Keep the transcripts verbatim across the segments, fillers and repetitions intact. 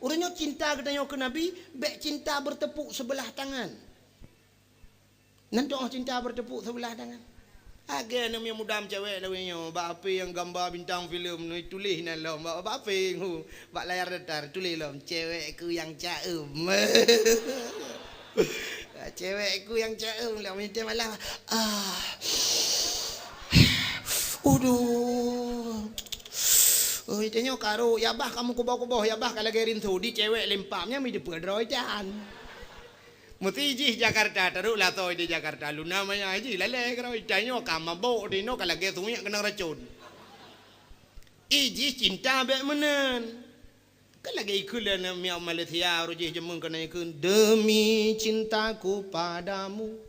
Uroe nyoe cinta geutanyoe keu Nabi, bék cinta bertepuk sebelah tangan. Nan toh cinta bertepuk sebelah tangan. Lagée aneuk miet muda meucewek lawée nyoe, bak H P nyang gamba bintang filem nyoe tuléh nan lom, bak, bak H P nyoe, bak layar datar tuléh lom, "Cewekku yang caem." "Cewekku yang caem," lom nyan malah, ah. Aduh. Oh, tanyoe ka rhot, ya bah kamoe kuboh-kuboh, ya bah ka lagée rinso, di cewek lempam nyan mi dipeudroe tan. Meusti jih Jakarta, taruek lasoe di Jakarta, luna maya jih lalée keudroe, tanyoe ka mabök di noe ka lagée sumiek keunong racon. Ih jih cinta bék meunan. Kan lagée ikheun lé aneuk miet Malaysia, roh jih jameun keunan ikheun, "Demi cintaku padamu,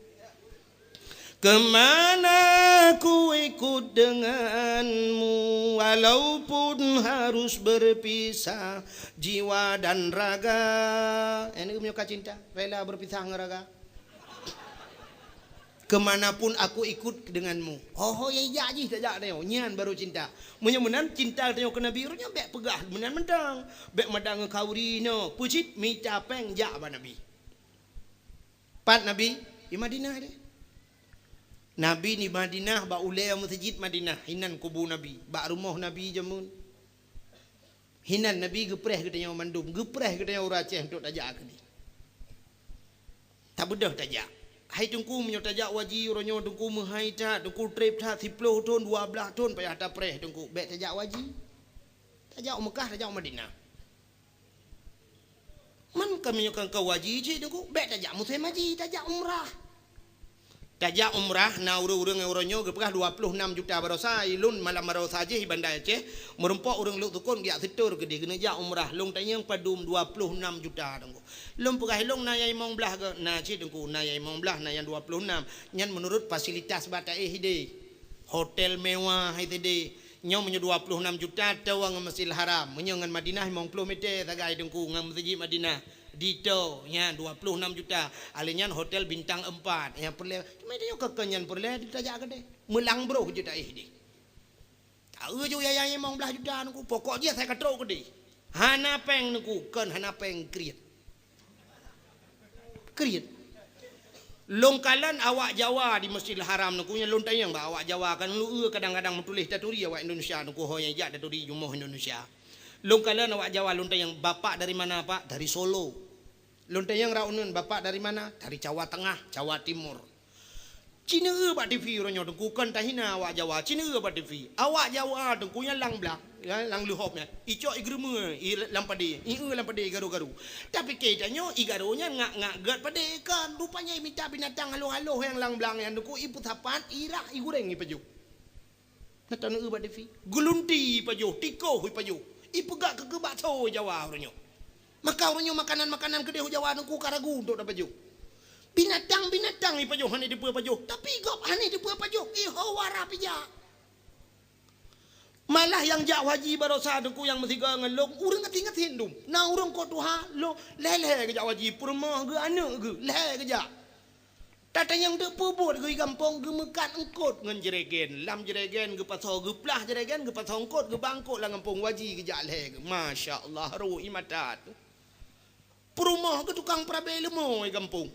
kemana ku ikut denganmu, walaupun harus berpisah jiwa dan raga." Aneuk miet ka cinta, rela berpisah ngon raga. "Kemanapun aku ikut denganmu." Ho-ho nyang ijak jih tajak nyoe, nyan baru cinta. Meunyoe meunan cinta tanyoe keu Nabi, uroe nyoe bék peugah meunan mantong. Bék mada ngon khauri nyoe, peue cit mita péng jak bak Nabi. Pat Nabi? Di Madinah deh. Nabi di Madinah bak ulée meuseujid Madinah, hinan kubu Nabi, bak rumoh Nabi jameun. Hinan Nabi geupreh geutanyoe mandum, geupreh geutanyoe ureuëng Aceh untuk tajak keudeh. Tabeudôh tajak. Hai Teungku, meunyoe tajak u haji uroe nyoe Teungku meuhai that, Teungku treb that, siploh thon, dua blaih thon payah tapreh Teungku, bék tajak u haji. Tajak u Meukah, tajak u Madinah. Man ka meunyoe ka u haji cit Teungku, bék tajak musém haji, tajak umrah. Tajak umrah na ureuëng-ureuëng nyang uroe nyoe geupeugah dua ploh nam juta baroesa, ilôn malam baroesa jih i Banda Aceh, meurumpok ureuëng Lhoksukon geujak seutôt keudeh keuneuk jak umrah, lôn tanyong padum dua ploh nam juta Teungku. Lôn peugah ilôn na nyang limong blaih gét, na cit Teungku, na nyang limong blaih, na nyang dua ploh nam. Nyan meunurot fasilitas bak taéh ideh. Hotel mewah hai sideh. Nyoe meunyoe dua ploh nam juta toe ngon Masjidil Haram. Meunyoe ngon Madinah limong ploh mètè sagai Teungku ngon Meuseujid Madinah. Ditoe nyan dua ploh nam juta. Alèh nyan hotel bintang empat. Nyang peureulèe, cuma tanyoe keu nyan peureulèe tajak keudeh. Meulang broh jeuet taéh deh. Taeu ju yaya limong blaih juta Teungku. Pokok jih asai ka trok keudeh. Hana péng Teungku, kon hana péng kriet. Kriet. Lôn kalon awak Jawa di Masjidil Haram Teungku nyan lôn tanyong bak awak Jawa kan lôn eu kadang-kadang meutuléh taturi awak Indonesia Teungku ho nyang jak taturi jumoh Indonesia. Lôn kalon awak Jawa lôn tanyong, "Bapak dari mana, Pak?" "Dari Solo." Lôn tanyong raunun, "Bapak dari mana?" "Dari Jawa Tengah, Jawa Timur." Ci neueu bak T V uroe nyoe Teungku, kon tahina awak Jawa, ci neueu bak T V. Awak Jawa Teungku nyang lam blang, ya, lam leuhop nyan. Icok igeurumeue i lam padé, ieu lam padé garu-garu. Tapi keu tanyoe igaro nyan ngak-ngak gét padé kan. Rupanya imita binatang haloh-haloh nyang lam blang nyan Teungku, ipeusapat, irah, igureng, ipajoh. Na taneuk bak T V. Geulunti ipajoh, tikoh ipajoh. Ipeugah keu, keu bakso Jawa uroe nyoe. Maka uroe nyoe makanan-makanan keudeh Jawa Teungku ka ragu untuk tapajoh. Binatang-binatang ipajoh hana dipeue pajoh, tapi gob hana dipeue pajoh, iho wara pijak. Malah nyang jak haji baroesa Teungku nyang meusigoe ngon lôn, ureuëng gasien-gasien dum. Na ureuëng kot tuha, lôn lhèe-lhèe geujak haji, peurumoh geuh, aneuk geuh, lhèe geujak. Tatanyong teuk peubuet geuh i gampông geumeukat eungkot ngon jregen. Lam jregen geupasoe, geuplah jregen, geupasoe eungkot, geuba eungkot lam gampông, haji geujak lhèe geuh. Masya Allah, rhot ie mata teuh. Peurumoh geuh tukang peurabé leumo i gampông.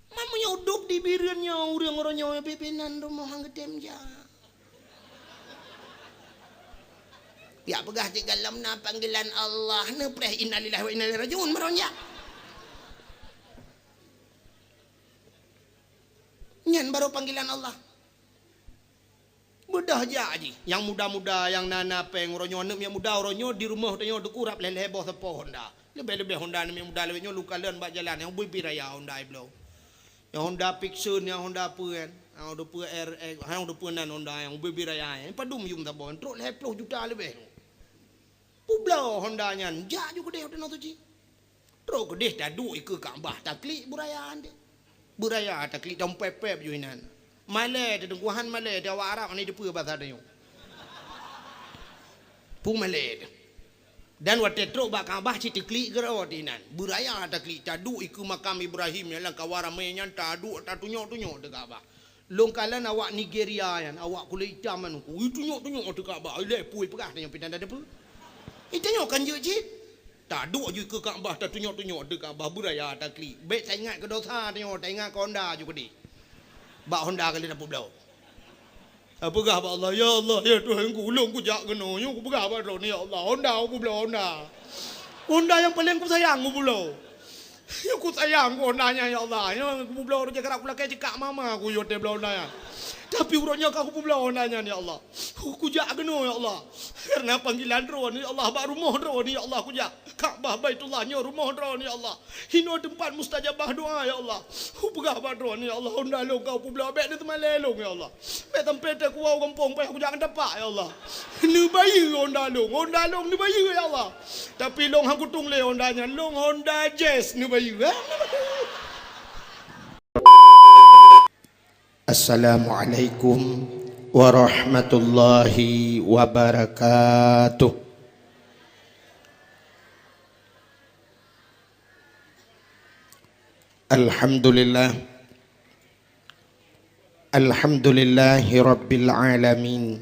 Man meunyoe udôb di Bireuen nyoe ureuëng uroe nyoe bebe nan rumoh han geutem jak. Piak peugah cit galom na panggilan Allah, neupreh innalillahi wa inna ilaihi rajiun baroe jak. Nyan baru panggilan Allah. Beudôh jak jih. Nyang muda-muda, nyang na-na péng uroe nyoe, aneuk miet muda uroe nyoe di rumoh tanyoe teukurab lhèe-lhèe boh sapo Honda. Leubeh-leubeh Honda aneuk miet muda lawét nyoe lôn kalon bak jalan, nyang ubé-bé raya Honda i bloe. Nyang Honda Vixion, nyang Honda peue kan. Nyang Honda peue R X, nyang Honda peue nan Honda nyang ubé-bé raya. Nyang padum yum saboh, trok lhèe ploh juta leubeh. Peubloe Honda nyan, jak ju keudeh u Tanoh Suci. Trok keudeh taduek ikeue Ka'bah, taklik beuraya deh. Beuraya taklik, tampép-pép ju inan. Malèe teuh Teungku, han malèe teuh, awak Arab hana teupeue basa tanyoe. Peue malèe teuh. Dan watèe trok bak Ka'bah cit teuklik keudroe inan. Beuraya taklik, taduek ikeue makam Ibrahim nyang lam kawan ramè nyan, taduek tatunyok-tunyok teuh Ka'bah. Lôn kalon awak Nigeria nyan, awak kulét itam nyan, ui tunyok-tunyok teuh Ka'bah, ilèe peue peugah tanyoe pih hana teupeue. Ih, tanyoe kan jeuet cit. Taduek ju keu Ka'bah, tatunyok-tunyok di Ka'bah, beuraya taklik. Bék taingat keu dosa tanyoe, taingat keu honda ju keudeh. Bak honda ka lheueh tapeubloe. Tapeugah bak Allah, "Ya Allah, ya Tuhanku, ulôn kujak keunoe, nyoe kupeugah bak Droeneuh, ya Allah, honda kupeubloe honda. Honda nyang paleng kusayang kupeubloe. Nyoe kusayang keu honda nyan, ya Allah. Nyoe kupeubloe, rot jak karab kulakée cekak mama ku yue watée bloe honda nyan. Tapi uroe nyoe ka kupeubloe honda nyan, ya Allah. Kujak keunoe, ya Allah. Kareuna panggilan Droeneuh, ya Allah, bak rumoh Droeneuh, ya Allah, kujak. Ka'bah Baitullah nyoe rumoh Droeneuh, ya Allah. Hinoe teumpat mustajabah doa, ya Allah. Kupeugah bak Droeneuh, ya Allah, honda lôn ka kupeubloe, bék neuteumalée lôn, ya Allah. Bék sampoe teukuwoe u gampông, payah kujak ngon tapak, ya Allah. Neubayeue honda lôn, honda lôn neubayeue, ya Allah. Tapi lôn han kutueng lé honda nyan, lôn Honda Jazz neubayeue, eh? Assalamualaikum warahmatullahi wabarakatuh. Alhamdulillah. Alhamdulillahi rabbil alamin.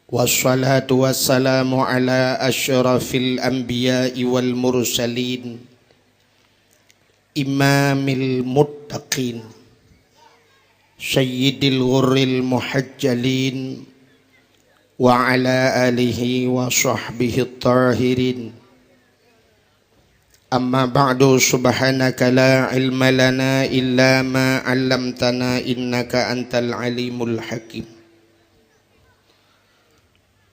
Wassalatu wassalamu ala asyrafil anbiya'i wal mursalin, imamil muttaqin, sayyidil ghurril muhajjalin, wa ala alihi wa sahbihi tahirin. Amma ba'du, subhanaka la ilma lana illa ma 'allamtana innaka antal alimul hakim.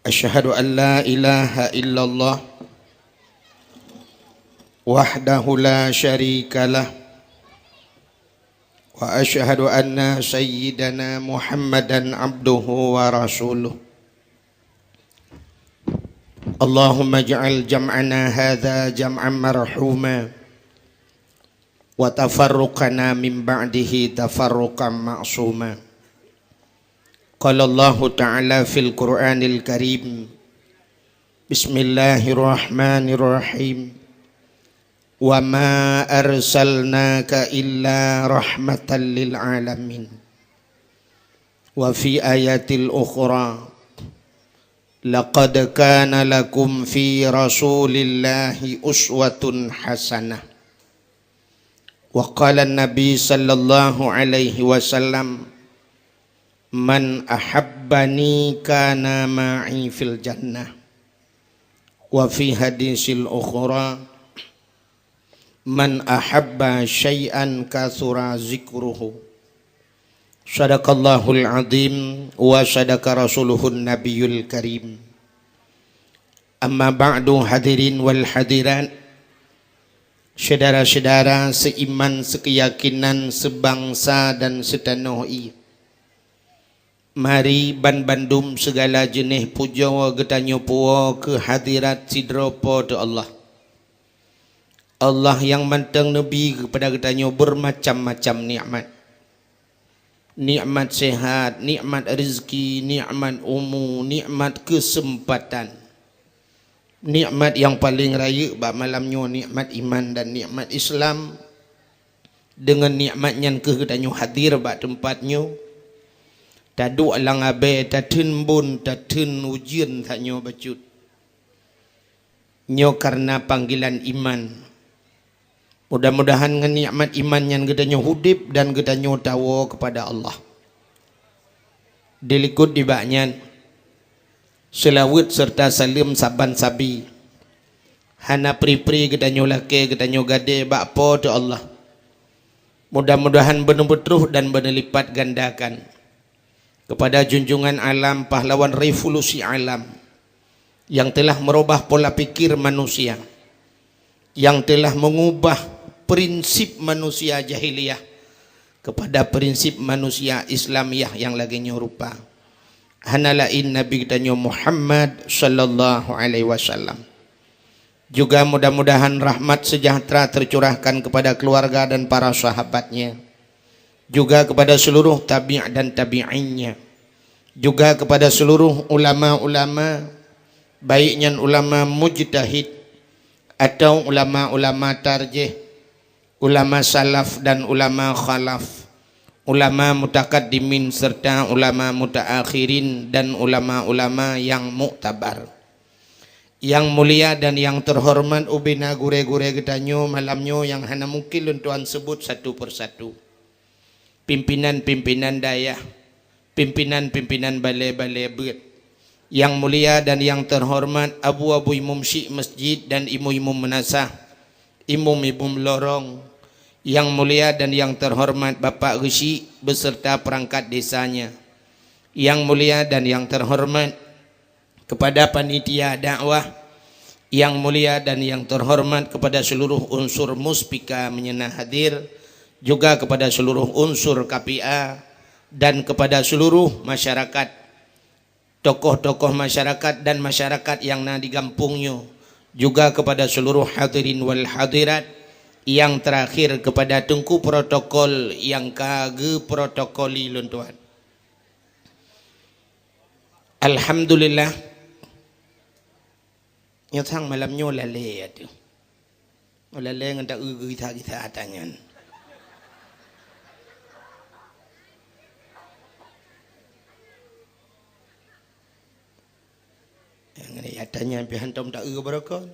Asyhadu an la ilaha illallah wahdahu la syarikalah, wa asyhadu anna sayyidana Muhammadan abduhu wa rasuluh. Allahumma ij'al jam'ana hadza jam'an marhuma, wa tafarruqana min ba'dihi tafarruqan ma'suma. Qala Allahu ta'ala fil Qur'anil Karim, bismillahirrahmanirrahim. Wa ma arsalnaka illa rahmatan lil alamin. Wa fi ayatil ukhra, laqad kana lakum fi Rasulillahi uswatun hasanah. Wa qala Nabi sallallahu alaihi wasallam, "Man ahabbani kana ma'i fil jannah." Wa fi hadisil ukhra, "Man ahabba syai'an katsura zikruhu." Sadaqallahul azim wa sadaqa rasuluhun nabiyul karim. Amma ba'du, hadirin wal hadirat, syedara-syedara seiman, seukeuyakinan, seubangsa dan seutanoh ie. Mari banbandum seugala jeuneh pujoe geutanyoe puwoe keu hadirat sidroe Po teu Allah. Allah nyang mantong neubi keupada geutanyoe beumacam-macam nikmat. Nikmat sehat, nikmat rezeki, nikmat umu, nikmat keuseumpatan. Nikmat nyang paleng rayeuk bak malam nyoe nikmat iman dan nikmat Islam. Deungon nikmat nyan kheueh geutanyoe hadir bak teumpat nyoe. Taduek lam abée, tatheun bon, tatheun ujeuen tanyoe bacut. Nyoe kareuna panggilan iman. Mudah-mudahan ngon nikmat iman nyan geutanyoe udeb dan geutanyoe tawoe keupada Allah. Dilikot nibak nyan, seulaweuet seureuta saleuem saban sabe. Hana pri-pri geutanyoe lakée, geutanyoe gadée bak Po teu Allah. Mudah-mudahan beuneubeutruh dan beuneulipat gandakan keupada junjungan alam, pahlawan revolusi alam, nyang teulah meurubah pola pikir manusia, nyang teulah meungubah prinsip manusia jahiliyah keupada prinsip manusia Islamiah nyang lagée nyoe rupa. Hana laén Nabi geutanyoe Muhammad sallallahu alaihi wasallam. Juga mudah-mudahan rahmat sejahtera tercurahkan kepada keluarga dan para sahabatnya, juga kepada seluruh tabi' dan tabi'innya, juga kepada seluruh ulama-ulama, baik nyan ulama mujtahid atau ulama-ulama tarjih, ulama salaf dan ulama khalaf, ulama mutakaddimin serta ulama mutaakhirin dan ulama-ulama nyang muktabar. Nyang mulia dan nyang teuhoreumat ubena gurée-gurée geutanyoe malam nyoe nyang hana mungken lôn tuan seubut satu persatu. Pimpinan-pimpinan dayah, pimpinan-pimpinan balée-balée beuet. Nyang mulia dan nyang teuhoreumat abu-abu imum syik masjid dan imum-imum meunasah, imum-imum lorong. Nyang mulia dan nyang teuhoreumat Bapak Geusyik beserta perangkat desanya. Nyang mulia dan nyang teuhoreumat kepada panitia dakwah, nyang mulia dan nyang teuhoreumat kepada seluruh unsur muspika meunyeuna hadir, juga kepada seluruh unsur K P A dan kepada seluruh masyarakat, tokoh-tokoh masyarakat dan masyarakat nyang na di gampông nyoe, juga kepada seluruh hadirin wal hadirat, nyang terakhir kepada teungku protokol nyang ka geuprotokoli lôn tuan. Alhamdulillah. Nyoe sang malam nyoe lalée ateueh. Oh, lalée ngon taeu gisa-gisa ata nyan. Ngon ata nyan pih hantom taeu barokon.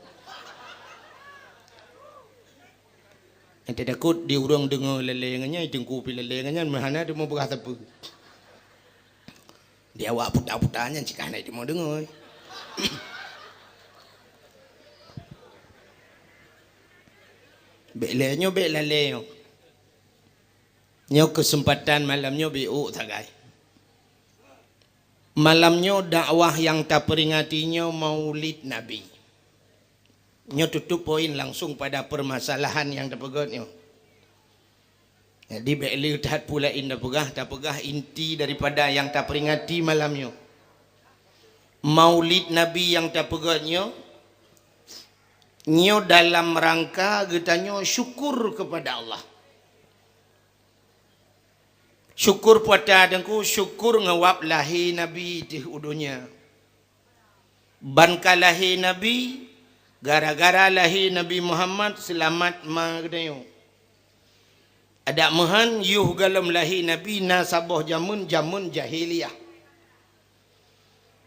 Ente takot di ureuëng deungoe lalée ngon nyan, teungku pih lalée ngon nyan, meuhana teumeubeugaih sapeue. Di awak puta-puta nyan cit ka hana jiteumé deungoe. Bék lé nyoe, bék lalé nyoe. Nyoe keuseumpatan malam nyoe bék ôk sagai. Malam nyoe dakwah nyang taperingati nyoe Maulid Nabi. Nyoe tutup poin langsung pada permasalahan nyang tapeugét nyoe. Jadi, bék le that peue laén tapeugah, tapeugah inti daripada nyang taperingati malam nyoe. Maulid Nabi nyang tapeugét nyoe, nyoe dalam rangka geutanyoe syukur kepada Allah. Syukur peue ata Teungku? Syukur ngon wab lahé Nabi teuh u donya. Ban ka lahé Nabi, gara-gara lahé Nabi Muhammad seulamat ma geutanyoe. Adak meuhan, yoh gohlom lahé Nabi na saboh jameun, jameun jahiliyah.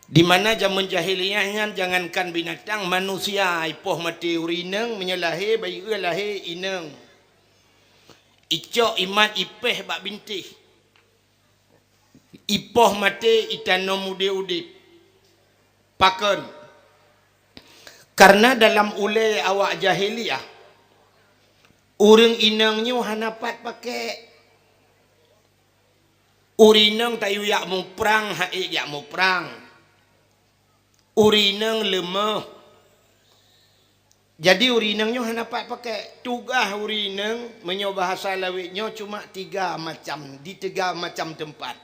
Di mana jameun jahiliyah nyan jangankan binatang, manusia ipoh maté ureuëng inong meunyoe lahé, bayeue lahé inong. Icok imat ipéh bak bintéh. Ipoh maté itanom udeb-udeb. Pakon? Karena dalam ulée awak jahiliyah, ureuëng inong nyoe hana pat pakék. Ureuëng inong tayue jak muprang, han ék jak muprang. Ureuëng inong leumoh. Jadi, ureuëng inong nyoe hana pat pakék. Tugaih ureuëng inong, meunyoe bahasa lawét nyoe, cuma tiga macam, di tiga macam teumpat.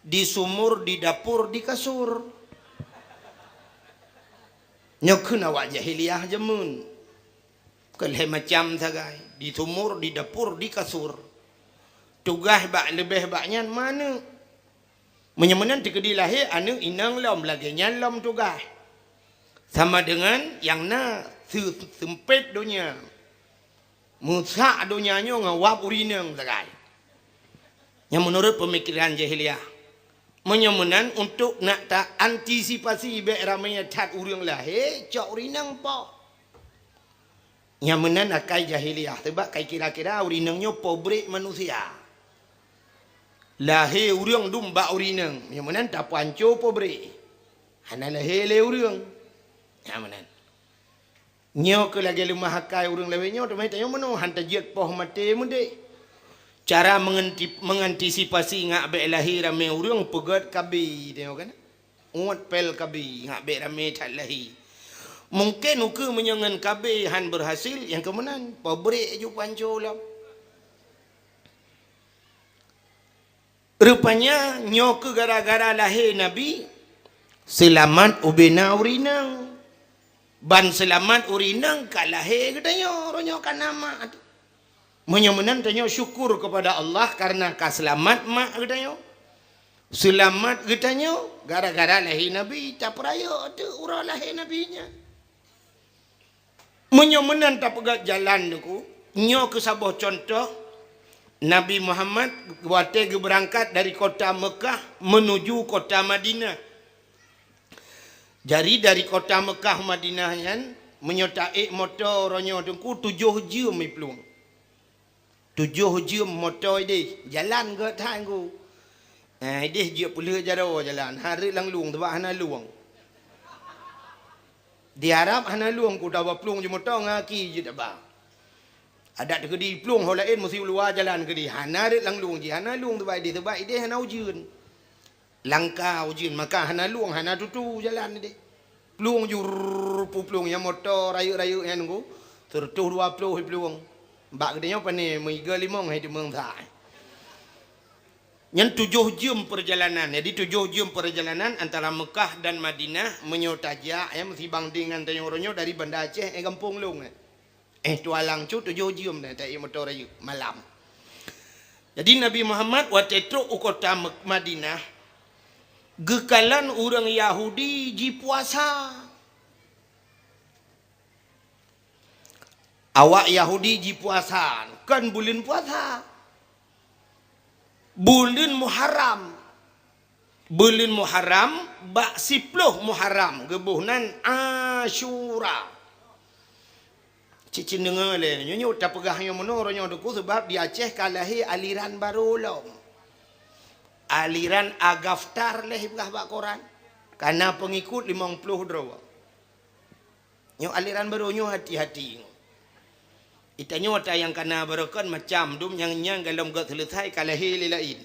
Di sumur, di dapur, di kasur. Nyoe kheun awak jahiliyah jameun. Keu lhée macam sagai, di sumur, di dapur, di kasur. Tugaih bak leubeh bak nyan ma aneuëk. Meunyoe meunan teukeudi lahé aneuëk inong lom, lagée nyan lom tugaih. Sama deungon nyang na seu-, seumpét donya. Meusak donya nyoe ngon wab ureuëng inong sagai. Nyang meunurot peumikiran jahiliyah. Meunyoe meunan, untuk nak ta antisipasi bék ramé that ureuëng lahé, cok ureuëng inong poh. Nyang meunan akai jahiliyah, sabab kai kira-kira ureuëng inong nyoe pabrék manusia. Lahé ureuëng dum bak ureuëng inong, nyang meunan tapeuhanco pabrék. Hana lahé lé ureuëng. Nyang meunan. Nyoe keuh lagée leumah akai ureuëng lawét nyoe, teuma tanyoe meunoe han tajeuet poh maté meudeh. Cara mengenti-, mengantisipasi ngak bék lahé ramé ureuëng, peugét KB tanyoe kan. Uet pél KB, ngak bék ramé that lahé. Mungken ukeue meunyoe ngon KB han beurhasil, nyang keu meunan, pabrék ju panco lom. Rupanya, nyoe keuh gara-gara lahé Nabi, seulamat ubena ureuëng inong. Ban seulamat ureuëng inong ka lahé geutanyoe, uroe nyoe ka na mak. Meunyoe meunan tanyoe syukur keupada Allah kareuna ka seulamat mak geutanyoe. Seulamat geutanyoe gara-gara lahé Nabi, tapeurayeuk teuk uroe lahé Nabi nyan. Meunyoe meunan tapeugét jalan Teungku, nyoe keuh saboh cuntoh Nabi Muhammad watée geubeurangkat dari kota Meukah meunuju kota Madinah. Jadi dari kota Mekah Madinah nyan, meunyoe taék moto uroe nyoe Teungku tujoh jeuem iplueng. Tujoh jeuem moto ideh, jalan gét that Teungku. Eh, ideh jeuet peulheueh jaroe jalan, hareuet lam lueng, sabab hana lueng. Di Arab hana lueng, ku taba plueng ju moto ngon aki jeuet taba. Adak teukeudi plueng ho laén meusi u luwa jalan keudi, hana rhot lam lueng jih, hana lueng sabab ideh, sabab ideh hana ujeuen. Langka ujeuen, maka hana lueng, hana tutu jalan ideh. Plueng jur, pu plueng nyang moto rayeuk-rayeuk nyan Teungku, seureutôh dua ploh plueng. Bak geutanyoe pane meuiga limong hai teumeung sa. Nyan tujoh jeuem peurjalanan. Jadi tujoh jeuem peurjalanan antara Mekah dan Madinah meunyoe tajak, ya, meusi banding ngon tanyoe uroe nyoe dari Banda Aceh, eh, gampông lôn, eh. Eh, tualang cut tujoh jeuem dah taék moto rayeuk malam. Jadi Nabi Muhammad watée trok u kota Mek-, Madinah, geukalon ureuëng Yahudi jipuasa. Awak Yahudi jipuasa, kon buleuen puasa. Buleuen Muharram. Buleuen Muharram, bak siploh Muharram, geuboh nan Asyura. Cicin deungoe lé, nyoe, nyoe tapeugah nyoe meunoe uroe nyoe Teungku, sabab di Aceh ka lahé aliran barô lom. Aliran Agaftar lé ipeugah bak koran. Kana peungikut limong ploh droe. Nyoe aliran barô nyoe hati-hati. Itanyoe ata nyang kana barokon macam dum nyang, nyang golom gét seuleusai ka lahé lé laén.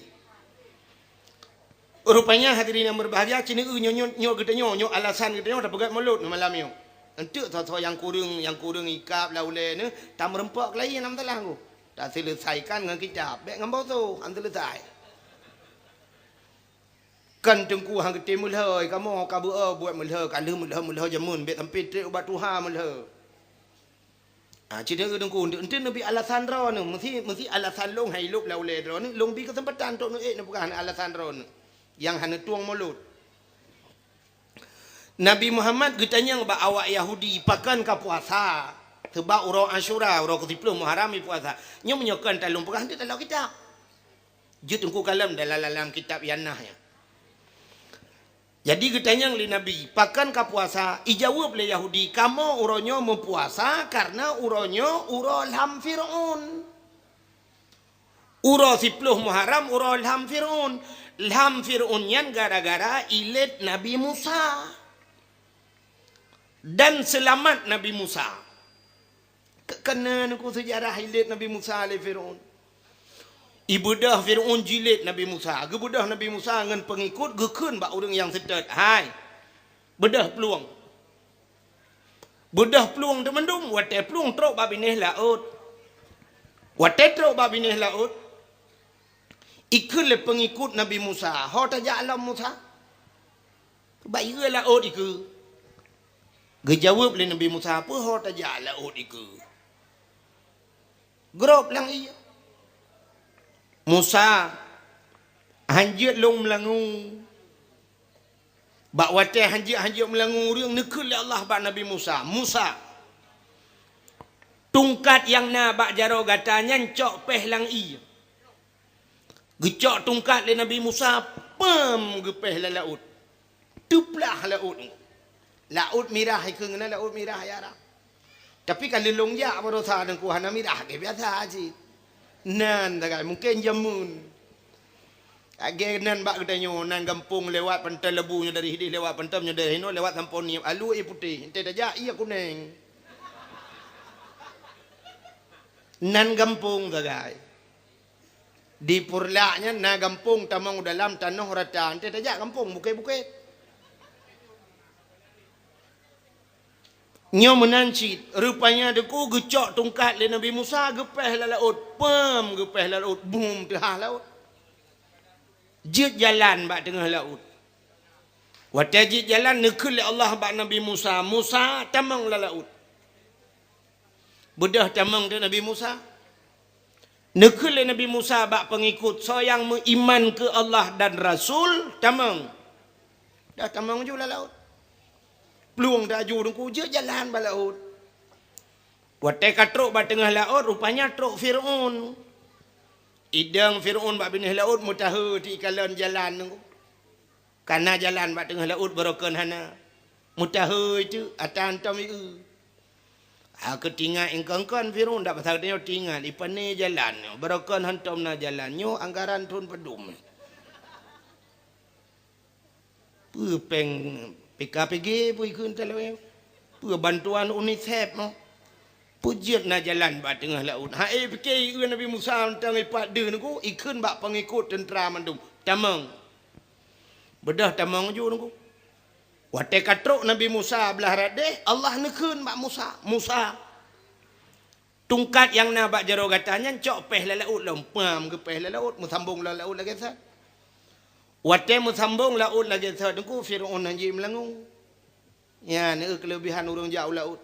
Rupanya hadirin yang berbahagia, ceuneuk nyoe, nyoe, nyoe geutanyoe, nyoe alasan geutanyoe tapeugét mulod malam nyoe. Enteuk soe-soe nyang kureueng, nyang kureueng ikab lam ulée neuh, tameureumpok keulayi lam salah ngku. Taseuleusaikan ngon kitab, bék ngon boso, han seuleusai. Kan Teungku han geutem meulhö, kamoe ka beu-o buet meulhö, ka lheueh meulhö-meulhö jameun, bék sampai trép ubak tuha meulhö. Ah, cit Teungku, ente, ente neubi alasan droeneuh, meusi, meusi alasan lôn hai lôb lam ulée droeneuh, lôn bi keuseumpatan trok neuék neupeugah alasan droeneuh nyang hana tueng mulod. Nabi Muhammad geutanyong bak awak Yahudi, "Pakon ka puasa?" Seubab uroe Asyura, uroe keusiploh Muharram ipuasa. Nyoe meunyoe kon talôn peugah, ente talok kitab. Jeuet Teungku kalon dalam, dalam kitab nyang na nyan. Jadi geutanyong lé Nabi, "Pakon ka puasa?" Ijaweueb lé Yahudi, "Kamoe uroe nyoe meupuasa kareuna uroe nyoe uroe lham Fir'aun." Uroe siploh Muharram uroe lham Fir'aun. Lham Fir'aun nyan gara-gara ilét Nabi Musa. Dan seulamat Nabi Musa. Ke-, keuneuk Teungku seujarah ilét Nabi Musa lé Fir'aun. Ibeudôh Fir'aun jilét Nabi Musa. Geubeudôh Nabi Musa ngon peungikut geukheun bak ureuëng nyang seutôt, "Hai, beudôh plueng." Beudôh plueng teumandum, watée plueng trok bak binéh laôt. Watée trok bak binéh laôt, ikheun lé peungikut Nabi Musa, "Ho tajak lom Musa?" "Bak ié laôt ikeue." Geujaweueb lé Nabi Musa, "Peue ho tajak laôt ikeue?" Grob lam ié. Musa, han jeuet lôn meulangue. Bak watée han jeuet, han jeuet meulangue ureuëng, neukheun lé Allah bak Nabi Musa, "Musa, tungkat nyang na bak jaroe gata nyan cok péh lam ié." Geucok tungkat lé Nabi Musa, peum geupéh lam laôt. Teuplah laôt. Laôt Mirah ikeue ngon Laôt Mirah ya Arab. Tapi ka lheueh lôn jak baroesa Teungku, hana mirah lagée biasa cit. Nan sagai mungken jameun. Lagée nan bak geutanyoe, nan gampông lewat Panton Lebu nyoe dari hideh, lewat Panton nyoe dari hinoe, lewat Sampoe Nip, alue ié putéh, ente tajak ié kuneng. Nan gampông sagai. Di Purlak nyan na gampông tamong u dalam tanoh rata, ente tajak gampông bukét-bukét. Nyoe meunan cit, rupanya Teungku geucok tungkat lé Nabi Musa geupéh lam laôt, peum geupéh lam laôt, bum teuhah laôt. Jeuet jalan bak teungoh laôt. Watée jeuet jalan neukheun lé Allah bak Nabi Musa, "Musa, tamong lam laôt." Beudôh tamong teuk Nabi Musa. Neukheun lé Nabi Musa bak peungikut, "Soe nyang meuiman keu Allah dan Rasul, tamong." Dah tamong ju lam laôt. Plueng taju Teungku, jeuet jalan bak laôt. Watée ka trok bak teungoh laôt, rupanya trok Fir'aun. Idong Fir'aun bak binéh laôt meutahe teuikalon jalan Teungku. Kana jalan bak teungoh laôt barokon hana. Meutahôi teuk ata hantom ieu. Ha, keu tingat ingkon-kon Firaun dak pasal tanyoe tingat, ipané jalan nyoe, barokon hantom na jalan nyoe anggaran thon padum. Peue péng P K P G peue ikheun talawée? Peue bantuan UNICEF mo? Peue jeuet na jalan bak teungoh laôt? Ha, eh, pike ieu Nabi Musa mantong ipat deuh nungku, ikheun bak peungikot teuntra mandum. Tamong. Beudôh tamong ju nungku. Watée ka trok Nabi Musa blah radeh, Allah neukheun bak Musa, "Musa, tungkat nyang na bak jaroe gata nyan cok péh lam laôt lom." Pam geupéh lam laôt, meusambong lam laôt lagée that. Watée meusambong laôt lagée that, nungku Firaun hana jimeulangue. Nyan, eh, keuleubihan ureuëng jak u laôt.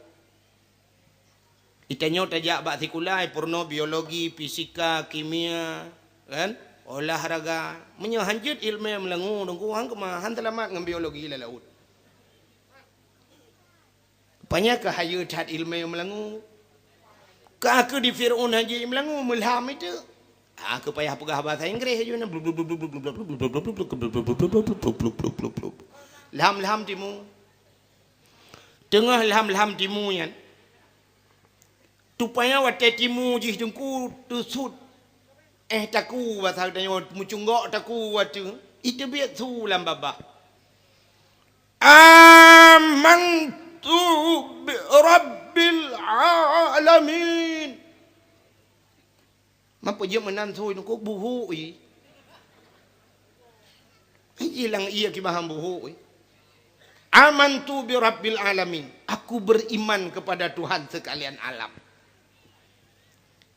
Geutanyoe tajak bak sikula, peurunoe biologi, fisika, kimia, kan? Olahraga. Meunyoe han jeuet ileumé meulangue, nungku han keumah, han seulamat ngon biologi lam laôt. Rupanya ka hayeue that ileumé meulangue. Ka keu di Firaun han jeuet meulangue, meulham itu. Ah, keu payah peugah bahasa Inggris aju na. Lham-lham timu. Teungoh lham-lham timu nyan. Tupaya watée timu jih teungku teusut. Eh, taku basa geutanyoe meucunggok taku watée. Iteubiet su lam babah. "Amantu bi rabbil alamin." Mapa jeuet meunan sui nungku buhuk i? Ilang iya kibahan buhuk i. "Amantu bi rabbil alamin." Aku beriman kepada Tuhan sekalian alam.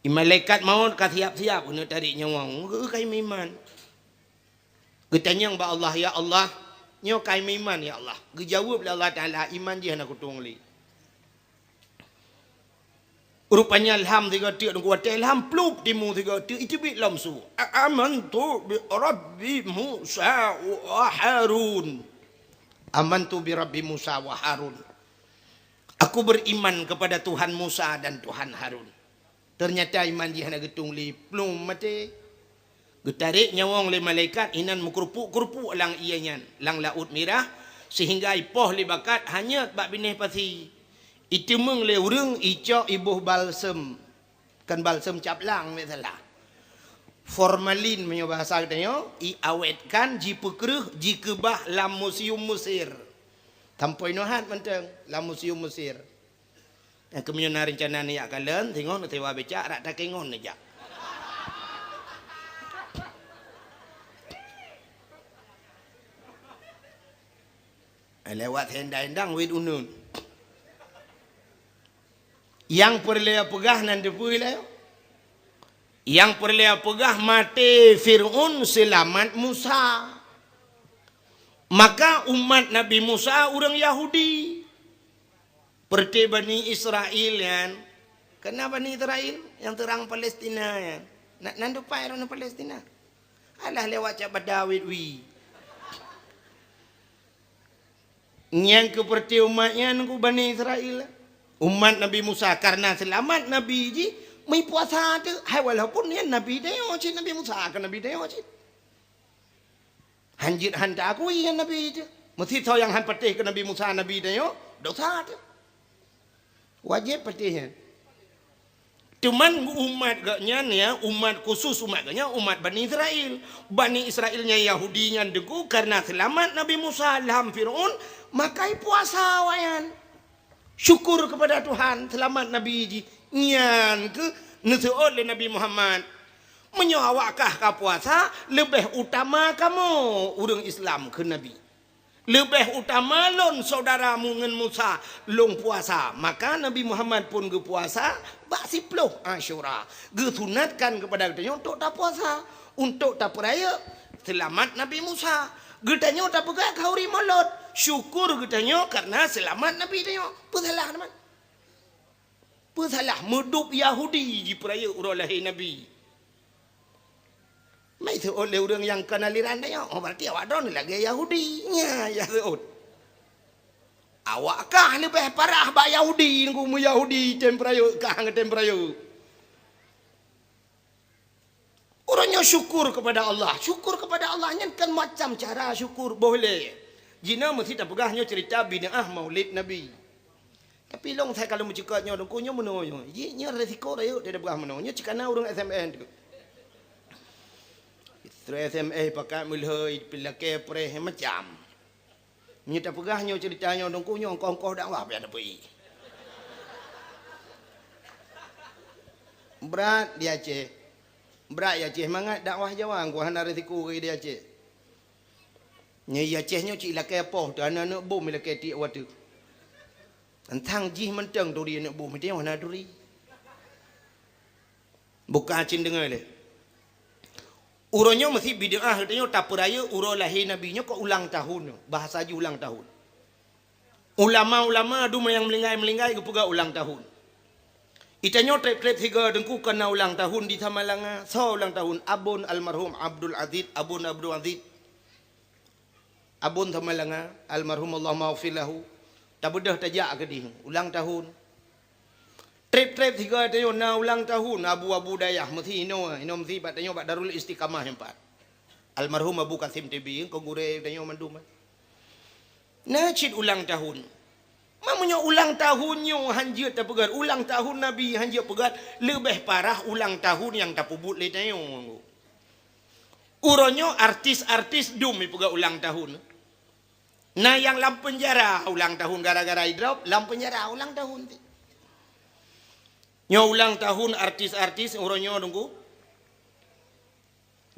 I malaikat maut ka siap-siap keuneuk tarék nyawöng. Geukai meuiman. Geutanyong bak Allah, "Ya Allah, nyoe kai meuiman, ya Allah." Geujaweueb lé Allah Taala, "Iman jih hana kutueng lé." Rupanya lham sigoe teuk, nungku watée lham plup timu sigoe teuk, iteubiet lom su. "A-, amantu bi rabbi Musa wa Harun." "Amantu bi rabbi Musa wa Harun." Aku beriman kepada Tuhan Musa dan Tuhan Harun. Ternyata iman jih hana geutueng lé, plup maté. Geutarék nyawöng lé malaikat, inan meukeurupuk-keurupuk lam ié nyan, lam Laôt Mirah, sehingga ipoh lé bakat hanyot bak binéh pasi. Iteumeung lé ureuëng, icok iboh balsem. Kan balsem caplang, misalnya. Formalin meunyoe bahasa geutanyoe, iawetkan, jipeukreueh, jikeubah lam museum Mesir. Sampoe nyoe hat mantong lam museum Mesir. Nyang keumeunyoe na reuncana neujak kalon, singoh neusewa becak, rata keu ngon neujak. Lewat sendang-endang wét uneun. Nyang peureulée peugah nan teupeue lé? Nyang peureulée peugah maté Fir'aun seulamat Musa. Maka umat Nabi Musa ureuëng Yahudi. Peureuté Bani Israel nyan. Keunan Bani Israel nyang teurang Palestina nyan. Na, nan dupai ureuëng Palestina. Alah lewat cak bada wét wi. Nyan keuh peureuté umat nyan keuh Bani Israel. Umat Nabi Musa, karena seulamat Nabi jih, meupuasa teuh. Hai, walaupun nyan Nabi tanyoe cit, Nabi Musa keu Nabi tanyoe cit. Han jeuet han ta akui nyan Nabi teuh. Meusisoe nyang han patéh keu Nabi Musa Nabi tanyoe, dosa teuh. Wajéb patéh nyan. Teuma umat geuh nyan, ya, umat khusus umat geuh nyan, umat Bani Israel. Bani Israel nyan Yahudi nyan teungku, karena seulamat Nabi Musa lam Fir'aun, maka ipuasa awaknyan. Syukur kepada Tuhan, seulamat Nabi jih. Nyan keuh neuseuôt lé Nabi Muhammad. Meunyoe awak kah ka puasa, leubeh utama kamoe ureuëng Islam kheun Nabi. Leubeh utama lôn syedara mu ngon Musa lôn puasa. Maka Nabi Muhammad pun geupuasa bak siploh Asyura. Geusunatkan keupada geutanyoe untuk tapuasa, untuk tapeurayeuk seulamat Nabi Musa. Geutanyoe tapeugah khauri Maulud, syukur geutanyoe karena seulamat Nabi tanyoe. Peusalah teuma. Peusalah, meudub Yahudi jipeurayeuk uroe lahé Nabi. Mai seuôt lé ureuëng nyang kon aliran tanyoe, oh, berarti awak droeneuh lagée Yahudi. Nya, ya seuôt. Awak kah leubeh parah bak Yahudi, nunggu meu Yahudi tem peurayeuk, kah ngon tem peurayeuk. Ureuëng nyoe syukur kepada Allah. Syukur kepada Allah nyan kan macam cara syukur. Boh lé. Jinoe meusti tapeugah nyoe cerita bid'ah Maulid Nabi. Tapi lôn sai ka lôn meucukot nyoe, Teungku, nyoe meunoe nyoe. Ji nyoe resiko rayeuk tapeugah meunoe. Nyoe cit kana ureuëng S M S tu. Terus S M S pakat meulheueh, pilakée preh macam. Nyoe tapeugah nyoe cerita nyoe, Teungku, nyoe ongkoh-ongkoh dakwah payah tapeuék. Brat di Aceh. Brat di Aceh mangat dakwah Jawa, Teungku, hana resiko di Aceh. Nyoe di Aceh nyoe cit lakée poh teuh, aneuk-aneuk bom lakée tiek watée. Teuntang jih mantong turi aneuk bom, tanyoe hana turi. Buka cit deungoe lé. Uroe nyoe meusti bid'ah tanyoe tapeurayeuk uroe lahé Nabi nyoe keu ulang tahun nyoe, bahasa jih ulang tahun. Ulama-ulama dum nyang meuninggai-meuninggai geupeugah ulang tahun. Di tanyoe treb-treb sigoe Teungku ka na ulang tahun di Samalanga, soe ulang tahun? Abon almarhum Abdul Aziz, Abon Abdul Aziz. Abon Samalanga, almarhum, Allahumma ghfir lahu. Tabeudôh tajak keudeh, ulang tahun. Treb-treb sigoe tanyoe na ulang tahun, abu-abu dayah meusti inoe, inoe meusti bak tanyoe bak Darul Istiqamah nyan pat. Almarhum Abu Kasim T B, keu gurée tanyoe mandum. Na cit ulang tahun. Ma meunyoe ulang tahun nyoe han jeuet tapeugét, ulang tahun Nabi han jeuet peugét, leubeh parah ulang tahun nyang tapeubuet lé tanyoe. Uroe nyoe artis-artis dum jipeugah ulang tahun. Na nyang lam peunjara ulang tahun gara-gara idrop, lam peunjara ulang tahun. Nyoe ulang tahun artis-artis uroe nyoe Teungku.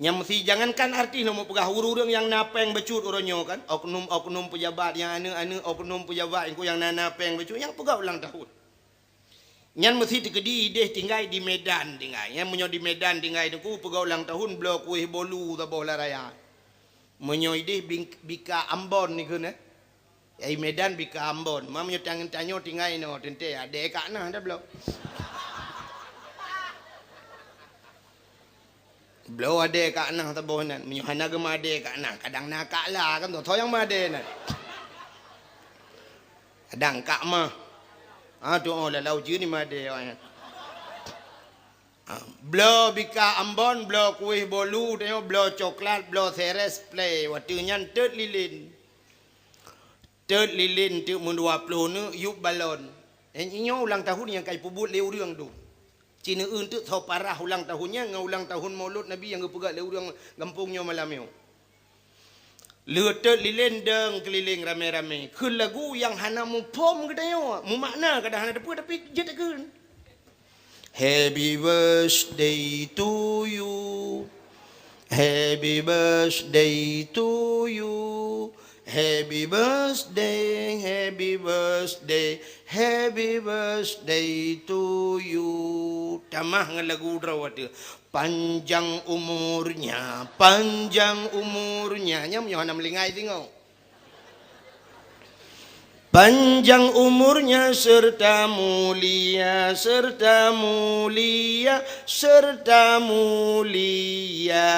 Nyang meusti jangankan artis, nyoe meupeugah ureuëng-ureuëng nyang na péng bacut uroe nyoe kan, oknum-oknum pejabat nyang aneuk-aneuk oknum pejabat nyang na, na péng bacut nyang peugah ulang tahun. Nyan meusti teukeudi ideh tinggai di Medan tinggai. Nyan meunyoe di Medan tinggai Teungku peugah ulang tahun bloe kueh bolu saboh lam raya. Meunyoe ideh bing-, bika Ambon dikheun, eh. Ai Medan bika Ambon. Ma meunyoe tangan tanyoe tinggai inoe teuntée adé kak nah dah bloe. Bloe adé kak nah saboh nan. Meunyoe hana geumadé kak nah, kadang na kak la kan tu. Soe nyang madé nan? Kadang kak mah. Ha, tu oh lalau jeue ni madé awaknyan. Ha, bloe bika Ambon, bloe kueh bolu, tanyoe bloe coklat, bloe seres, play. Watée nyan teut lilin. Teut lilin teuk meudua ploh neuk yup balon. Nyoe ulang tahun nyang ka jipeubuet lé ureuëng tu. Ci neueu teuk soe parah ulang tahun nyan ngon ulang tahun Maulud Nabi nyang geupeugah lé ureuëng gampông nyoe malam nyoe. Lheueh teut lilin deueng keulileng ramé-ramé. Kheun lagu nyang hana muphom geutanyoe, mumakna kadang hana teupeue tapi jeuet takheun. Happy birthday to you. Happy birthday to you. Happy birthday, happy birthday, happy birthday to you. Tamah ngon lagu droe watée. Panjang umurnya, panjang umurnya. Nyan meunyoe hana meulingai singoh. Panjang umurnya serta mulia, serta mulia, serta mulia.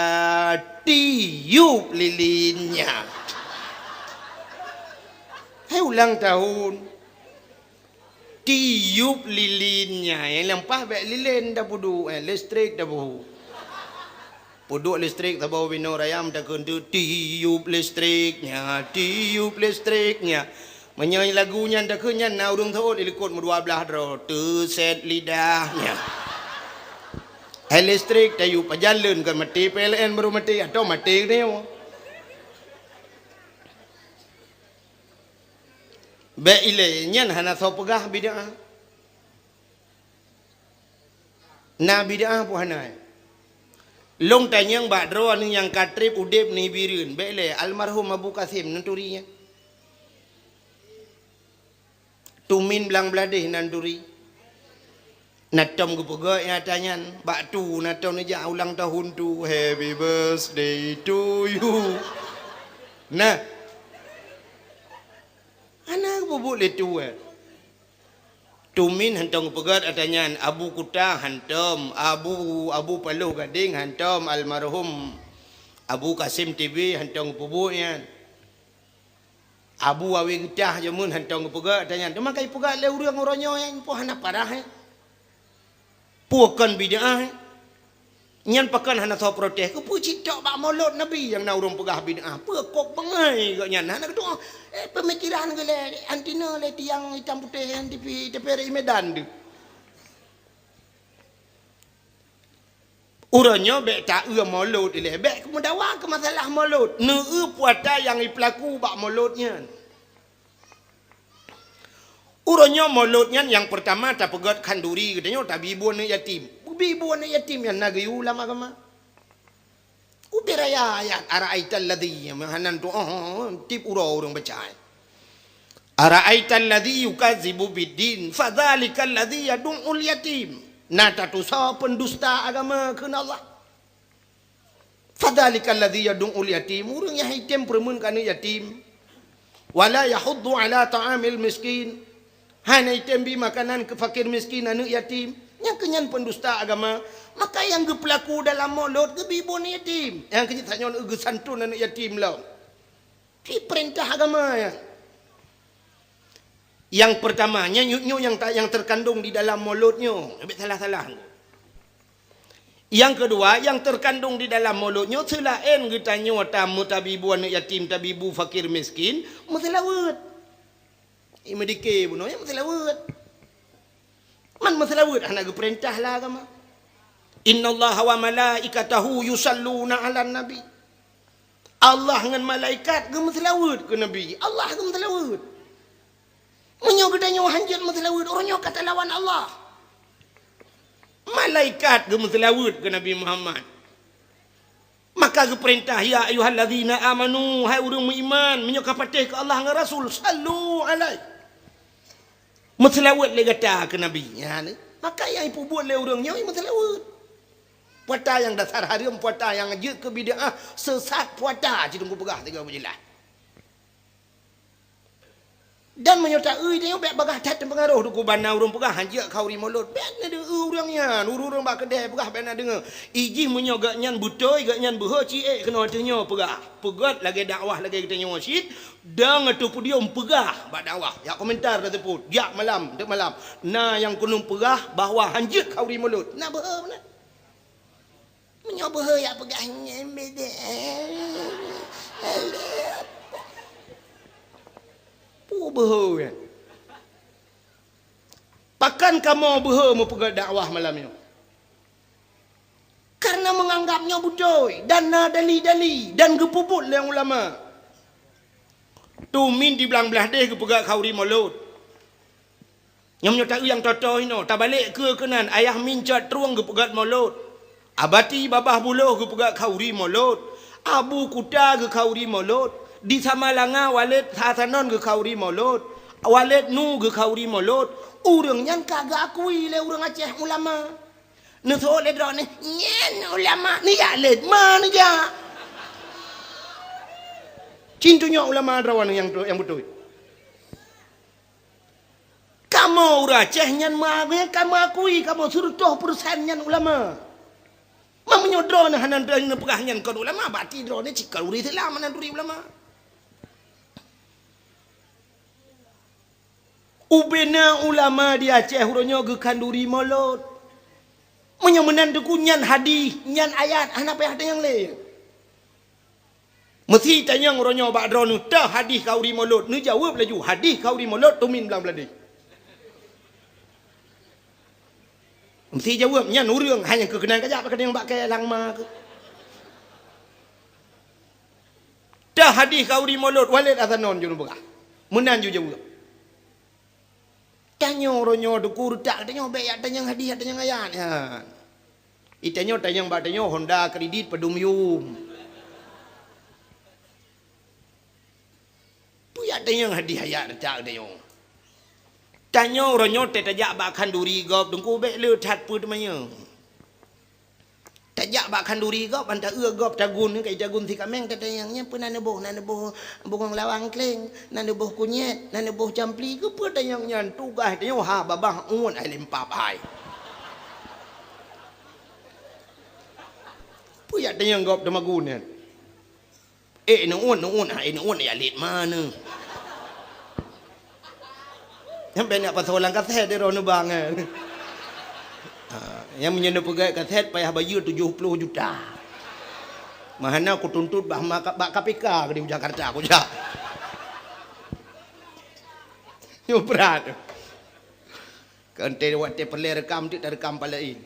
Tiup lilinnya. Hai ulang tahun. Tiup lilinnya. Nyang leupah bék lilin tapeuduek, eh, listrik tapeuhu. Peuduek listrik saboh binoe raya takheun teuk tiup listriknya, tiup listriknya. Meunyoe lagu nyan takheun nyan na ureuëng seuôt di likot meudua blaih droe, teusét lidahnya. Hai listrik tayup pajan leuen kon maté P L N baru maté atau maté geutanyoe. Bék ilée nyan hana soe peugah bid'ah. Na bid'ah peue hana? Lôn tanyong bak droe nyang ka treb udeb ni Bireuen, bék lé almarhum Abu Kasim nan turi nyan. Tumin blang bladeh nan turi. Na tom geupeugah nyata nyan, bak tu na tom neujak ulang tahun tu, happy birthday to you. Nah. Hana geupeubeuet lé tu, eh. Tumin hantom geupeugah ata nyan, Abu Kuta hantom, Abu, Abu Paloh Gadeng hantom, almarhum Abu Kasim T B hantom geupeubeuet nyan. Abu Awe Geutah jameun hantom geupeugah ata nyan. Teuma ka ipeugah lé ureuëng uroe nyoe nyan, peue hana parah, eh? Peue kon bid'ah, eh? Nyan pakon hana soe protes? Keupeue cit tok bak molot Nabi nyang na ureuëng peugah bid'ah? Peue kok beungai geuh nyan? Hana geutu'oh, eh, peumikiran geuh lé, anti na lé tiang itam putéh nyang tipi, tapi ada i Medan tu. Uroe nyoe bék ta-eu molot ilée, bék meudawa keu masalah molot. Neu-eu puata nyang ipeulaku bak molot nyan. Uroe nyoe molot nyan nyang peurtama tapeugét khanduri geutanyoe tabi bu aneuëk yatim. Bi bu aneuëk yatim nyan na geuyue lam agama. Ubé raya ayat, "Ara'aital ladzi," meuhanan tu, oh, tiep uroe ureuëng baca. "Ara'aital ladzi yukazzibu biddin, fadzalikal ladzi yadu'ul yatim." Na tatusoe pendusta agama kheun Allah. "Fadzalikal ladzi yadu'ul yatim," ureuëng nyang item peureumeun keu aneuëk yatim. "Wala yahuddu ala ta'amil miskin," hana item bi makanan keu fakir miskin aneuëk yatim. Nyang keu nyan pendusta agama. Maka nyang geupeulaku dalam molot geubi bu aneuëk yatim. Nyang keu nyan tanyoe geusantun aneuëk yatim lom. Di peurintah agama nyan. Nyang peurtama, nyan nyoe nyang ta-, nyang teukandong di dalam molot nyoe. Bék salah-salah. Nyang keudua, nyang teukandong di dalam molot nyoe seulaén geutanyoe tameutabi bu aneuëk yatim, tabi bu fakir miskin, meuseulaweuet. Imeudike bunoe nyan meuseulaweuet. Man meuseulaweuet hana geupeurintah lé agama. "Innallaha wa malaikatahu yusalluna 'alan nabi." Allah ngon malaikat geumeuseulaweuet keu Nabi. Allah geumeuseulaweuet. Meunyoe geutanyoe hanjeuet meuseulaweuet, uroe nyoe ka talawan Allah. Malaikat geumeuseulaweuet keu Nabi Muhammad. Maka geupeurintah, "Ya ayyuhalladzina amanu," hai ureuëng meuiman, meunyoe ka patéh keu Allah ngon Rasul, "sallu alaihi." Meuseulaweuet lé gata keu Nabi. Nyan, maka nyang ipeubuet lé ureuëng nyoe meuseulaweuet. Puata nyang dasar hareuem, puata nyang jeuet keu bid'ah, seusat puata, cit Teungku peugah sigoe beujeulaih. Dan meunyoe ta-eu tanyoe bék bagaih that teupeungaroh, Teungku, ban na ureuëng peugah hanjeuet khanduri molot. Bék na deungoe ureuëng nyan, ureuëng-ureuëng bak keudè peugah bék na deungoe. Ijih meunyoe geuhnyan beutôi, geuhnyan beuhe ci ék keunoe ateueh nyoe peugah. Peugét lagée dakwah lagée geutanyoe cit, dan ateueh podium peugah bak dakwah. Jak komentar taseupôt, jak malam, teuk malam. Na nyang keuneuk peugah bahwa hanjeuet khanduri molot. Na beuhe meunan. Meunyoe beuhe jak peugah nyan beda. Peue beuhe nyan? Pakon kamoe beuhe meupeugét dakwah malam nyoe? Kareuna meunganggab nyoe beutôi dan na dali-dali dan geupeubuet lé ulama. Tumin di Blang Blahdeh geupeugét khanduri molot. Nyoe meunyoe ta-eu nyang toe-toe inoe, tabalek keue keunan, Ayah Min Cot Trueng geupeugét molot. Abati Babah Buloh geupeugét khanduri molot. Abu Kuta geukhanduri molot. Di Samalanga Waled Hasanon geukhanduri molot. Waled Nu geukhanduri molot. Ureuëng nyan ka geuakui lé ureuëng Aceh ulama. Neuseuôt lé droeneuh, "Nyan ulama, neujak lé, ma neujak?" Cit tunyok ulama droeneuh nyang, nyang beutôi. Kamoe ureuëng Aceh nyan meuakui, kamoe akui, kamoe sireutoh peureusén nyan ulama. Ma meunyoe droeneuh hana neupeugah nyan kon ulama, berarti droeneuh cit kon ureuëng Islam, hana turi ulama. Ubena ulama di Aceh uroe nyoe geukhanduri molot. Meunyoe meunan Teungku, nyan hadih, nyan ayat, hana payah tanyong lé. Meusi tanyong uroe nyoe bak droeneuh, "Toh hadih khanduri molot?" Neujaweueb laju, "Hadih khanduri molot tumin Blang Blahdeh." Meusi jaweueb, nyan ureuëng hana keu keunan kajak, ka tanyong bak kée langma keuh. Toh hadih khanduri molot, Waled Hasanon jeuet peugah. Meunan jeuet jaweueb. Tanyoe uroe nyoe Teungku, reutak tanyoe bék jak tanyong hadih, jak tanyong ayat nyan. Itanyoe tanyong bak tanyoe Honda kredit padum yum. Peue jak tanyong hadih ayat reutak tanyoe. Tanyoe uroe nyoe teuh tajak bak khanduri gob Teungku bék le that peue teumanyong. Tajak bak khanduri gob, ban ta-eu gob tagun, ka tagun si kaméng tatanyong nyan peue na neuboh, na neuboh bungong lawang kleng, na neuboh kunyét, na neuboh campli, keupeue tanyong nyan tugaih tanyoe ha babah uet hai lempap hai. Peue jak tanyong gob teumagun nyan. Eh, neuuet, neuuet, ha, eh, neuuet, ya lét ma neu. Sampai nak pasoe lam kasét di roh neubang, eh. Nyang meunyoe neupeugét kasét payah bayeue tujoh ploh juta. Meuhana kutuntot bah ma-, bak K P K di Jakarta kujak. Nyoe brat. Keu enteuk watée peureulée rekam, teuk tarekam palaén.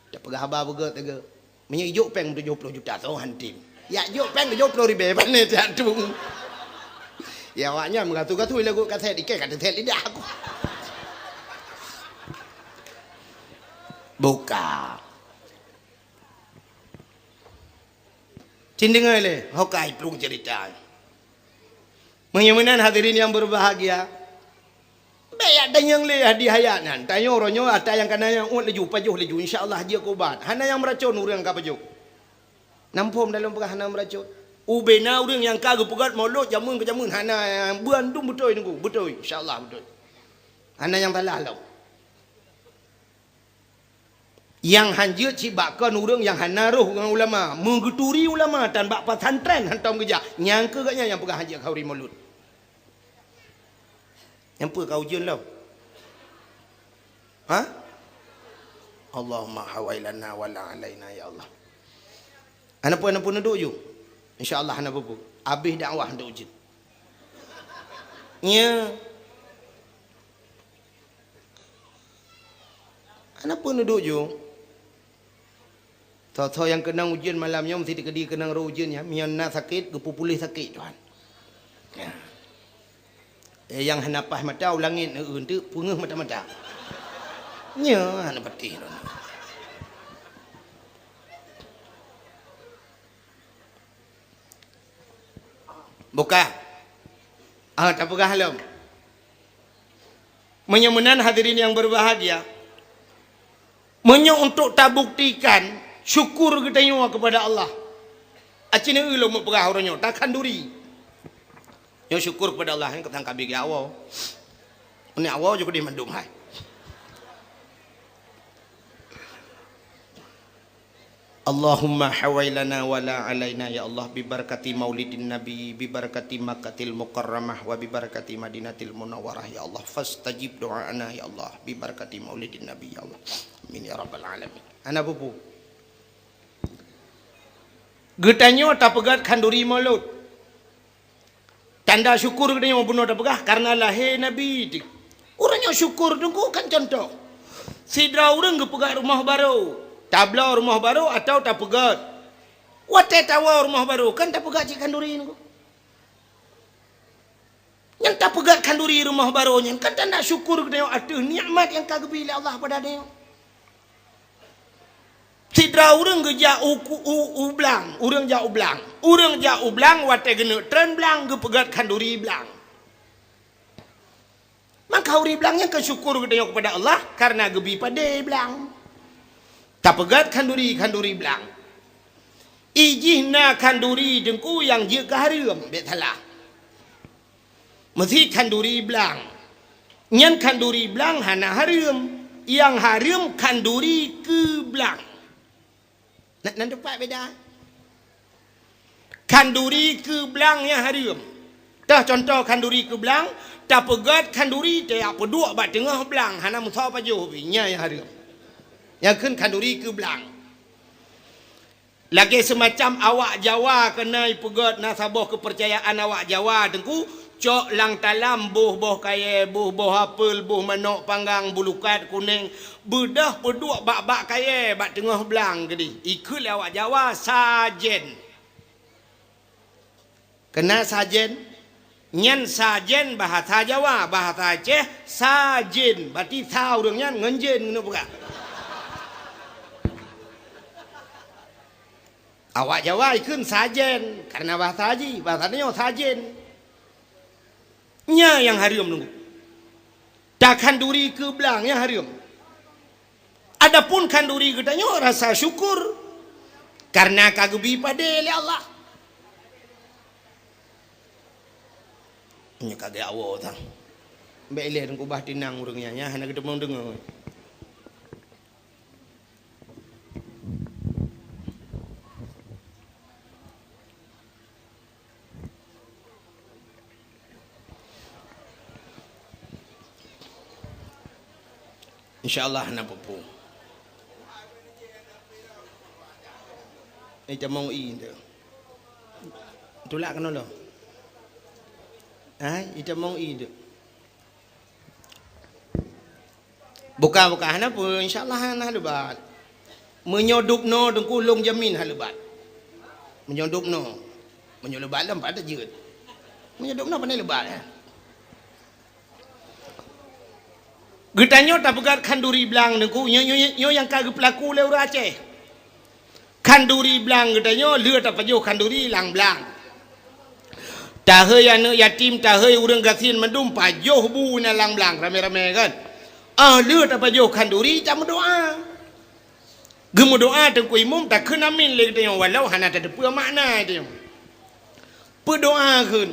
Tapeugah haba beugét teuga. Meunyoe ijok péng tujoh ploh juta, soe han tem. Yak jok péng tujoh ploh ribée, pane siat tu. Ya, awak nyan meugatu-gatu lagu kasét, ikée ka teuset lidah aku. Buka. Cin deungoe lé, hokai plueng cerita. Meunyoe meunan hadirin yang berbahagia, bék yak tanyong lé hadiah ayat nyan. Tanyoe uroe nyoe ata nyang kana nyang uet laju, pajoh laju, insya Allah jeuet keu ubat. Hana nyang meuracon ureuëng ka pajoh. Nam phom dalam peugah hana meuracon. Ubena ureuëng nyang ka geupeugét mulod jameun keu jameun hana, bandum beutôi nunggu, beutôi, insya Allah beutôi. Hana nyang salah lom. Nyang han jeuet cit bak kon ureuëng nyang hana roh ngon ulama, meugeuturi ulama tan bak pesantren hantom geujak, nyang keu gobnyan nyang peugah han jeuet khanduri mulod. Nyang peue ka ujeuen lom? Ha? Allahumma hawailana wala alaina ya Allah. Ana peue, ana peue neuduek ju? Insya Allah hana peue-peue. Abéh dakwah neuduek ujeuen. Nya. Ana peue neuduek ju? Tho-tho nyang keunong ujeuen malam nyoe meusti teukeudi keunong roh ujeuen nyan. Meunyoe na sakét, geupeupuléh sakét Tuhan. Ya. Eh, nyang hana paih mata u langét, eh, enteuk peungeuh mata-mata. Nya hana patéh droe. Buka. Ah, tapeugah lom. Meunyoe meunan hadirin yang berbahagia, meunyoe untuk tabuktikan syukur geutanyoe kepada Allah, aci neu lom peugah uroe nyoe, takhanduri. Nyoe syukur kepada Allah, nyan keutang kabi geuawoe. Ni awoe ju keudeh mandum hai. Allahumma hawailana wala alaina ya Allah, bi barakati maulidin nabi, bi barakati Makkatil Mukarramah, wa bi barakati Madinatil Munawwarah ya Allah, fastajib do'ana ya Allah, bi barakati maulidin nabi ya Allah. Amin ya rabbal alamin. Ana pupu. Geutanyoe tapeugét khanduri mulod. Tanda syukur geutanyoe bunoe tapeugah karena lahé Nabi. Uroe nyoe syukur teungku kan contoh. Sidroe ureuëng geupeugét rumoh barô, tabloe rumoh barô atawa tapeugét. Watée tawoe rumoh barô kan tapeugét cit khanduri teungku. Nyang tapeugét khanduri rumoh barô nyan kan tanda syukur geutanyoe ateueh nikmat nyang ka geubri lé Allah bak tanyoe. Sidroe ureuëng geujak u, u, u blang, ureuëng jak u blang. Ureuëng jak u blang watée geuneuk treun blang geupeugét khanduri blang. Maka khanduri blang nyan keu syukur geutanyoe kepada Allah karena geubri padé blang. Tapeugét khanduri, khanduri blang. Ijih na khanduri teungku nyang jeuet keu hareuem, bék salah. Meusi khanduri blang. Nyan khanduri blang hana hareuem. Nyang hareuem khanduri keu blang. Na, na teupat beda. Khanduri keu blang nyang hareuem. Tah contoh khanduri keu blang, tapeugét khanduri tajak peuduek bak teungoh blang hana meusaboh pajoh pih, nyan nyang hareuem. Nyang kheun khanduri keu blang. Lagée seumacam awak Jawa keunoe peugét na saboh keupeurcayaan awak Jawa teungku, cok lam talam boh-boh kayée, boh-boh apel, boh manok panggang, bulukat kuneng, beudôh peuduek bak-bak kayée bak teungoh blang keudeh. Ikheun lé awak Jawa sajen. Keunan sajen, nyan sajen bahasa Jawa, bahasa Aceh sajen, berarti sa ureuëng nyan ngon jen keuneuk peugah. Awak Jawa ikheun sajen, karena bahasa jih, bahasa nyoe sajen. Nyan nyang hareuem teungku. Takhanduri keu blang nyang hareuem. Adapun khanduri geutanyoe rasa syukur karena ka geubri padé lé Allah. Nyoe ka geuawoe tang. Bék ilée teungku bah tinang ureuëng nyan, nyan hana geuteumeung deungoe. Insya Allah hana peue-peue. Itamong i tu. Tulak keunoe lom. Hai, itamong i tu. Buka-buka hana peue, insya Allah hana lebat. Meunyoe dubnoe teungku lôn jamin hana lebat. Meunyoe dubnoe. Meunyoe lebat lom pat jeuet. Meunyoe dubnoe pane lebat, eh. Geutanyoe tapeugah khanduri blang teungku, nyoe, nyoe, nyoe nyang ka geupeulaku lé ureuëng Aceh. Khanduri blang geutanyoe lheueh tapajoh khanduri lam blang. Tahei aneuëk yatim, tahei ureuëng gasien mandum pajoh bu na lam blang ramé-ramé kan. Ah lheueh tapajoh khanduri tameudoa. Geumeudoa teungku imum takheun amin lé geutanyoe walau hana tateupeue makna geutanyoe. Peudoa kheun.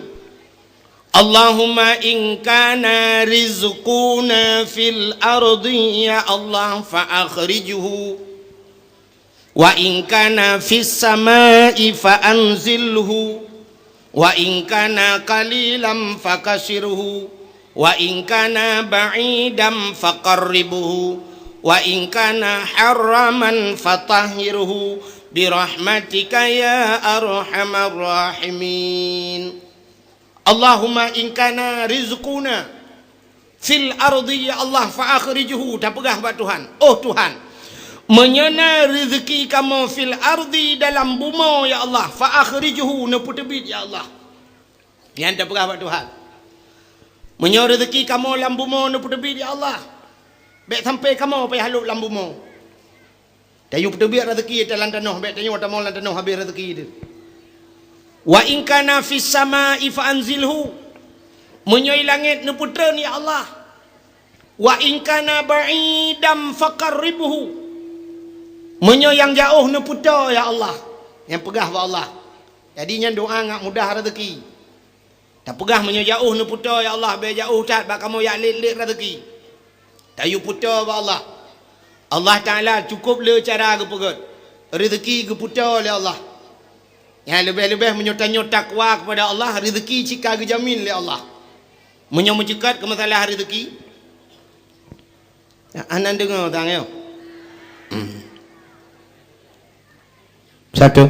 Allahumma in kana rizquna fil ardi ya Allah fa akhrijhu. Wa in kana fis samai fa anzilhu. Wa in kana qalilan fakasirhu. Wa in kana ba'idan faqarribhu. Wa in kana haraman fatahhirhu. Birahmatika ya arhamar rahimin. Allahumma in kana rizquna fil ardi ya Allah fa akhrijhu, tapeugah bak Tuhan, oh Tuhan, meunyoe na rezeki kamoe fil ardi dalam bumoe ya Allah fa akhrijhu, neupeuteubiet ya Allah. Nyan tapeugah bak Tuhan. Meunyoe rezeki kamoe lam bumoe neupeuteubiet ya Allah, bék sampai kamoe payah lhok lam bumoe. Tayue peuteubiet rezeki ata lam tanoh, bék tanyoe tamong lam tanoh habéh rezeki teuh. Wa in kana fis samai fa anzilhu. Meunyoe i langét neupeutreun ya Allah. Wa in kana ba'idan faqarribhu. Meunyoe nyang jaoh neupeutoe ya Allah. Nyang peugah bak Allah. Jadi nyan doa ngat mudah rezeki. Tapeugah meunyoe jaoh neupeutoe ya Allah, bék jaoh that bak kamoe jak lét-lét rezeki. Tayue peutoe bak Allah. Allah Taala cukôp le cara geupeugét. Rezeki geupeuteu lé Allah. Nyang leubeh-leubeh meunyoe tanyoe takwa keupada Allah, rezeki cit ka geujamin lé Allah. Meunyoe meuceukat keu masalah rezeki, hana deungoe tanyoe. Hmm. Satu.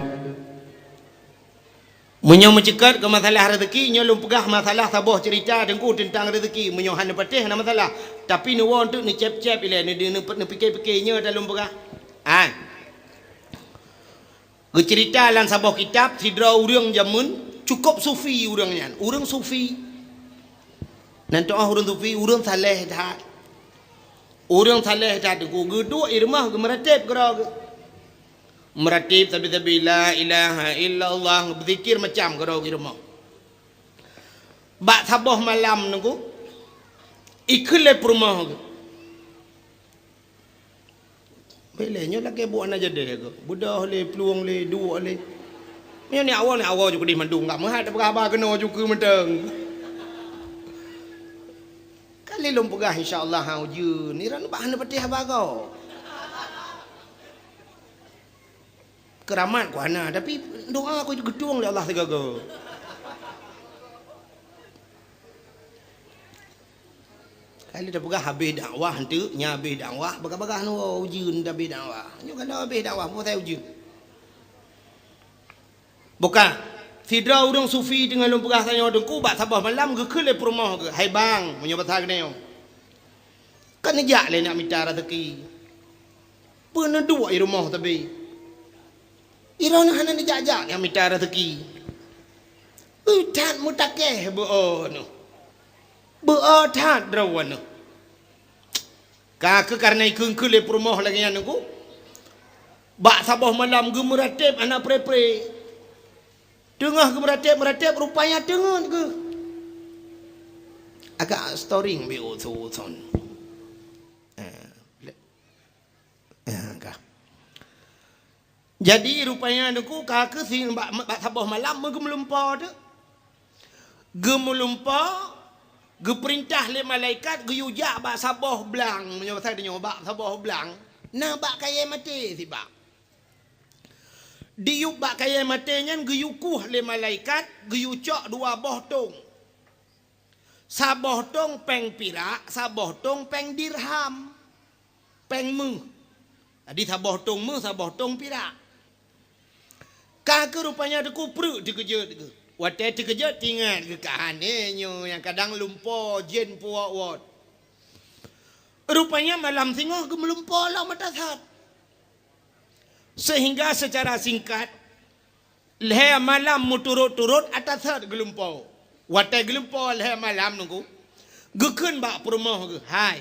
Meunyoe meuceukat keu masalah rezeki, nyoe lôn peugah masalah saboh cerita teungku teuntang rezeki. Meunyoe hana patéh hana masalah, tapi neuwoe teuk neucép-cép ilée, neu-, neu-, neupike-pike nyoe dah lôn peugah. Hai. Geucerita lam saboh kitab sidroe ureuëng jameun cukôp sufi ureuëng nyan. Ureuëng sufi. Nan teu'oh ureuëng sufi, ureuëng saleh that. Ureuëng saleh that teungku geuduek i rumoh geumeuratéb keudroe geuh. Meuratéb sabe-sabe la ilaha illallah, beuzikir macam keudroe geuh i rumoh. Bak saboh malam teungku, ikheun lé peurumoh geuh. Bék lé nyoe lagée buet aneuk jadéh geuh. Beudôh lé, plueng lé, duek lé. Meunyoe nyoe awai, nyoe awai ju keudeh mandum, ka meuhat tapeugah haba keunoe ju keu mantong. Ka lé lôn peugah insya Allah ha ujeuen, nira nibak hana patéh haba gob. Keuramat ku hana, tapi doa ku geutueng lé Allah sigoe-goe. Ka lheueh tapeugah habéh dakwah, enteuk nyan habéh dakwah, bagah-bagah nyoe ujeuen dah habéh dakwah. Nyoe ka lheueh habéh dakwah, peue pasai ujeuen? Bukan. Sidroe ureuëng sufi teungoh lôn peugah tanyoe teungku bak saboh malam geukheun lé peurumoh geuh, "Hai bang," meunyoe basa geutanyoe, "Ka neujak lé nak mita raseuki. Peue neuduek i rumoh sabe? I droeneuh hana neujak-jak nyang mita raseuki. Ui that meutakeh beu-o neuh. Beu-o that droeneuh." Ka kheueh kareuna ikheun-kheun lé peurumoh lagée nyan teungku, bak saboh malam geumeuratéb hana pre-pre. Teungoh geumeuratéb-meuratéb rupanya teungeut geuh. Agak storing bi usu-usun. Eh, le-, eh, ka. Jadi rupanya teungku ka kheueh si bak, bak saboh malam meugeumeulimpau teuk. Geumeulumpo, geupeurintah lé malaikat geuyue jak bak saboh blang, meunyoe basa tanyoe bak saboh blang, na bak kayée maté sibak. Diyueb bak kayée maté nyan geuyue kueh lé malaikat, geuyue cok dua boh tong. Saboh tong péng pirak, saboh tong péng dirham. Péng méuh. Jadi saboh tong méuh, saboh tong pirak. Ka keuh rupanya Teungku preuk teukeujot geuh. Watée teukeujot teuingat geuh ka aneuk nyoe nyang kadang lumpo jén peuwot-wot. Rupanya malam singoh geumeulumpo lom ata sat. Sehingga secara singkat, lhée malam meuturot-turot ata sat geulumpo. Watée geulumpo lhée malam Teungku, geukheun bak peurumoh geuh, "Hai,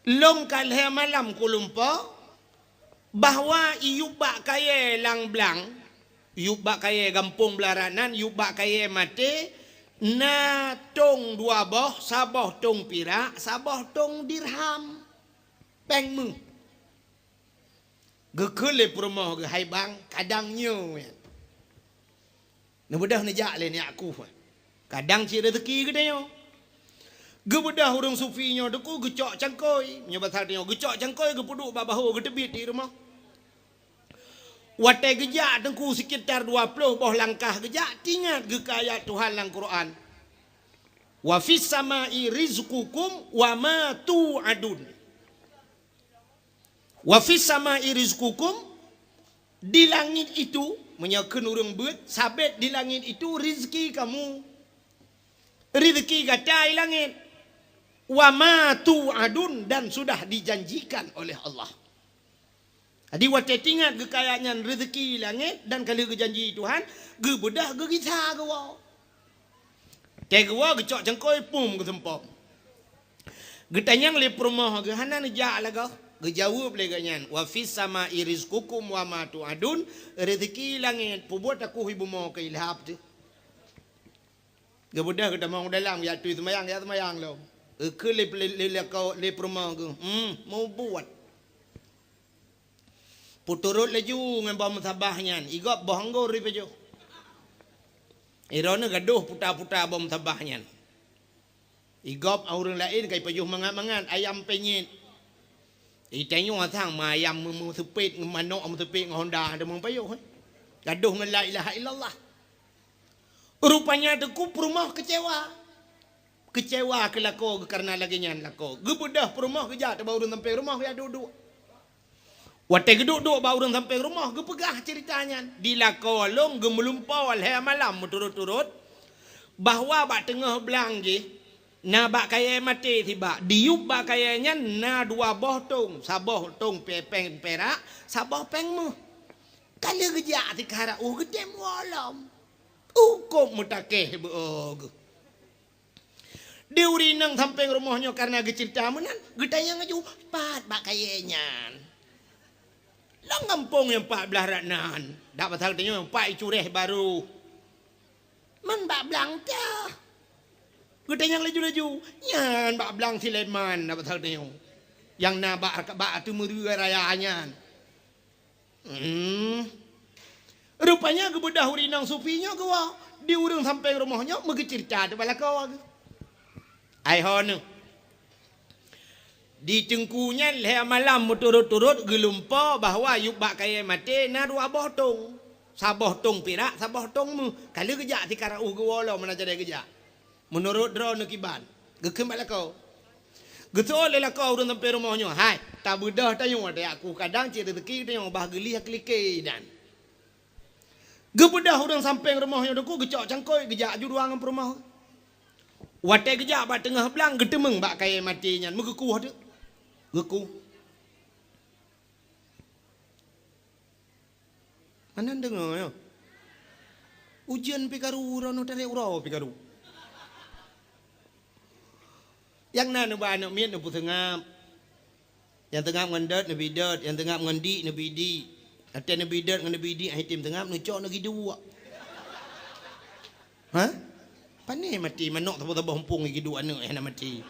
lôn ka lhée malam kulumpo, bahwa i yub bak kayée lam blang, yub bak kayée gampông Blarat nan, yub bak kayée maté, na tông dua boh, saboh tông pirak, saboh tông dirham, péng méuh." Geukheun lé peurumoh geuh, "Hai bang, kadang nyoe." Neubeudôh neujak lé neujak kueh. Kadang cit rezeki geutanyoe. Geubeudôh ureuëng sufi nyoe Teungku geucok cangkôi. Meunyoe basa tanyoe geucok cangkôi, geupeuduek bak bahô, geuteubiet di rumoh. Watée geujak Teungku sekitar dua ploh boh langkah geujak, teuingat geuh keu ayat Tuhan lam Quran, "Wa fis samai rizqukum wa ma tu'adun." "Wa fis samai rizqukum," di langit itu, meunyoe kheun ureuëng beuet, sabet di langit itu rezeki kamu, rezeki gata di langit. "Wa ma tu'adun," dan sudah dijanjikan oleh Allah. Jadi watée teuingat geuh keu ayat nyan rezeki di langit dan ka lheueh geujanji Tuhan, geubeudôh geugisa geuwoe. Tée geuwoe geucok cangkôi pum geuseumpom. Geutanyong lé peurumoh geuh, "Hana neujak lagoe?" Geujaweueb lé geuhnyan, "Wa fis samai rizqukum wa ma tu'adun," rezeki langét, peubuet takuh i bumoe keu ilhab teuh. Geubeudôh geutamong u dalam, jak tui seumayang, jak seumayang lom. Geukheun lé, lé, lé, lé peurumoh geuh, "Hmm, mubuet." Peuturot laju ngon boh meusabah nyan, i gob boh anggor ipajoh. Droeneuh gadôh puta-puta boh meusabah nyan. I gob ureuëng laén ka ipajoh mangat-mangat ayam penyet. Itanyoe asang ma ayam meu-, meuseupet, ngon manok meuseupet, ngon honda deungon pajoh, eh. Gadôh ngon la ilaha illallah. Rupanya Teungku peurumoh keucewa. Keucewa keu lakoe geuh kareuna lagée nyan lakoe. Geubeudôh peurumoh geujak teubak ureuëng sampéng rumoh geujak duek-duek. Watée geuduek-duek bak ureuëng sampéng rumoh, geupeugah ceurita nyan. Di lakoe lôn geumeulumpo lhée malam meuturot-turot, bahwa bak teungoh blang jih na bak kayée maté sibak. Di yueb bak kayée nyan na dua boh tông, saboh tông pe-, péng pirak, saboh péng méuh. Ka lheueh geujak sikara uh geutem woe lom. Uh kok meutakeh beu-o geuh. Di ureuëng inong sampéng rumoh nyoe kareuna geuceurita meunan, geutanyong laju, "Pat bak kayée nyan?" "Lam gampông nyang pat blaih rot nan." Dak pasal tanyoe pat i Cureh Barô. "Man bak blang teuh?" Geutanyong laju-laju, "Nyan bak blang Sileman," dak pasal tanyoe. Nyang na bak, bak ateueh Meureuga Raya nyan. Hmm. Rupanya geubeudôh ureuëng inong sufi nyoe geuwoe di ureuëng sampéng rumoh nyoe meugeuceurita teubak lakoe geuh. Ai ho neuh. Di Teungku nyan lhée malam meuturot-turot geulumpo bahwa yueb bak kayée maté na dua boh tông. Saboh tông pirak, saboh tông méuh. Ka lheueh geujak sikara uh geuwoe lom meunan jadée geujak. Meunurot droeneuh kiban, geukheun bak lakoe. Geuseuôt lé lakoe ureuëng sampéng rumoh nyoe, "Hai, tabeudôh tanyoe, tajak kueh kadang cit rezeki tanyoe bah geulieh keu like nyan." Geubeudôh ureuëng sampéng rumoh nyoe Teungku geucok cangkôi geujak aju dua ngon peurumoh. Watée geujak bak teungoh blang geuteumeung bak kayée maté nyan meugeukueh teuk. Geukueh. Hana neudeungoe nyoe. Ujeuen pih karu, droeneuh tarek uroe pih karu. Nyang na neuba aneuëk miet neupeuseungab. Nyang seungab ngon dot neubi dot, nyang seungab ngon dik neubi dik. Watée neubi dot ngon neubi dik, akhé tem seungab neucok neugi duek. Hah? Pané maté manok saboh-saboh mumpung gi duek aneuëk hana maté.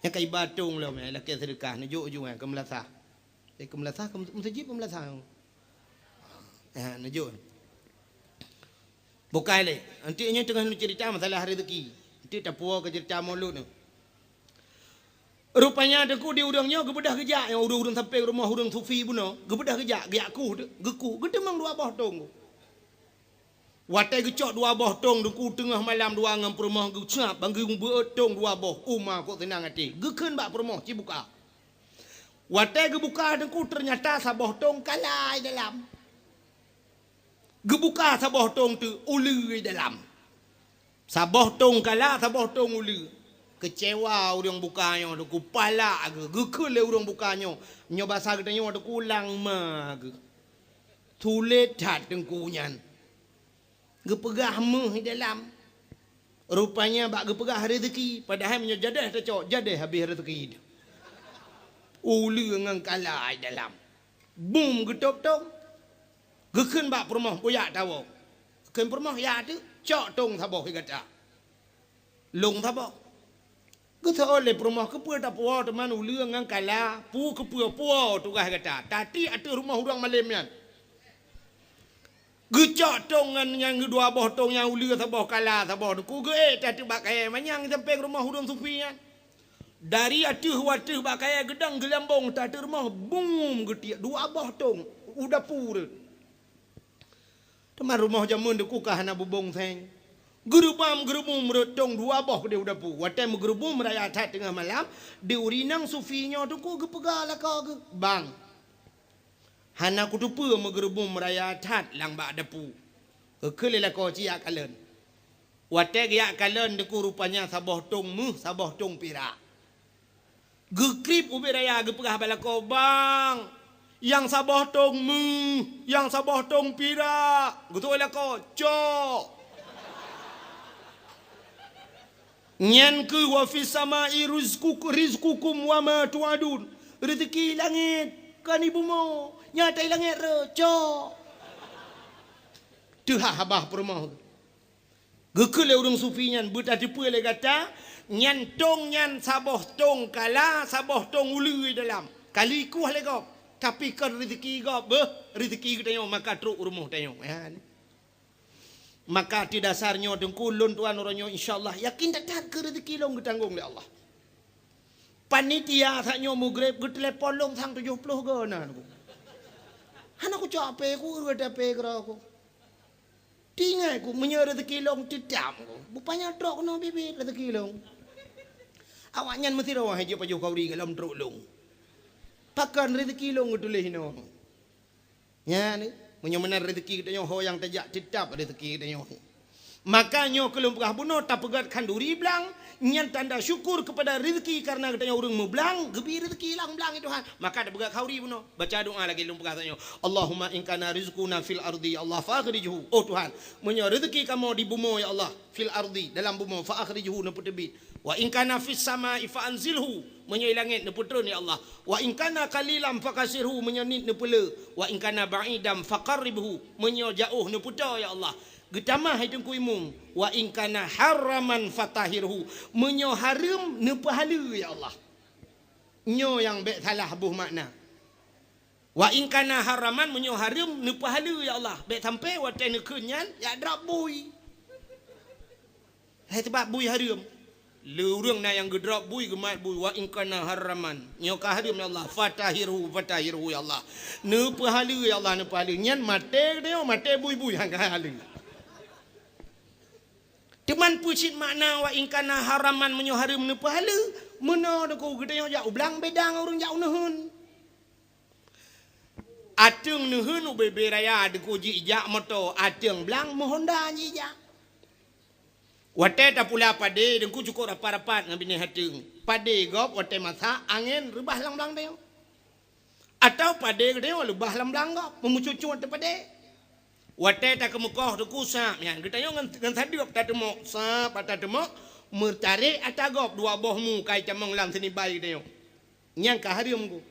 Nyang ka iba tông lom, eh, lakée seudeukah, neujok ju, eh, keu meulasah. Eh, keu meulasah, keu meuseujid, keu meulasah. Eh, neujok. Bukai lé. Anti nyoe teungoh neuceurita masalah rezeki. Anti tapuwoe keu ceurita mulod nyoe. Rupanya Teungku di ureuëng nyoe geubeudôh geujak, nyang ureuëng-ureuëng sampéng rumoh ureuëng sufi bunoe, geubeudôh geujak, geujak kueh, geukueh, geuteumeung dua boh tông. Watée geucok dua boh tông Teungku teungoh malam dua ngon peurumoh geucab, ban geubeuet tông dua boh, uma kok seunang até. Geukheun bak peurumoh cibuka. Watée geubuka teungku, teunyata saboh tong kala i dalam. Geubuka saboh tong teuk, uleue i dalam. Saboh tong kala, saboh tong uleue. Keucewa ureuëng buka nyoe teungku, palak geuh, geukheun lé ureuëng buka nyoe. Nyoe basa geutanyoe teungku, langma geuh. Sulet that teungku nyan. Geupeugah méuh i dalam. Rupanya bak geupeugah rezeki, padahai meunyoe jadeh tacok, jadeh habéh rezeki. Uleue ngon kala i dalam. Bum geutôb tong. Geukheun bak peurumoh, "Bujak tawoe." Kheun peurumoh, "Ya teuk, cok tong saboh i gata." Lông saboh. Geuseuôt lé peurumoh, "Keupeue tapuwoe teuma uleue ngon kala? Peue keupeue puwoe tugaih gata? Tatiek ateueh rumoh ureuëng malém nyan." Geucok tong nyan, nyan dua boh tong nyan, uleue saboh, kala saboh, teungku geuék that bak kayée manyang sampéng rumoh ureuëng sufi nyan. Dari ateueh u ateueh bak kayée geudong geulambong that ateueh rumoh, bum geutiek dua boh tong u dapu rot. Teuma rumoh jameun teungku ka hana bubông seng. Geureubam geureubum rot tong dua boh keudeh u dapu. Watée meugeureubum raya that teungoh malam, di ureuëng inong sufi nyoe teungku geupeugah lakoe geuh, "Bang, hana kuteupeue meugeureubum raya that lam bak dapu." Geukheun lé lakoe cit jak kalon. Watée geujak kalon teungku rupanya saboh tong méuh, saboh tong pirak. Geukrieb ubit raya geupeugah bak lakoe, "Bang, nyang saboh tong méuh, nyang saboh tong pirak." Geuseuôt lakoe, "Cok." Nyan kheueh wa fis samai rizqukum, rizqukum wa ma tu'adun. Rezeki langét, kon i bumoe, nyata i langét rot, cok. Teuhah babah peurumoh. Geukheun lé ureuëng sufi nyan, "Beutateupeue lé gata, nyan tong nyan saboh tong kala, saboh tong uleue i dalam. Ka likueh lé gob, tapi kon rezeki gob beuh, rezeki geutanyoe maka trok u rumoh tanyoe." Nyan. Maka ateueh dasar nyoe teungku, lôn tuan uroe nyoe insya Allah yakin that-that keu rezeki lôn geutanggong lé Allah. Panitia saat nyoe mugreb geutelepon lôn sang tujoh ploh goe na. Hana kucok H P ku, ureuëng H P keudroe ku. Tinggai ku, meunyoe rezeki lôn teutab ku, bupanya trok keunoe biet-biet rezeki lôn. Awaknyan meusidroe hai jeuet pajoh khauri golom trok lôn. Pakon rezeki lôn geutuléh inoe. Nyan, meunyoe meunan rezeki geutanyoe ho nyang tajak teutab rezeki geutanyoe. Maka nyoe keu lôn peugah bunoe tapeugét khanduri blang, nyan tanda syukur keupada rezeki kareuna geutanyoe ureuëng meublang, geubri rezeki lam blang nyan Tuhan. Maka tapeugét khanduri bunoe. Baca doa lagée lôn peugah tanyoe. Allahumma in kana rizquna fil ardi, ya Allah, fa akhrijhu. Oh Tuhan, meunyoe rezeki kamoe di bumoe ya Allah, fil ardi, dalam bumoe, fa akhrijhu, neupeuteubiet. Wa in kana fis samai fa anzilhu, meunyoe i langét neupeutreun ya Allah. Wa in kana qalilan fakasirhu, meunyoe niet neupeulé. Wa in kana ba'idan faqarribhu, meunyoe jaoh neupeutoe ya Allah. Geutamah hai Teungku Imum, wa in kana haraman fatahhirhu, meunyoe hareuem neupeuhaleue ya Allah. Nyoe nyang bék salah boh makna. Wa in kana haraman, meunyoe hareuem neupeuhaleue ya Allah. Bék sampoe watée neukheun nyan jak drop bui. Hai sabab bui hareuem. Le ureuëng na nyang geudrop bui, geumat bui, wa in kana haraman. Nyoe ka hareuem ya Allah, fatahhirhu, fatahhirhu ya Allah. Neupeuhaleue ya Allah, neupeuhaleue. Nyan maté geutanyoe, maté bui-bui han ka haleue. Teuma peue cit makna wa in kana haraman, meunyoe hareuem neupeuhaleue? Meunoe Teungku, geutanyoe jak u blang beda ngon ureuëng jak u neuheun. Ateueng neuheun ubé-bé raya Teungku, jijak moto, ateueng blang meuhonda jijak. Watée tapula padé Teungku cukôp rapat-rapat ngon binéh ateueng. Padé gob watée masak angén reubah lam blang tanyoe. Atawa padé geutanyoe leubah lam blang gob, meumeucut-cut teuh padé. Watée takeumeukoh Teungku sab nyan, geutanyoe ngon, ngon sadeueb tateumok, sab tateumok, meutarek ata gob dua boh mu ka itamong lam seunibai geutanyoe. Nyang ka hareuem Teungku.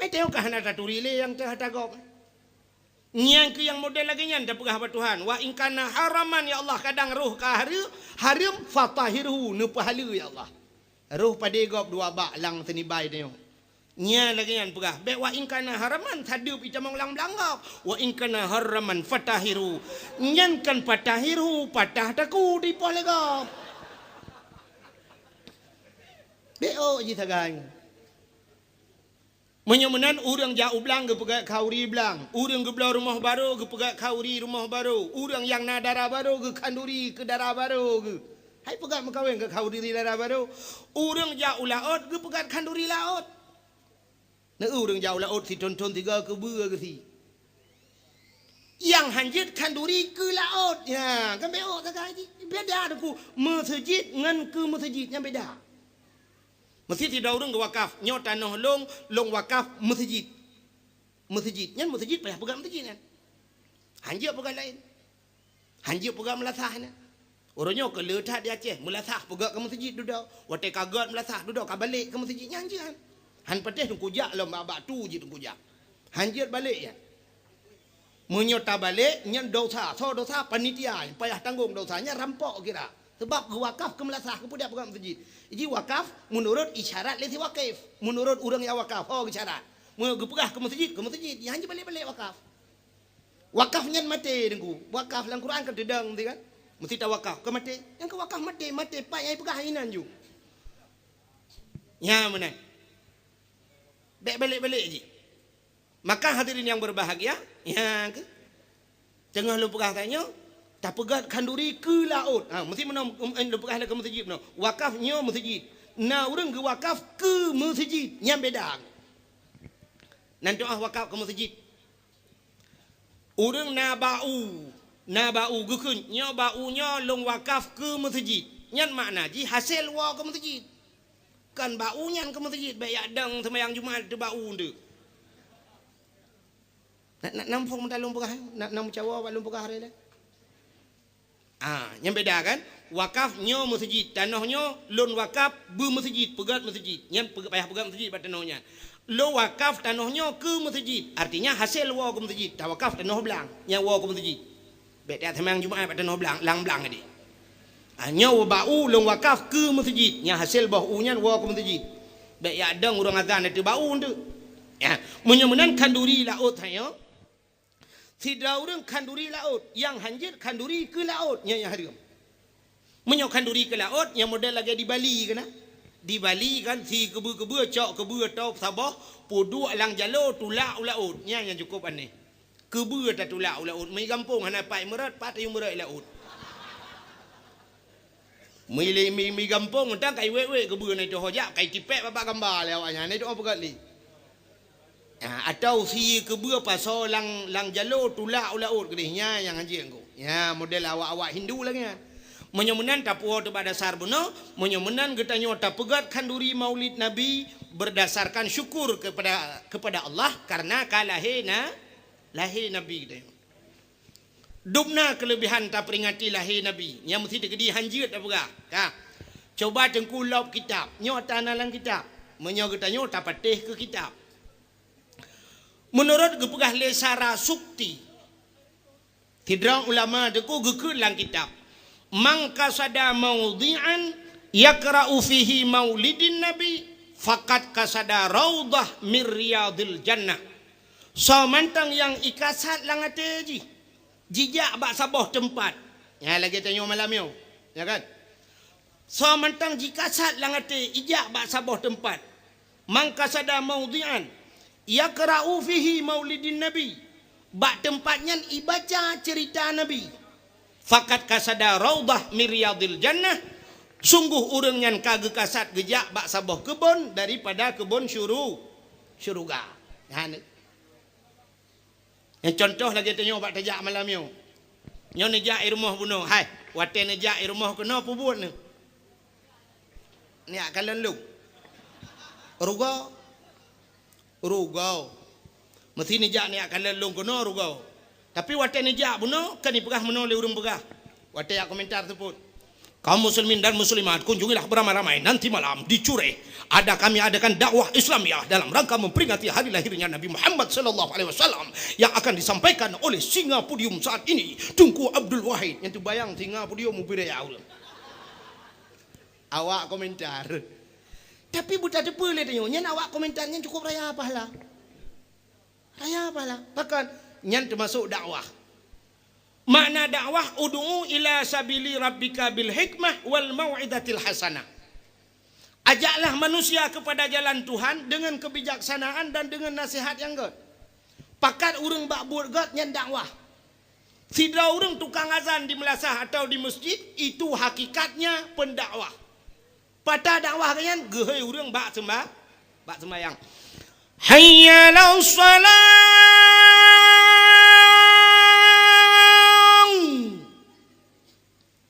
Meutanyoe ka hana taturi lé nyang teuh ata gob. Nyang keu nyang model lagée nyan tapeugah bak Tuhan, "Wa in kana haraman, ya Allah, kadang roh ka hareu-, hareuem, fatahhirhu, neupeuhaleue, ya Allah." Roh padé gob dua bak lam seunibai tanyoe. Nyan lagée nyan peugah, bék "Wa in kana haraman", sadeueb itamong lam blang gob. "Wa in kana haraman, fatahhirhu." Nyan kan fatahhirhu, patah taku dipoh lé gob. Bék ôk jih sagai. Meunyoe meunan, ureuëng jak u blang geupeugét khanduri blang, ureuëng geubloe rumoh barô geupeugét khanduri rumoh barô, ureuëng nyang na dara barô geukhanduri keu dara barô geuh. Hai peugét meukawen keu khanduri dara barô. Ureuëng jak u laôt geupeugét khanduri laôt. Neu ureuëng jak u laôt sithon-thon tiga keubeue geusi. Nyang hanjeuet khanduri keu laôt. Ya, kan beuôt sagai jih. Beda Teungku, meuseujid ngon keu meuseujid nyan beda. Meuseujid sidroe ureuëng geuwakaf, nyoe tanoh lôn, lôn wakaf meuseujid. Meuseujid, nyan meuseujid payah peugah meuseujid nyan. Hanjeuet peugah laén. Hanjeuet peugah meulasah nyan. Uroe nyoe keu le that di Aceh, meulasah peugah keu meuseujid dudoe. Watée ka gét meulasah dudoe ka balek keu meuseujid nyan hanjeuet. Han patéh Teungku jak lom bak-bak tu jih Teungku jak. Hanjeuet balek nyan. Meunyoe tabalek, nyan dosa. Soe dosa? Panitia. Payah tanggong dosa. Nyan rampok kira. Sabab geuwakaf keu meulasah, keu peugah meuseujid. Jih wakaf meunurot isyarat lé si wakif. Meunurot ureuëng nyang wakaf, ho geusyarat. Meunyoe geupeugah keu meuseujid, keu meuseujid. Nyan jih balek-balek wakaf. Wakaf nyan maté Teungku. Wakaf lam Quran kan teudong meusti kan? Meusti tawakaf. Keu maté. Nyang keu wakaf maté, maté pat nyang ipeugah inan ju. Nyan meunan. Bék balek-balek jih. Maka hadirin yang berbahagia, nyang keu teungoh lôn peugah tanyoe, tapeugét khanduri keu laôt. Ha, meusti meunoe, em, lôn peugah lé keu meuseujid meunoe. Wakaf nyoe meuseujid. Na ureuëng geuwakaf keu meuseujid, nyan beda. Nan doá wakaf keu meuseujid. Ureuëng na bak u, na bak u geukheun, nyoe bak u nyoe lôn wakaf keu meuseujid. Nyan makna jih hasé woe keu meuseujid. Kan bak u nyan keu meuseujid, bék jak dong seumayang Jumat teuh bak u nteuk. Na, na, na muphom meutalong peugah, na, na meucawa bak lôn peugah hari lé. Ah, nyan beda kan? Wakaf nyoe meuseujid, tanoh nyoe lôn wakaf beu meuseujid, peugét meuseujid. Nyan peugét, payah peugét meuseujid bak tanoh nyan. Lôn wakaf tanoh nyoe keu meuseujid, artinya hasé woe keu meuseujid. Tawakaf tanoh blang, nyan woe keu meuseujid. Bék tajak seumayang Jumat bak tanoh blang, lam blang tadi. Ah, nyoe bak u lôn wakaf keu meuseujid, nyan hasé boh u nyan woe keu meuseujid. Bék jak dong ureuëng azan teuh bak u nteuk. Ya, meunyoe meunan khanduri laôt tanyoe, sidroe ureuëng khanduri laôt, nyang hanjeuet khanduri keu laôt, nyan nyang hareuem. Meunyoe khanduri keu laôt, nyang model lagée di Bali keunan. Di Bali kan si keubeue-keubeue cok keubeue tôb saboh, peuduek lam jaloe tulak u laôt. Nyan nyang cukôp aneh. Keubeue tatulak u laôt, mi gampông hana pat meurot, pat tayue meurot i laôt. Mi, mi, mi gampông mantong kai wék-wék keubeue na itu ho jak, kai tipék babah gamba lé awaknyan, na itu ho peugét lé. Ha, atau sie keubeue pasoe lam, lam jaloe tulak u laôt keudeh, nyan nyang hanjeuet Teungku. Nyan model awak-awak Hindu lagée nyan. Meunyoe meunan tapuwoe teuh bak dasar bunoe, meunyoe meunan geutanyoe tapeugét khanduri Maulid Nabi berdasarkan syukur kepada, kepada Allah karena ka lahé na, lahé Nabi geutanyoe. Dum na keuleubehan taperingati lahé Nabi, nyang meusti teukeudi hanjeuet tapeugah. Ka. Cuba Teungku lop kitab, nyoe tana lam kitab. Meunyoe geutanyoe tapatéh keu kitab. Meunurot geupeugah lé Sarasukti, sidroe ulama Teungku geukheun lam kitab, "Man qasada maudhi'an yaqra'u fihi maulidin nabi, faqad qasada raudhah min riyadhil jannah." Soe mantong nyang ikasad lam até jih, jijak bak saboh teumpat. Nyan lagée tanyoe malam nyoe, ya kan? Soe mantong jikasad lam até ijak bak saboh teumpat. Man qasada maudhi'an yaqra'u fihi maulidin nabi. Bak teumpat nyan ibaca ceurita Nabi. Faqad qasada raudhah min riyadhil jannah. Sungguh ureuëng nyan ka geukasad geujak bak saboh keubon daripada keubon syuru-, syeuruga. Nyan. Nyang contoh lagée tanyoe bak tajak malam nyoe. Nyoe neujak i rumoh bunoe, hai, watée neujak i rumoh keunoe peubuet neuh. Neujak kalon lôn. Rugoe. Rugoe. Meusti neujak neujak kalon lôn keunoe rugoe. Tapi watée neujak bunoe, kan ipeugah meunoe lé ureuëng peugah. Watée jak komentar seupôt. Kaum muslimin dan muslimat, kunjungilah beramai-ramai nanti malam di Cureh. Ada kami adakan dakwah Islamiyah dalam rangka memperingati hari lahirnya Nabi Muhammad sallallahu alaihi wasallam yang akan disampaikan oleh singa podium saat ini, Teungku Abdul Wahid. Nyang teubayang singa podium ubé raya ulôn. Awak komentar. Tapi buta teupeu lé tanyoe, nyan awak komentar nyan cukup raya pahala. Raya pahala. Pakon? Nyan teumasuk dakwah. Makna dakwah, "Ud'u ila sabili rabbika bil hikmah wal mau'izatil hasanah." Ajaklah manusia kepada jalan Tuhan dengan kebijaksanaan dan dengan nasihat yang gét. Pakat ureuëng bak buet gét nyan dakwah. Sidroe ureuëng tukang azan di meulasah atau di masjid, itu hakikatnya pendakwah. Pata dakwah geuh nyan geuhôi ureuëng bak seumba-, bak seumbayang. Hayya 'alas shalah.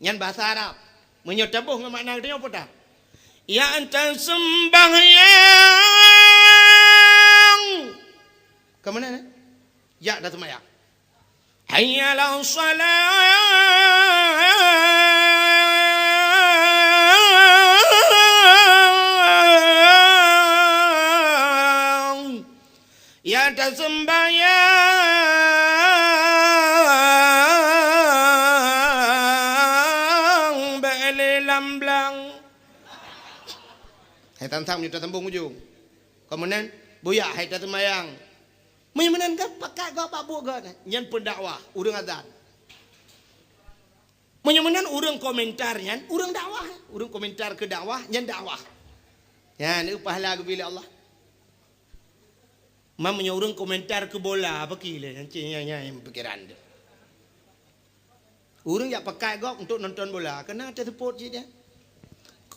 Nyan bahasa Arab. Meunyoe taboh ngon makna geutanyoe peue tah? Ya, taseumbahyang. Ka meunan, eh? Ya, taseumbahyang. Hayya 'alas shalah. Ya, taseumbahyang bèk lé lam blang. Hai, tan-tan nyoe tasambong ujong. Ka meunan, buya hai taseumbahyang. Meunyoe meunan kan pakat gob bak buet gob nyan. Nyan pendakwah, ureueng azan. Meunyoe meunan ureueng komentar nyan, ureueng dakwah. Ureueng komentar keu dakwah, nyan dakwah. Nyan, pahala geubri lé Allah. Man meunyoe ureueng komentar keu bola, apa ki lé? Nyan cit nyan, nyan pikiran teuh. Ureueng jak pakat gob untuk nonton bola, keunan teuseupôt cit nyan.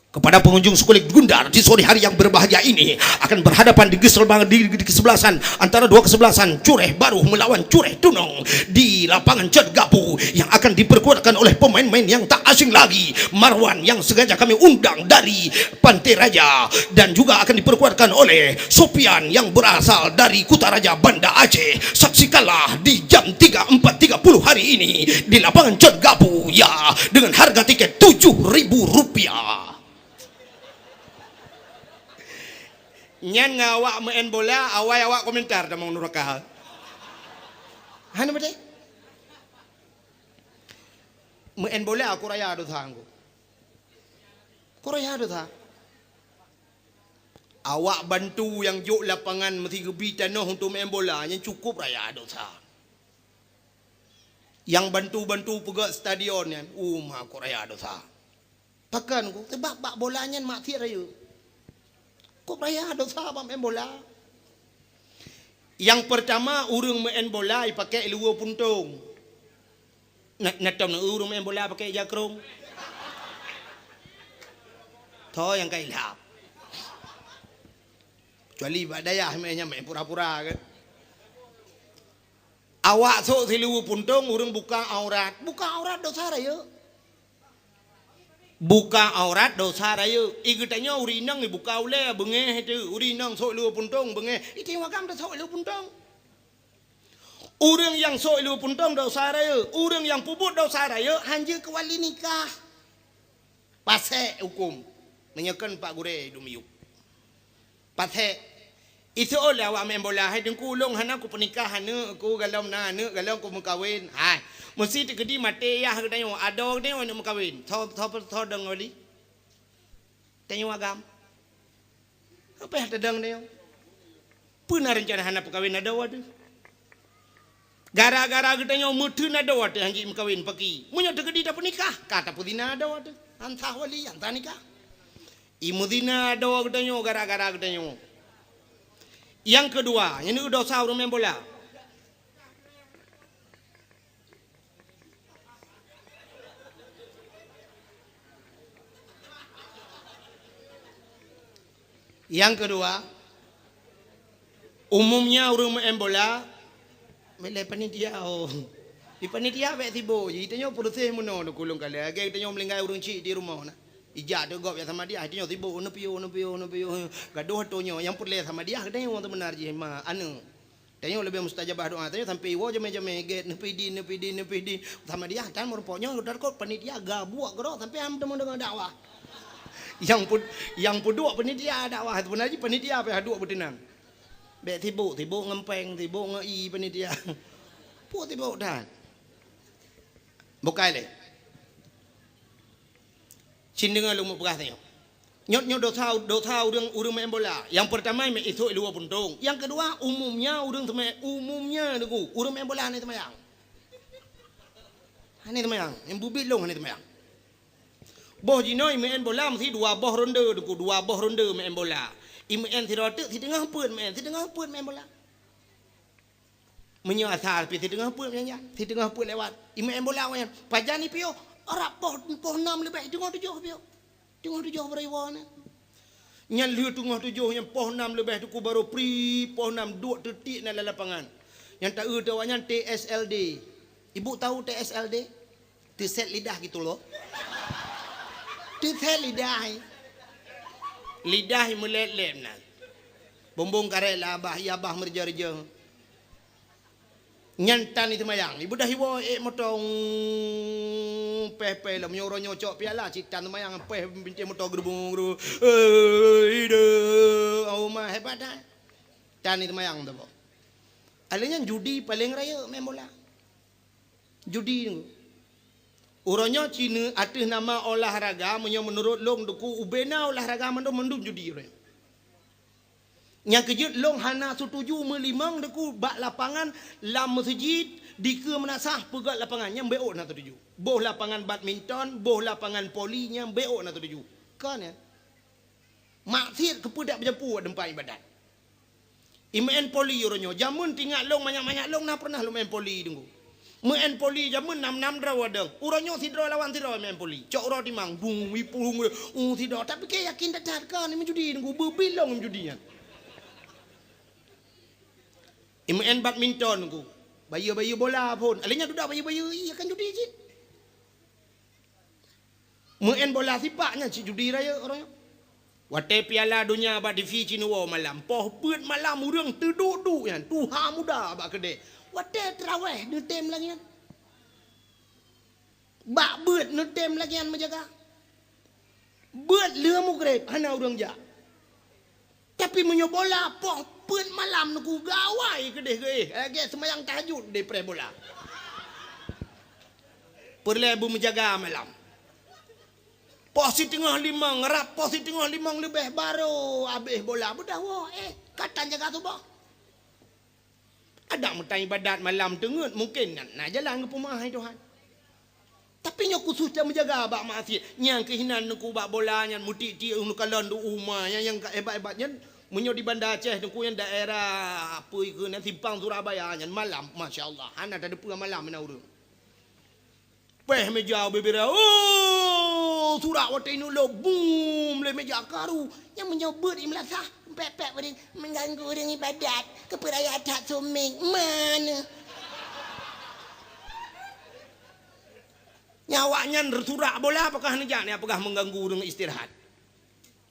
Kepada pengunjung sekulit Gundar, di sore hari yang berbahagia ini akan berhadapan di kesebelah-, di, di kesebelasan antara dua kesebelasan, Cureh Baruh melawan Cureh Tunong di lapangan Cot Gapu yang akan diperkuatkan oleh pemain-pemain yang tak asing lagi, Marwan yang sengaja kami undang dari Pantai Raja dan juga akan diperkuatkan oleh Sopian yang berasal dari Kutaraja, Banda Aceh. Saksikanlah di jam tiga, empat tiga puluh hari ini di lapangan Cot Gapu, ya, dengan harga tiket tujuh ribu rupiah. Nyan ngon awak meu'en bola, awai awak komentar tamong nuraka. Hana beutôi? Meu'en bola, aku raya dosa aku. Aku raya dosa. Awak bantu nyang jok lapangan meusigeubri tanoh untuk meu'en bola, nyan cukup raya dosa. Nyang bantu-bantu peugöt stadion nyan, uma, aku raya dosa. Pakon ku? Sabab bak bola nyan maksiat rayeuk. Kok raya dosa bak main bola? Nyang peurtama, ureueng main bola jipakèk luweue puntông. Na, na tom na ureueng main bola pakèk jakrong? Tho nyang ka ilham. Kecuali bak dayah main nyan main pura-pura kan. Awak sôk siluweue puntông, ureueng buka aurat. Buka aurat dosa rayeuk. Buka aurat dosa rayeuk. I geutanyoe ureueng inong ibuka ulèe beungéh teuh, ureueng inong sôk luweue puntông beungéh. I tanyoe agam tasôk luweue puntông. Ureueng nyang sôk luweue puntông dosa rayeuk, ureueng nyang peubuet dosa rayeuk hanjeuet keu wali nikah. Pasék hukôm. Meunyoe kon Pak Gurèe dum miyup. Pasék. Iseuôt lé awak main bola, "Hai Teungku, ulôn hana kupeunikah aneuk ku, galom na aneuk, galom kumeukawen." Hai, meusi teukeudi maté yah geutanyoe, adoe geutanyoe aneuk meukawen. Soe, soe, soe dong wali? Tanyoe agam. Apa nyang tadong tanyoe? Peue na reuncana hana peukawen adoe teuh? Gara-gara geutanyoe meuteun adoe teuh hanjeuet meukawen paki. Meunyoe teukeudi tapeunikah, ka tapeuzina adoe teuh. Han sah wali, han sah nikah. I meuzina adoe geutanyoe gara-gara geutanyoe. Nyang keudua, nyan dosa ureueng main bola. Nyang keudua, umumnya ureueng main bola, milée panitia, oh. Di panitia bék sibok, ji tanyoe peureséh meunoe di kulung kale. Lagée tanyoe meulinggai ureueng chik di rumoh na. Ijak teuh gob jak samadiyah, tanyoe sibok, neupiôh, neupiôh, neupiôh. Gadoh tanyoe, nyang peureulée samadiyah tanyoe sebenar jih ma aneuk. Tanyoe leubeh mustajabah doa, tanyoe sampai iwoe jamé-jamé gét, neupidi, neupidi, neupidi. Samadiyah tan meurumpok nyoe, udah kot panitia gabuek keudroe sampai han teumé deungoe dakwah. Nyang pud-, nyang peuduek panitia dakwah, sebenar jih panitia payah duek beuteunang. Bék sibok, sibok ngon péng, sibok ngon ie panitia. Peue sibok that? Bukai lé. Cit deungoe lôn mupeugah tanyoe. Nyoe, nyoe dosa, dosa ureueng, ureueng main bola. Nyang peurtama, meuisok i luwa puntông. Nyang keudua, umumnya ureueng seumai-, umumnya, Teungku, ureueng main bola hana seumayang. Hana seumayang. Nyang bubit lôn hana seumayang. Boh jinoe imeu'en bola meusti dua boh ronde, Teungku, dua boh ronde meu'en bola. Imeu'en sidroe teuk, siteungoh peuet meu'en, siteungoh peuet meu'en bola. Meunyoe asai pih siteungoh peuet meu'en nyan, siteungoh peuet lewat. Imeu'en bola awaknyan, pajan ipiôh, rab poh, poh nam leubeh, teungoh tujoh piôh. Teungoh tujoh beurewoe nyan. Nyan lheueh teungoh tujoh nyan poh nam leubeh teungku barô pri, poh nam duek teutiek na lam lapangan. Nyang taeu teuh awaknyan T S L D. Ibu tahu T S L D? Teuset lidah gitu loh. Teuset lidah. Lidah meulét-lét meunan. Bumbong karét lah abah, iya abah meureuja-reuja. Nyan tan seumayang. Ibu dah iwoe ék moto, peh-peh lom. Nyoe uroe nyoe cok piala, cit tan seumayang, peh bintéh moto geurubung-geurubung. Eh, ide, oh ma, hebat dah. Tan seumayang tu, boh. Alèh nyan judi paleng rayeuk main bola. Judi tu. Uroe nyoe cine ateueh nama olahraga, meunyoe meunurot lôn teungku, ubena olahraga mandum-mandum judi uroe nyoe. Nyang keujeuet lôn hana setuju meulimong teungku bak lapangan lam meuseujid dikeue meunasah peugöt lapangan nyang beuôt na setuju. Boh lapangan badminton, boh lapangan voli nyang beuôt na setuju. Kon nyan. Maksiet keupeue dak beujampu bak teumpat ibadat. Imeu'en voli uroe nyoe, jameun tingat lôn manyak-manyak lôn na pernah lôn meu'en voli teungku. Meu'en voli jameun nam-nam droe wadong. Uroe nyoe sidroe lawan sidroe meu'en voli. Cok uroe timang, bung, ipung, uh, sidroe. Tapi keu yakin that-that ka ni meujudi teungku, beubilong meujudi nyan. Imeu'en badminton teungku. Bayeue-bayeue bola phon. Alèh nyan dudak bayeue-bayeue, iya kan judi cit. Meu'en bola sipak nyan cit judi rayeuk uroe nyoe. Watèe piala donya bak T V cit neuwoe malam, poh peuet malam ureueng teuduek-duek nyan, tuha muda bak keudè. Watèe teurawèh neutem lagèe nyan. Bak beuet neutem lagèe nyan meujaga. Beuet lheueh mugreb hana ureueng jak. Tapi meunyoe bola poh peuet malam teungku gawai keudeh geuéh, lagèe seumayang tahajud deh preh bola. Peureulèe beumeujaga malam. Poh siteungoh limong, rab poh siteungoh limong leubeh barô abéh bola, beudah woe, eh, ka tan jaga suboh. Adak meutan ibadat malam teungeut, mungken na, na jalan geupeumeu'ah hai Tuhan. Tapi nyoe khusus tameujaga bak maksiet. Nyang keuh inan teungku bak bola nyan meutik-tik neukalon di uma nyan nyang ka hebat-hebat nyan. Meunyoe di Banda Aceh teungku nyan daerah apa ikeu nan simpang Surabaya nyan malam, masya Allah, hana tadeupeue malam na ureueng. Peh meja bubira, oh, surak watèe ineuk lôb, bum, lé meja karu. Nyang meunyoe beuet i meulasah, pek-pek ureueng mengganggu ureueng ibadat, keupeuraya that suméng. Mana? Nyan awaknyan surak bola apakah neujak ni peugah mengganggu ureueng istirahat.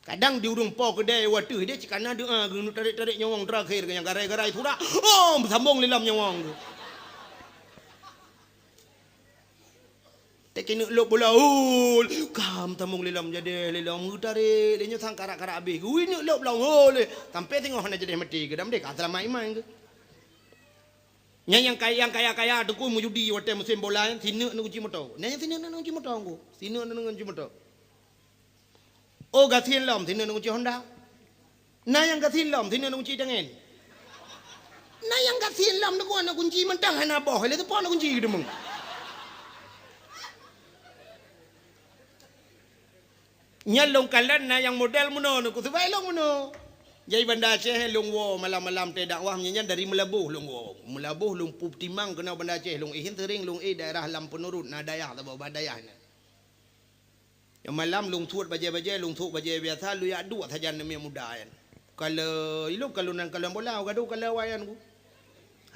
Kadang di ureueng po keudè watèe deh cit kana doa geuneuk tarek-tarek nyawong terakhir nyang garai-garai surak. Oh, sambong lé lom nyawong tu. Teuk ineuk lôb bola, oh, kam sambong lé lom jadi lé lom geutarek lé nyoe sang karak-karak abéh. Ui ineuk lôb lom, oh, lé sampai singoh hana jadi mati ke dam deh ka seulamat iman ke. Nyan nyang kaya, nyang kaya-kaya teungku meujudi watèe musim bola nyan sineuk neukunci moto. Nyan nyang sineuk neukunci moto teungku. Sineuk neukunci moto. Oh gasien lom sineuk neukunci Honda. Na nyang gasien lom sineuk neukunci tangen. Na nyang gasien lom teungku neukunci mantong hana boh. Lé teupon neukunci geudeungoe. Nyan lôn kalon na nyang model meunoe neuku sibai lôn meunoe. Jai Banda Aceh lôn woe malam-malam teuh dakwah nyan dari Meulaboh lôn woe. Meulaboh lôn peutimang keunoe Banda Aceh lôn ihin seuring lôn éh daerah lam peunurut na dayah saboh bah dayah nyan. Nyang malam lôn suet bajèe-bajèe lôn suet bajèe biasa lôn yak duek sajan neumie muda nyan. Kalau ilôn kalau nan kalau bola gadoh kalau awai nyan ku.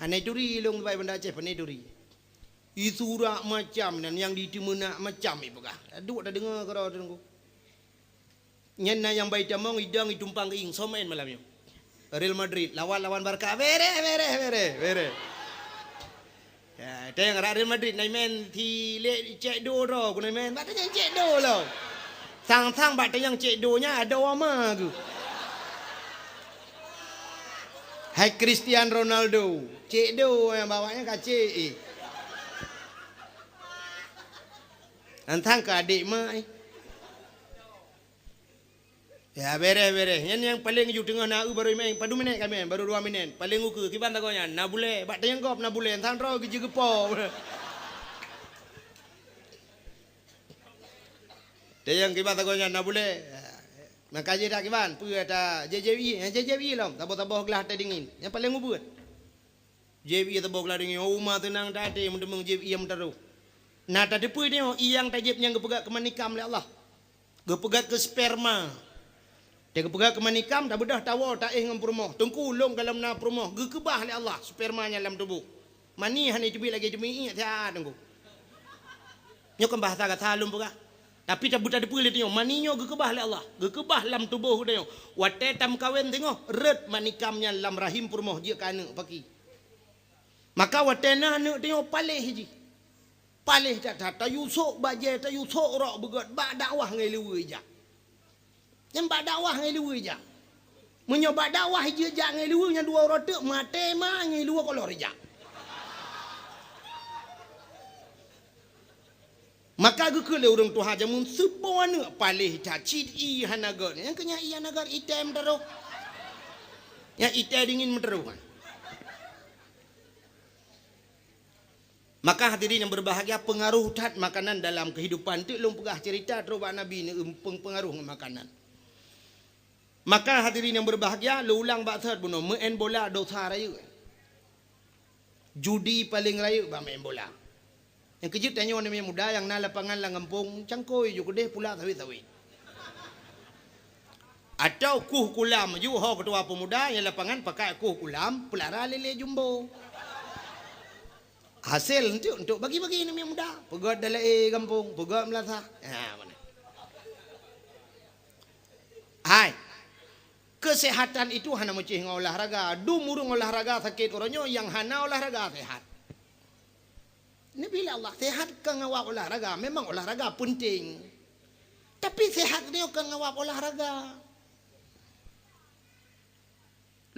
Hana turi lôn sibai Banda Aceh pane turi. Isurak macam nan nyang diteumeunak macam ipeugah. Duek tadeungoe keudroe teungku. Nyan na nyang bai tamong idong itumpang keuieng somen malam nyoe. Real Madrid lawan lawan Barca. Bereh bereh bereh bereh. Ya, teng rak Real Madrid na imen si lek cek do droe ku na imen. Bak tanyang cek do lo. Sang-sang bak tanyang cek do nya ada wama ku. Hai Cristian Ronaldo, cek do yang bawaknya kacik eh. Antang ke adik mak eh. Ya bereh bereh. Nyan yang paling ju teungoh na eu baru imain. Padu minit kami baru dua minit. Paling ukeue kiban tagoe nyan. Na bulèe bak tayang gop na bulèe. Entang droe geujeuet geupo. Tayang kiban tagoe nyan na bulèe. Maka jih dak kiban. Peue ata J J W E. J J W E lom. Saboh-saboh glah teh dingin. Yang paling ubeut. Jieb ie teuboh keuladeungi, oh, uma teunang that até meuteumeung jieb ie meutarôh. Na tateupeue nyoe, ie nyang tajieb nyang geupeugöt keu manikam lé Allah. Geupeugöt keu sperma. Teupeugah keu manikam, tabeudôh tawoe, taéh ngon peurumoh. Teungku, lôn gohlom na peurumoh, geukeubah lé Allah sperma nyang lam tuboh. Mani hana teubiet lagée jeumiék that, Teungku. Nyoe kan bahasa gata lôn peugah. Tapi tabeutadeupeue lé tanyoe, mani nyoe geukeubah lé Allah, geukeubah lam tuboh tanyoe. Watée tameukawen singoh, rhot manikam nyan lam rahim peurumoh jeuet keu aneuëk paki. Maka watée na aneuëk tanyoe paléh jih. Paléh that-that, tayue sôk bajée, tayue sôk rok beugét, bak dakwah ngon ileue ijak. Nyan bak dakwah ngon ileue ijak. Meunyoe bak dakwah jeuet jak ngon ileue nyan dua uroe teuk, maté ma ngon ileue kolor ijak. Maka geukheun lé ureuëng tuha jameun, seupo aneuëk paléh that, cit ié hana gét. Nyang keu nyan ié hana gét, item teuroh. Nyang item dingin meuteurôh. Maka hadirin yang berbahagia, pengaruh that makanan dalam kehidupan. Teuk lôn peugah cerita trok bak Nabi ni, em, peng-, pengaruh ngon makanan. Maka hadirin yang berbahagia, lôn ulang bak that bunoe, meu'en bola dosa rayeuk. Judi paleng rayeuk bak meu'en bola. Nyang keujeuet tanyoe aneuk muda nyang na lapangan lam gampông, cangkôi ju keudeh pula sawét-sawét. Atau kuh kulam ju ho ketua pemuda nyang lapangan pakai kuh kulam, peulara lé-lé jumbo. Hasé untuk, untuk bagi-bagi aneuk muda. Peugét dalam gampông, peugét meulasah. Ha, mana? Hai. Kesehatan itu hana meucih ngon olahraga. Dum ureuëng olahraga sakét uroe nyoe, nyang hana olahraga sehat. Neubi lé Allah, sehat ka ngon wab olahraga. Memang olahraga penting. Tapi sehat nyoe ka ngon wab olahraga.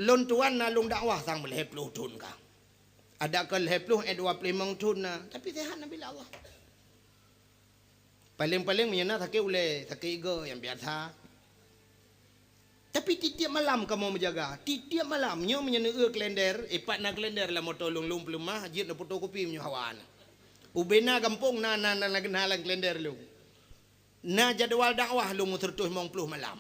Lôn tuan na lôn dakwah sang lhée ploh thon ka. Ada ka lhée ploh, eh, dua ploh limong thon na, tapi sehat neubi lé Allah. Paleng-paleng meunyoe na sakét ulée, sakét igoe nyang biasa. Tapi tieb-tieb malam kamoe meujaga. Tieb-tieb malam, nyoe meunyoe neueu kalender, eh, pat na kalender lam moto lôn, lôn peuleumah, jeuet neufotokopi meunyoe hawa na. Ubena gampông na, na, na, na, na lam kalender lôn. Na jadwal dakwah lôn meuseureutoh limong ploh malam.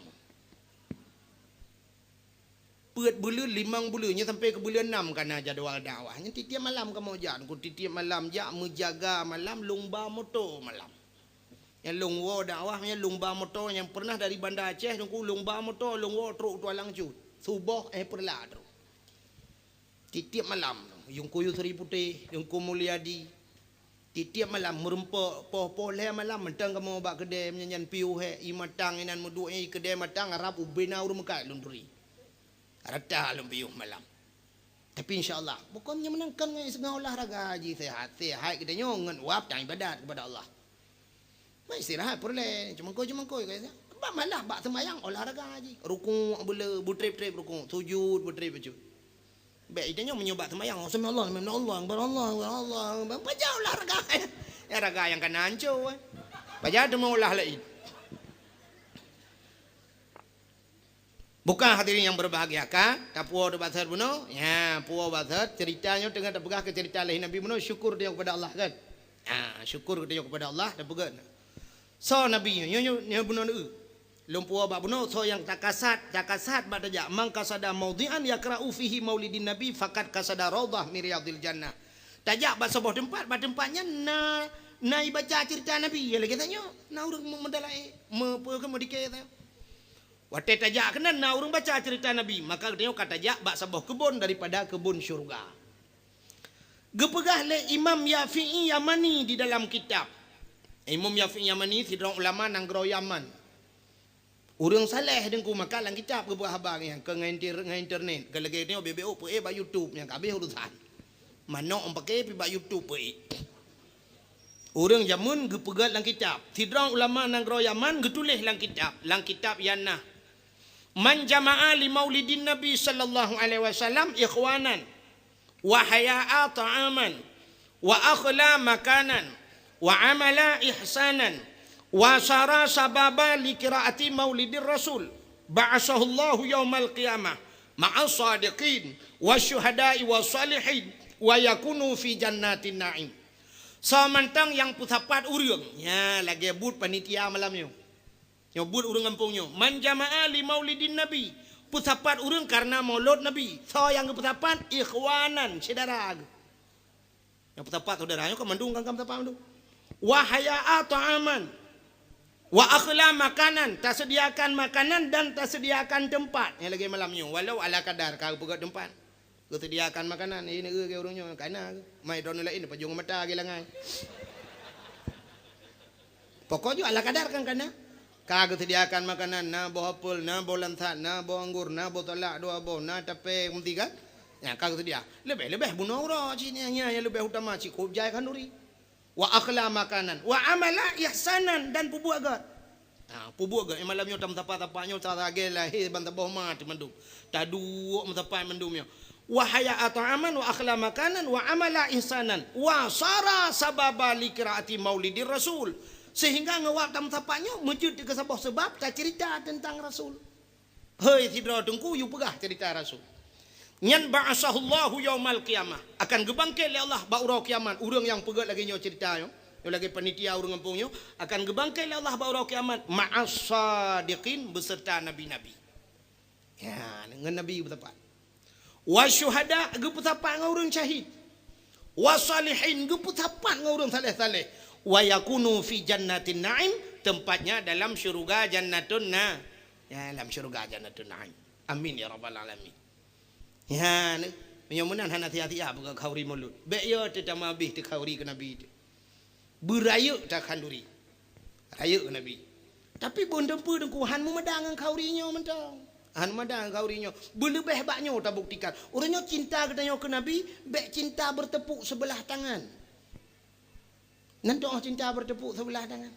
Peuet buleuen, limong buleuen, nyoe sampai keu buleuen nam ka na jadwal dakwah. Nyan tieb-tieb malam kamoe jak, Teungku, tieb-tieb malam jak meujaga malam, lôn ba moto malam. Nyang lôn woe dakwah, nyang lôn ba moto nyang pernah dari Banda Aceh, Teungku, lôn ba moto, lôn woe trok u Tualang Cut. Suboh, eh, peureulak trok. Tieb-tieb malam, Teungku Yusri Putéh, Teungku Mulyadi, tieb-tieb malam meureumpok poh-poh lhée malam mantong kamoe bak keudée meunyan piôh hék, ié matang inan meuduek nyan, keudée matang harab ubena ureuëng meukat lôn turi. Rata lôn piôh malam. Tapi insya Allah, pokoknya meunangkan ngon, ngon olahraga jih sehat. Sehat geutanyoe ngon wab dan ibadat kepada Allah. Mai istirahat peureulée, cumangkôi-cumangkôi, ka ya. Bak malah bak seumayang olahraga jih. Rukuk beule, beutreb-treb rukuk, sujud beutreb bacut. Bék geutanyoe meunyoe bak seumayang, oh, sami Allah, sami Allah, akbar Allah, akbar Allah, akbar. Pajan olahraga. Ya, raga nyang ka na hanco, eh. Pajan teuma olah laén. Bukan hadirin yang berbahagia, ka? Tapuwoe bak that bunoe? Ya, puwoe bak that. Cerita nyoe teungoh tapeugah keu cerita lahé Nabi bunoe, syukur tanyoe kepada Allah, kan? Ha, syukur tanyoe kepada Allah, tapeugah. Soe Nabi nyoe, nyoe, nyoe, nyoe bunoe neu. Lôn puwoe bak bunoe, soe nyang takasat, takasat bak tajak. "Man qasada maudhi'an yaqra'u fihi maulidin Nabi, faqad qasada raudhah min riyadhil jannah." Tajak bak saboh teumpat, bak teumpat nyan na, na ibaca cerita Nabi. Ya lagée tanyoe, na ureuëng meu-, meudalai, meu-, peu-, meudike tanyoe. Watée tajak keunan na ureuëng baca cerita Nabi, maka geutanyoe ka tajak bak saboh keubon daripada keubon syeuruga. Geupeugah lé Imam Yafi'i Yamani di dalam kitab. Imam Yafi'i Yamani sidroe ulama nanggroe Yaman. Ureuëng saleh Teungku, maka lam kitab geupeugah haba nyan, kon ngon inter-, ngon internet. Kon lagée nyoe B B O peuék bak YouTube nyang ka habéh urusan. Manok pakè pi bak YouTube peuék. Ureuëng jameun geupeugét lam kitab. Sidroe ulama nanggroe Yaman geutuléh lam kitab, lam kitab nyan na, "Man jama'a li maulidin Nabi sallallahu alaihi wasallam ikhwanan wa haya'a ta'aman wa akhla makanan wa amala ihsanan wa sara sababa li qiraati maulidir rasul, ba'asahullahu yaumal qiyamah ma'as sadiqin wa syuhada'i wa salihin wa yakunu fi jannatin na'im." Soe mantong nyang peusapat ureuëng, nya lagée buet panitia malam nyoe. Nyoe buet ureuëng gampông nyoe, "Man jama'a li maulidin Nabi," peusapat ureuëng karena maulud Nabi. Soe nyang geupeusapat? Ikhwanan, syedara geuh. Nyang peusapat syedara nyoe kan mandum kan, kan peusapat mandum. "Wa haya'a ta'aman." Wa akhla makanan, taseudiakan makanan dan taseudiakan teumpat. Nyang lagèe malam nyoe, walau ala kadar, ka geupeugöt teumpat. Geuseudiakan makanan, eh, neu-eu keu ureueng nyoe, kana geuh. Mai droeneuh laén, pajoh mata lagèe langai. Pokok jih ala kadar kan kana. Ka geuseudiakan makanan, na boh apel, na boh lansat, na boh anggor, na boh salak dua boh, na tapè meuti kan. Nyan ka geuseudia. Leubeh-leubeh bunoe uroe cit nyan, nyan nyang leubeh utama cit kop jai khanduri. Wa akhla makanan, wa amala ihsanan, dan peubuet gét. Ha, peubuet gét. Eh, malam nyoe tameusapat-sapat nyoe, ta-, lagèe lahé ban saboh ma teuk mandum. Taduek meusapat mandum nyoe. Wa haya ta'aman, wa akhla makanan, wa amala ihsanan, wa sara sababa li qiraati maulidir rasul. Sehingga ngon wab tameusapat nyoe, meujeuet keu saboh seubab taceurita teuntang Rasul. Hei sidroe teungku, yue peugah ceurita Rasul. Nyan ba'atsahullahu yaumal qiyamah, akan geubangkét lé Allah bak uroe kiamat. Ureueng nyang peugét lagèe nyoe ceurita nyoe, nyoe lagèe panitia ureueng gampông nyoe, akan geubangkét lé Allah bak uroe kiamat ma'as sadiqin, beuseurta nabi-nabi. Ya, ngon nabi beutapat. Wasyuhada, geupeusapat ngon ureueng syahid. Wasalihin, geupeusapat ngon ureueng saleh-saleh. Wa yakunu fi jannatin na'im, tempatnya dalam syurga jannatun na-, ya, dalam syurga jannatun na'im. Amin ya rabbal alamin. Ya, ni, meunyoe meunan hana sia-sia buka khauri mulod. Bèk yo teuh tamah abéh teuh khauri keu Nabi teuh. Beurayeuk takhanduri. Rayeuk Nabi. Tapi beuneuteupeue teungku, han meumada ngon khauri nyoe mantong. Han meumada ngon khauri nyoe. Beuleubeh bak nyoe tabuktikan. Ureueng nyoe cinta geutanyoe keu Nabi, bèk cinta bertepuk sebelah tangan. Nan toh cinta bertepuk sebelah tangan.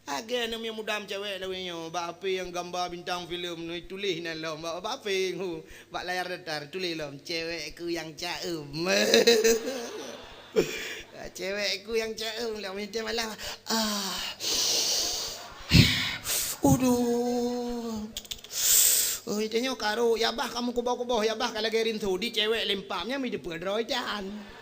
Lagèe aneuk muda meucewek lawét nyoe, bak H P nyang gamba bintang filem nyoe tuléh nan lom, bak, bak H P nyoe, bak layar datar tuléh lom, "Cewekku yang caem." Cewekku yang caem, lom, minta malam. Ah. Uduh. Oh, tanyoe ka rhot, ya bah kamoe kuboh-kuboh, ya bah ka lagèe rinso, di cewek lempam, nyan mi dipeue droe tan.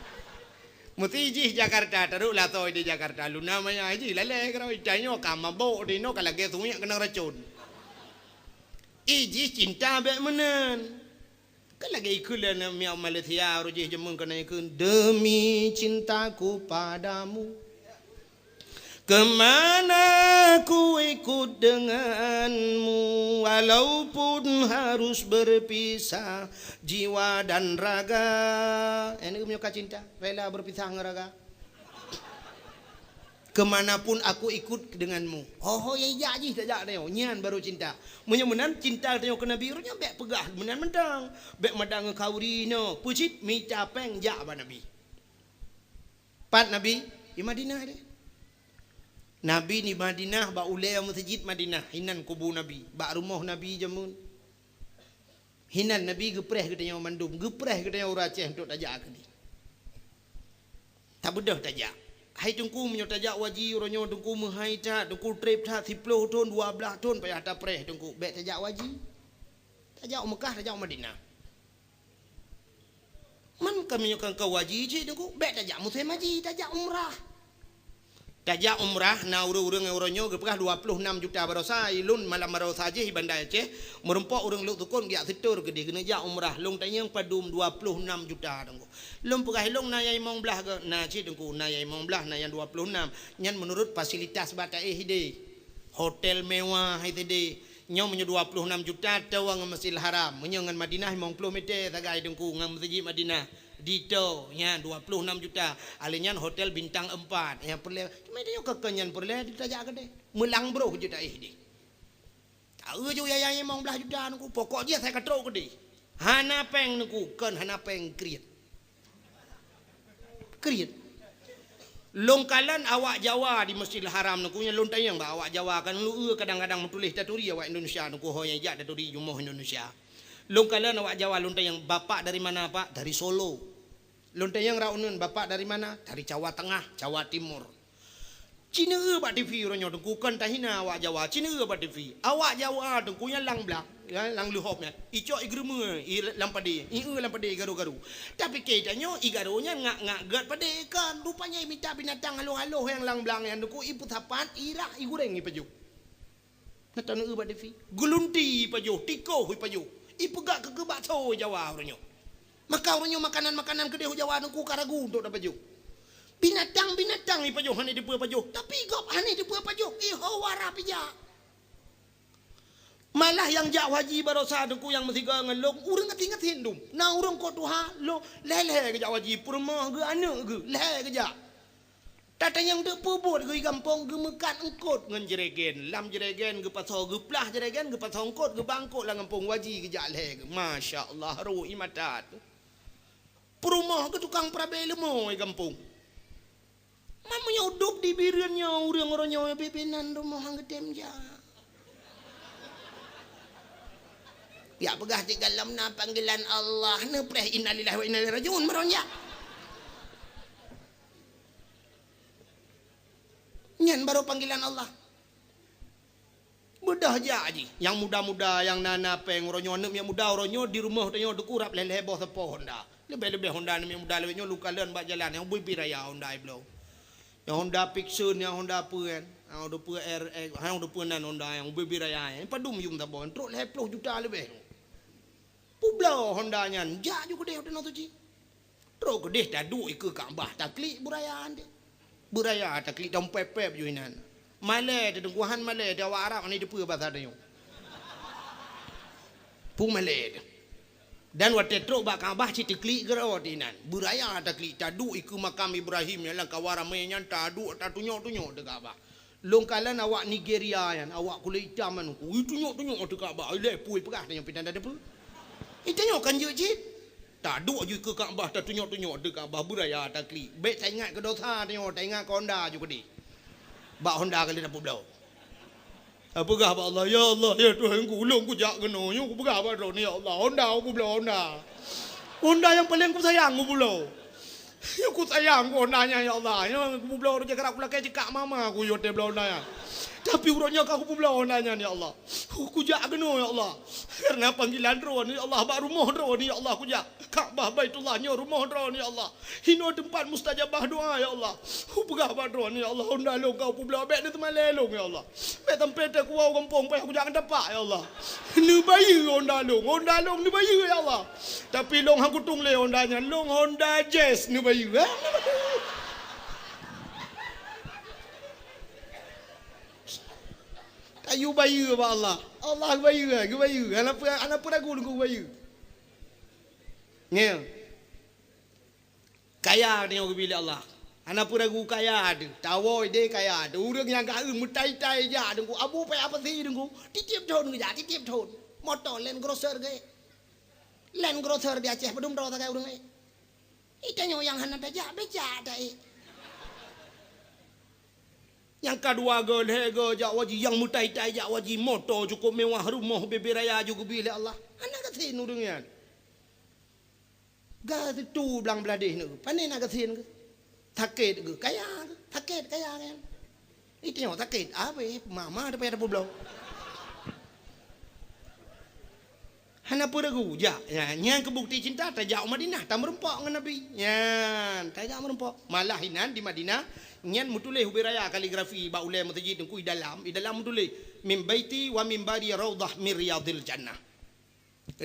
Meusti jih Jakarta, tarok lasoi di Jakarta, luna maya jih lalè keudroe, tanyoe ka mabök di noe ka lagèe sumiek keunong racon. Ih jih cinta bèk meunan. Kan lagèe ikheun lé aneuk miet Malaysia, roh jih jameun keunan ikheun, "Demi cintaku padamu, kemana ku ikut denganmu, walaupun harus berpisah jiwa dan raga." Eh, nyoe ka cinta, rela berpisah ngon raga. "Kemanapun aku ikut denganmu." Ho-ho nyang ijak jih tajak tanyoe, nyan baru cinta. Meunyoe meunan cinta tanyoe keu Nabi, ureueng nyoe bèk peugah meunan mantong. Bèk mada ngon khauri nyoe, peue cit mita pèng jak bak Nabi. Pat Nabi? Di Madinah deh. Nabi di Madinah bak ulèe meuseujid Madinah, hinan kubu Nabi, bak rumoh Nabi jameun. Hinan Nabi geupreh geutanyoe mandum, geupreh geutanyoe ureueng Aceh untuk tajak keudeh. Tabeudôh tajak. Hai Teungku, meunyoe tajak u haji uroe nyoe Teungku meuhai that, Teungku trép that, siplôh thon, dua blaih thon payah tapreh Teungku. Bèk tajak u haji. Tajak u Meukah, tajak u Madinah. Man ka meunyoe kan ka u haji cit Teungku, bèk tajak musém haji, tajak umrah. Tajak umrah, na ureueng-ureueng nyang uroe nyoe geupeugah dua ploh nam juta baroesa, ilôn malam baroesa jih i Banda Aceh, meurumpok ureueng Lhoksukon geujak seutôt keudeh keuneuk jak umrah, lôn tanyong padum dua ploh nam juta Teungku. Lôn peugah ilôn na nyang limong blaih geuh, na cit Teungku, na nyang limong blaih, na nyang dua ploh nam. Nyan meunurot fasilitas bak taéh idéh. Hotel mewah idéh. Nyoe meunyoe dua ploh nam juta toh ngon Masjidil Haram, meunyoe ngon Madinah limong ploh mètè sagai Teungku ngon Meuseujid Madinah. Ditoh nyan dua ploh nam juta. Alèh nyan hotel bintang empat. Nyang peureulèe, cuma tanyoe keu nyan peureulèe tajak keudeh. Meulang broh jeuet taéh deh. Taeu ju yaya limong blaih juta Teungku, pokok jih asai ka trok keudeh. Hana pèng Teungku, kon hana pèng, kriet. Kriet. Lôn kalon awak Jawa di Masjidil Haram Teungku, nyan lôn tanyong bak awak Jawa, kan lôn eu kadang-kadang meutuléh taturi awak Indonesia Teungku, ho nyang jak taturi jumoh Indonesia. Lôn kalon awak Jawa, lôn tanyong, "Bapak dari mana, Pak?" "Dari Solo." Lôn tanyong raunun, "Bapak dari mana?" "Dari Jawa Tengah, Jawa Timur." Ci neu-eu bak T V uroe nyoe Teungku, kon tahina awak Jawa, ci neu-eu bak T V. Awak Jawa Teungku nyang lam blang, ya, lam leuhop nyan, icok igeurumeue, i lam padé, i eu lam padé igaru-garu. Tapi keu tanyoe igaru nyan ngak-ngak gèt padé, kon rupanya imita binatang haloh-haloh nyang lam blang nyan Teungku, ipeusapat, irah, igureng, ipajoh. Na taneu bak T V. Geulunti ipajoh, tikoh ipajoh. Ipeugah keu, keu bakso Jawa uroe nyoe. Maka uroe nyoe makanan-makanan keudeh u Jawa Teungku ka ragu untuk tapajoh. Binatang-binatang ipajoh hana deupeue pajoh, tapi gob hana deupeue pajoh, iho wara pih jak. Malah nyang jak haji barosa teungku nyang meusigoe ngon lôn, ureuëng gasien-gasien dum. Na ureuëng kot tuha, lôn lhée-lhée geujak haji, peurumoh geuh, aneuëk geuh, lhée geujak. Tatanyong deuk peubuet geuh i gampông, geumeukat eungkot ngon jregen. Lam jregen geupasoe, geuplah jregen, geupasoe eungkot, geuba eungkot lam gampông, haji geujak lhée geuh. Masya Allah, rhot ie mata teuh. Peurumoh geuh tukang peurabe leumo i gampông. Man meunyoe udôb di Bireuen nyoe ureuëng uroe nyoe bebe nan rumoh han geutem jak. Piak peugah cit galom na panggilan Allah, neupreh innalillahi wa inna ilaihi rajiun, barô jak. Nyan barô panggilan Allah. Beudôh jak jih. Nyang muda-muda, nyang na-na péng, uroe nyoe aneuëk miet muda, uroe nyoe di rumoh tanyoe teukurab lhée-lhée boh sapo Honda. Leubeh-leubeh Honda aneuëk miet muda lawét nyoe lukalon bak jalan, nyang ubé-bé raya Honda ibloe. Nyang Honda Vixion, nyang Honda peue kan. Nyang Honda peue R X, nyang Honda peue nan Honda, nyang ubé-bé raya. Nyang padum yum saboh, trok lhée ploh juta leubeh. Peubloe Honda nyan, jak ju keudeh u Tanoh Suci. Trok keudeh taduek ikeue Ka'bah, taklik beuraya deh. Beuraya taklik dong pép-pép ju inan. Malée teuh teungku, han malée teuh awak Arab hana deupeue basa tanyoe. Peue malée teuh. Dan watée trok bak Ka'bah cit taklik keudroe inan. Beuraya taklik taduek ikeue makam Ibrahim nyang lam kawan ramé nyan taduek tatunyok-tunyok teuh Ka'bah. Lôn kalon awak Nigeria nyan, awak kulét itam nyan, ui tunyok-tunyok ateueh Ka'bah, ilée pui peugah tanyoe pih tan deupeue. Itanyoe kan jeuet cit. Taduek ju ikeue Ka'bah, tatunyok-tunyok ateueh Ka'bah, beuraya taklik. Bék taingat keu dosa tanyoe, taingat keu Honda ju keudeh. Bak Honda ka lheueh tapeubloe. Tapeugah bak Allah, "Ya Allah, ya Tuhanku, ulôn kujak keunoe, nyoe kupeugah bak Droeneuh, ya Allah, Honda kupeubloe Honda. Honda nyang paleng kusayang kupeubloe." Nyoe kusayang keu Honda nyan, ya Allah. Nyoe kupeubloe rot jak krak kulakée cekak mama ku yue teuh bloe Honda nyan. Tapi uroe nyoe ka kupeubloe Honda nyan, ya Allah. Kujak keunoe, ya Allah. Kareuna panggilan Droeneuh, ya Allah, bak rumoh Droeneuh, ya Allah, kujak. Ka'bah Baitullah nyoe rumoh Droeneuh, ya Allah. Hinoe teumpat mustajabah doa, ya Allah. Kupeugah bak Droeneuh, ya Allah, Honda lôn ka kupeubloe, bék neuseumalée lôn, ya Allah. Bék sampoe teukuwoe gampông payah kujak ngon tapak, ya Allah. Neubayeue Honda lôn, Honda lôn neubayeue, ya Allah. Tapi lôn han kutueng lé Honda nyan, lôn Honda Jazz neubayeue. Tayue bayeue bak Allah. Allah geubayeue, geubayeue. Hana peu-, hana peue ragu lôn geubayeue. Nyoe. Kaya tanyoe geubri lé Allah. Hana peue ragu kaya teuh. Tawoe ideh kaya teuh. Ureuëng nyang ka eu meutai-tai jak teungku. Abu payah pasi teungku. Tieb-tieb thon geujak, tieb-tieb thon. Moto Land Cruiser geuék. Land Cruiser di Aceh padum droe sagai ureuëng ék. Itanyoe nyang hana tajak, bék jak taék. Nyang ka dua go, lhée go jak haji, nyang meutai-tai jak haji, moto cukôp mewah, rumoh bebe raya ju geubri lé Allah. Hana gasien ureuëng nyan. Gasien tu blang bladeh nyoe, pane na gasien geuh. Sakét geuh, kaya geuh, sakét kaya kan. Itanyoe sakét, abéh mama tapayah tapeubloe. Hana peue ragu, jak. Ya, nyan keu bukti cinta, tajak u Madinah, tameurumpok ngon Nabi. Nyan, tajak meurumpok. Malah inan di Madinah, nyan meutuléh ubé raya kaligrafi bak ulée meuseujid teungku i dalam, i dalam meutuléh, "Min baiti wa mimbari raudhah min riyadhil jannah."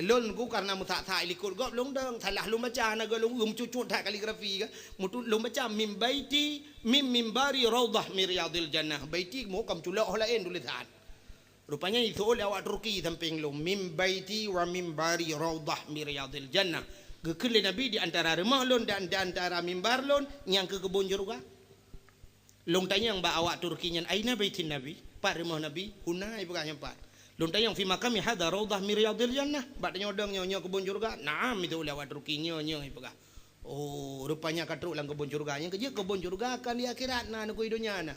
Lôn ku kareuna meusak-sak likot gob lôn dong, salah lôn baca, hana gob lôn eu meucut-cut that kaligrafi ka. Meutu-, lôn baca, "Min baiti, min mimbari raudhah min riyadhil jannah." Baiti mo kam culok ho laén tulésan. Rupanya iseuôt lé awak Turki sampéng lôn, "Min baiti wa mimbari raudhah min riyadhil jannah." Geukheun lé Nabi di antara rumoh lôn dan di antara mimbar lôn nyang keu keubon syeuruga. Lôn tanyong bak awak Turki nyan, "Aina baitin Nabi?" Pat rumoh Nabi? "Huna," ipeugah, "nyan pat." Lôn tanyong, "Fi maqami hadha raudhah min riyadhil jannah?" Bak tanyoe dong nyoe, "Nyoe keubon syeuruga?" "Na'am," iseuôt lé awak Turki, "nyoe, nyoe," ipeugah. Oh, rupanya ka trok lam keubon syeuruga. Nyang keujeuet keubon syeuruga kan di akhirat na, nukui donya na.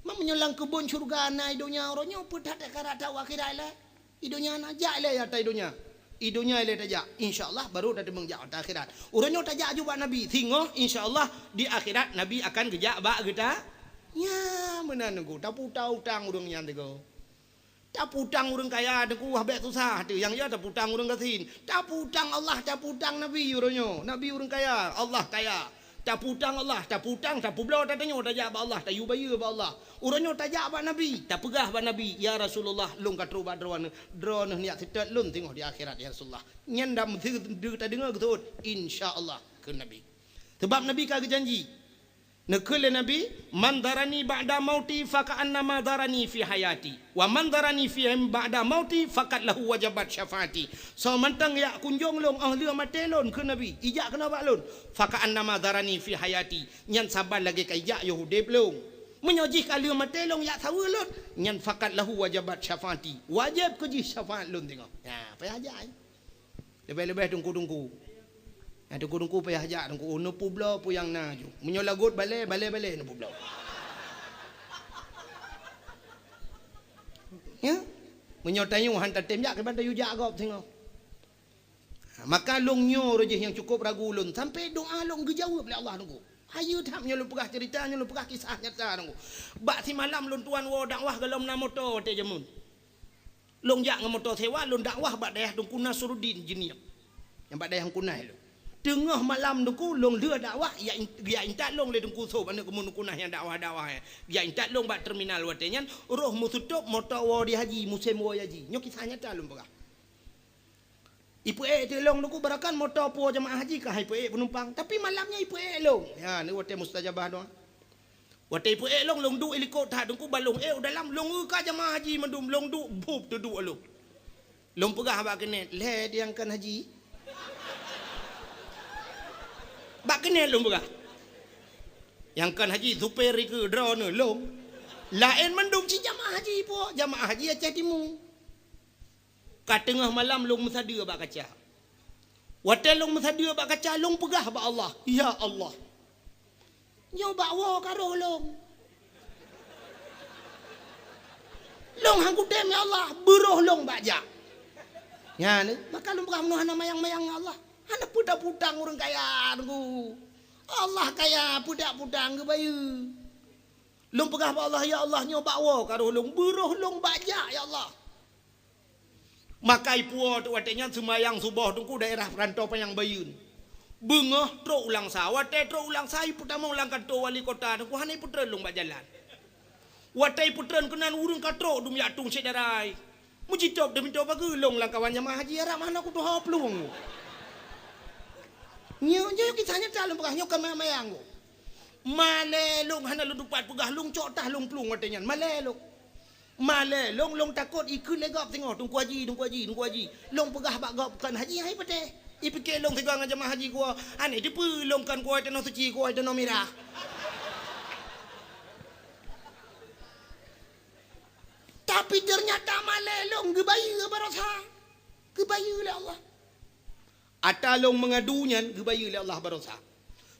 Meunyoe lam keubon syeuruga na i donya uroe nyoe, peue that takarat that u akhirat ilée? I donya na, jak ilée ata i donya. I donya ilée tajak, insya Allah baru tateumeung jak ata akhirat. Uroe nyoe tajak aju bak Nabi, singoh insya Allah di akhirat Nabi akan geujak bak geuta. Nya, meunan nunggu, taputa utang ureuëng nyan teungoh. Taputang ureuëng kaya teungku, wah bék susah teuh. Nyang ya taputang ureuëng gasien. Taputang Allah, taputang Nabi uroe nyoe. Nabi ureuëng kaya, Allah kaya. Taputang Allah, taputang, tapeubloe tatanyoe tajak bak Allah, tayue bayeue bak Allah. Uroe nyoe tajak bak Nabi, tapeugah bak Nabi, "Ya Rasulullah, lôn ka trok bak Droeneuh. Droeneuh neujak seutôt lôn singoh di akhirat, ya Rasulullah." Nyan dam teu-, teu-, tadeungoe geuseuôt, "Insya Allah," kheun Nabi. Sabab Nabi ka geujanji, Neukheun lé Nabi, "Man zarani ba'da mauti faka'annama zarani fi hayati, wa man zarani fi ba'da mauti faqad lahu wajabat syafaati." Soe mantong jak kunjong lôn óh lheueh maté lôn, kheun Nabi, ijak keunoe bak lôn, "faka'annama zarani fi hayati," nyan saban lagée ka ijak yoh udeb lôn. Meunyoe jih ka lheueh maté lôn jak saweue lôn, nyan, "faqad lahu wajabat syafaati," wajéb keu jih syafaat lôn singoh. Nah, payah jak ai. Leubeh-leubeh teungku-teungku. Nah, teungku-teungku payah jak teungku, oh, neupubloe peue nyang na ju. Meunyoe lagot balée, balée-balée neupubloe. Ya? Meunyoe tanyoe han tatém jak, kiban tanyoe jak gob singoh. Ha, maka lôn nyoe roh jih nyang cukôp ragu lôn, sampoe doa lôn geujaweueb lé Allah teungku. Hayeue that meunyoe lôn peugah ceurita, nyoe lôn peugah kisah nyata teungku. Bak simalam lôn tuan woe dakwah golom na moto watée jameun. Lôn jak ngon moto sewa, lôn dakwah bak dayah Teungku Nasruddin Jeunieb. Nyang bak dayah Meukunah lôn. Teungoh malam teungku, lôn lheueh dakwah, jak in-, jak intat lôn lé Teungku Sop, aneuëk keumun Meukunah nyang dakwah-dakwah nyan. Jak intat lôn bak terminal watée nyan, roh meuseutôt moto woe di haji, musém woe haji. Nyoe kisah nyata lôn peugah. Ipeuék teuk lôn teungku, barangkapeue moto puwoe jamaah haji ka han ipeuék peunumpang, tapi malam nyan ipeuék lôn. Ya, nyoe watée mustajabah doa. Watée ipeuék lôn, lôn duek i likot that teungku, ban lôn ék u dalam, lôn eu ka jamaah haji mandum, lôn duek, bup, teuduek lôn. Lôn peugah bak keuneuk, "Lhée di nyang kon haji." Bak keuneuk lôn peugah. Nyang kon haji, supir ikeue, droeneuh, lôn. Laén mandum cit jamaah haji puwoe, jamaah haji Aceh Timu. Ka teungoh malam lôn meusadeue bak kaca. Watée lôn meusadeue bak kaca, lôn peugah bak Allah, "Ya Allah, nyoe bak woe ka roh lôn. Lôn han kutem, ya Allah, beuroh lôn bak jak." Nyan, maka lôn peugah, "Meunoe hana mayang-mayang ngon Allah, hana peue tapeutang ureuëng kaya teungku. Allah kaya, peue tapeutang geubayeue." Lôn peugah bak Allah, "Ya Allah, nyoe bak woe ka roh lôn, beuroh lôn bak jak, ya Allah." Maka ipuwoe teuk watée nyan seumayang suboh teungku daerah Peurantô Panyang Bayeuen. Beungoh trok u Langsa, watée trok u Langsa ipeutamong lam kantô wali kota teungku hana ipeutreun lôn bak jalan. Watée ipeutreun keunan ureuëng ka trok dum jak tueng syedara. Meujitôb teumintoe pageue lôn lam kawan jamaah haji Arab hana kutuho plueng. Nyoe, nyoe kisah nyata lôn peugah nyoe kon mayang-mayang. Malée lôn hana lôn tupat peugah lôn cok tah lôn plueng watée nyan. Malée lôn. Malée lôn, lôn takot ikheun lé gob singoh, "Teungku Haji, Teungku Haji, Teungku Haji." Lôn peugah bak gob, "Kon haji hai patéh." Ipike lôn sigoe ngon jamaah haji kuwoe, "Aneh dipeue lôn kon kuwoe tanoh suci, kuwoe tanoh mirah." Tapi ternyata malée lôn geubayeue baroesa. Geubayeue lé Allah. Ata lôn meungadu nyan geubayeue lé Allah baroesa.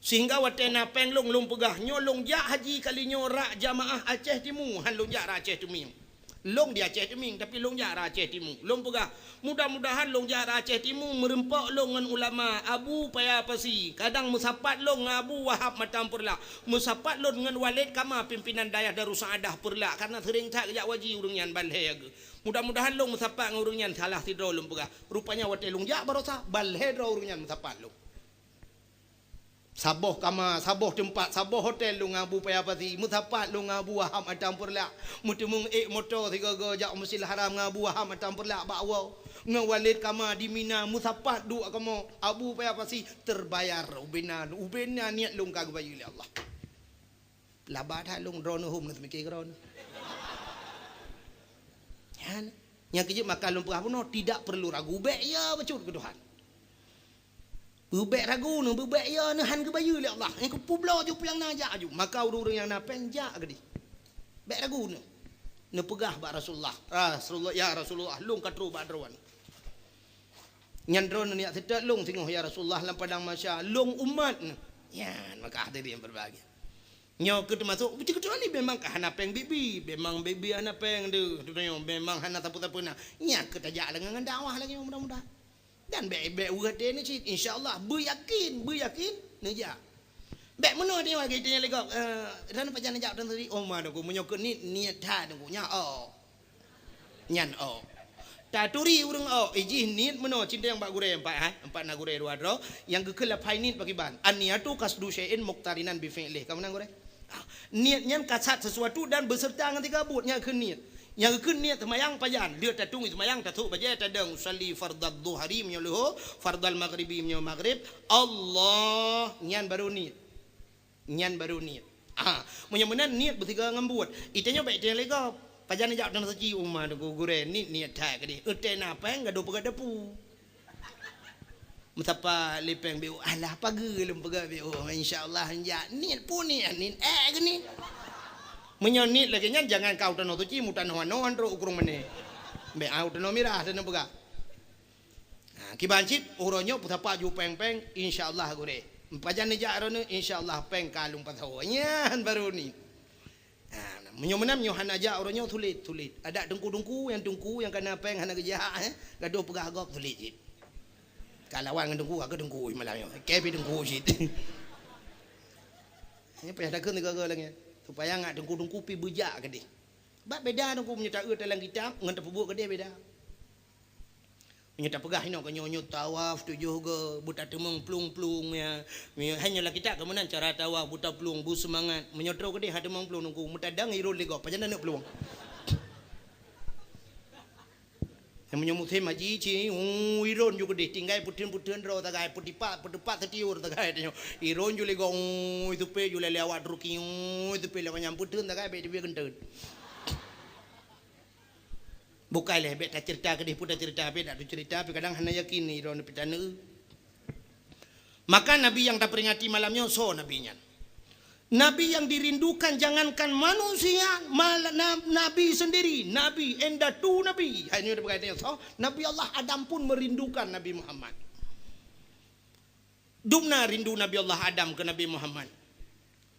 Sehingga watée na péng lôn, lôn peugah, nyoe lôn jak haji kali nyoe rak jamaah Aceh Timu, han lôn jak rak Aceh Teumieng. Lôn di Aceh Teumieng, tapi lôn jak rak Aceh Timu. Lôn peugah, mudah-mudahan lôn jak rak Aceh Timu meureumpok lôn ngon ulama Abu Paya Pasi. Kadang meusapat lôn ngon Abu Wahab Matang Peureulak. Meusapat lôn ngon Walid Kama, pimpinan dayah Darussaaddah Peureulak, karena seuring that jak haji ureuëng nyan ban lhée geuh. Mudah-mudahan lôn meusapat ngon ureuëng nyan salah sidroe lôn peugah. Rupanya watée lôn jak baroesa, ban lhée droe ureuëng nyan meusapat lôn. Saboh kama, saboh teumpat, saboh hotel lôn ngon Abu Paya Pasi, meusapat lôn ngon Abu Wahab Matang Peureulak. Meuteumeung ék moto sigoe-goe jak u Masjidil Haram ngon Abu Wahab Matang Peureulak bak woe. Ngon Walid Kama di Mina, meusapat duek kamoe. Abu Paya Pasi, terbayar ubena, ubena niet lôn ka geubayeue lé Allah. Laba that lôn droeneuh hom neuseumiké keudroe. Nyan, nyang keujeuet maka lôn peugah bunoe, tidak perlu ragu, bék ya bacut keu Tuhan. Beubék ragu neuh, beubék ya neuh, han geubayeue lé Allah. Nyang keupeubloe ju peue nyang na jak aju. Maka ureuëng-ureuëng nyang na péng jak keudeh. Bék ragu neuh. Neupeugah bak Rasulullah, "Rasulullah, ya Rasulullah, lôn ka trok bak droeneuh. Nyan droeneuh neujak seutôt lôn singoh ya Rasulullah lam padang mahsyar, lôn umat neuh." Nyan maka hadirin berbahagia. Nyoe keuh teumasok, beutôi-beutôi memang ka hana péng bibi, memang bibi hana péng deuh, dudoe nyoe memang hana sapeue-sapeue na. Nyan keuh tajak lagée ngon dakwah lagée nyoe mudah-mudahan. Dan bék, bék weueh até neuh cit, insya Allah, beuyakin, beuyakin, neujak. Bék meunoe tanyoe lagée tanya lé gob, eh, dan pajan neujak dan tadi, oh ma dongku, meunyoe keuh niet, niet that dongku, nyan oh. Nyan oh. Taturi ureuëng oh, ijih niet meunoe cindeng bak gurée empat, ha? Empat na gurée dua droe, nyang geukheun laphai niet pakiban. An-niyatu qasdu syai'in muqtarinan bi fi'lih. Ka meunan gurée? Ah, niet nyan kasat sesuatu dan beserta ngon siga buet, nyan kheun niet. Nyang geukheun niet seumayang pajan, lheueh tatueng seumayang, tasôk bajée, tadong, usalli fardadz dhuhri meunyoe leuhô, fardal maghribi meunyoe maghrib, Allah, nyan baru niet. Nyan baru niet. Ah, meunyoe meunan niet beusigoe ngon buet. Itanyoe bèk itanyoe lé gob. Pajan jak tanoh suci uma teungku gurèe, niet-niet that keudéh. Eutée na péng gadoh peugah depu. Meusapa lé péng B O, alah pageue lôn peugah B O, insya Allah jak niet pun niet, niet ék geuh niet. Meunyoe niet lagèe nyan jangan kau tanoh suci, meutanoh anoe trok u Krueng Mané. Bèk au tanoh mirah tanoh peugah. Ha, kiban cit, uroe nyoe peusapat ju péng-péng, insya Allah gurèe. Pajan neujak droeneuh, insya Allah péng ka lôn pasoe. Nyan baru niet. Ha, meunyoe meunan, meunyoe hana jak uroe nyoe, sulet, sulet. Adak teungku-teungku, nyang teungku nyang kana péng hana geujak, eh, gadoh peugah gob sulet cit. Ka lawan ngon teungku, ka keu teungku malam nyoe. Keu pih teungku cit. Nyan payah takheun sigoe-goe lagèe nyan. Supaya ngat teungku-teungku pih beujak keudéh. Bak beda teungku meunyoe taeu lam kitab ngon tapeubuet keudéh beda. Meunyoe tapeugah inoe keu nyoe, nyoe tawaf tujoh goe, beutateumeung plueng-plueng, ya. Meunyoe hana lam kitab keu meunan cara tawaf, beutaplueng, beuseumangat. Meunyoe trok keudéh hana teumeung plueng teungku, meutadang irôn lé gob, pajan aneuk plueng. Meunyoe musém haji cit, uu, irôn ju keudéh, tinggai peutheun-peutheun droe sagai, peudipat, peudipat seutiur sagai tanyoe. Irôn ju lé gob, uu, iteupe ju lé awak Turki, uu, iteupe lé manyang peutheun sagai, bèk teubiet geunteut. Bukai lé, bèk taceurita keudéh peue taceurita, bèk dak taceurita, tapi kadang hana yakin ni droeneuh pih taneuk. Maka Nabi nyang taperingati malam nyoe soe Nabi nyan? Nabi yang dirindukan jangankan manusia, mal-, na-, Nabi sendiri, Nabi, indatu Nabi. Hai nyoe tapeugah nyoe soe? Nabi Allah Adam pun merindukan Nabi Muhammad. Dubna rindu Nabi Allah Adam keu Nabi Muhammad.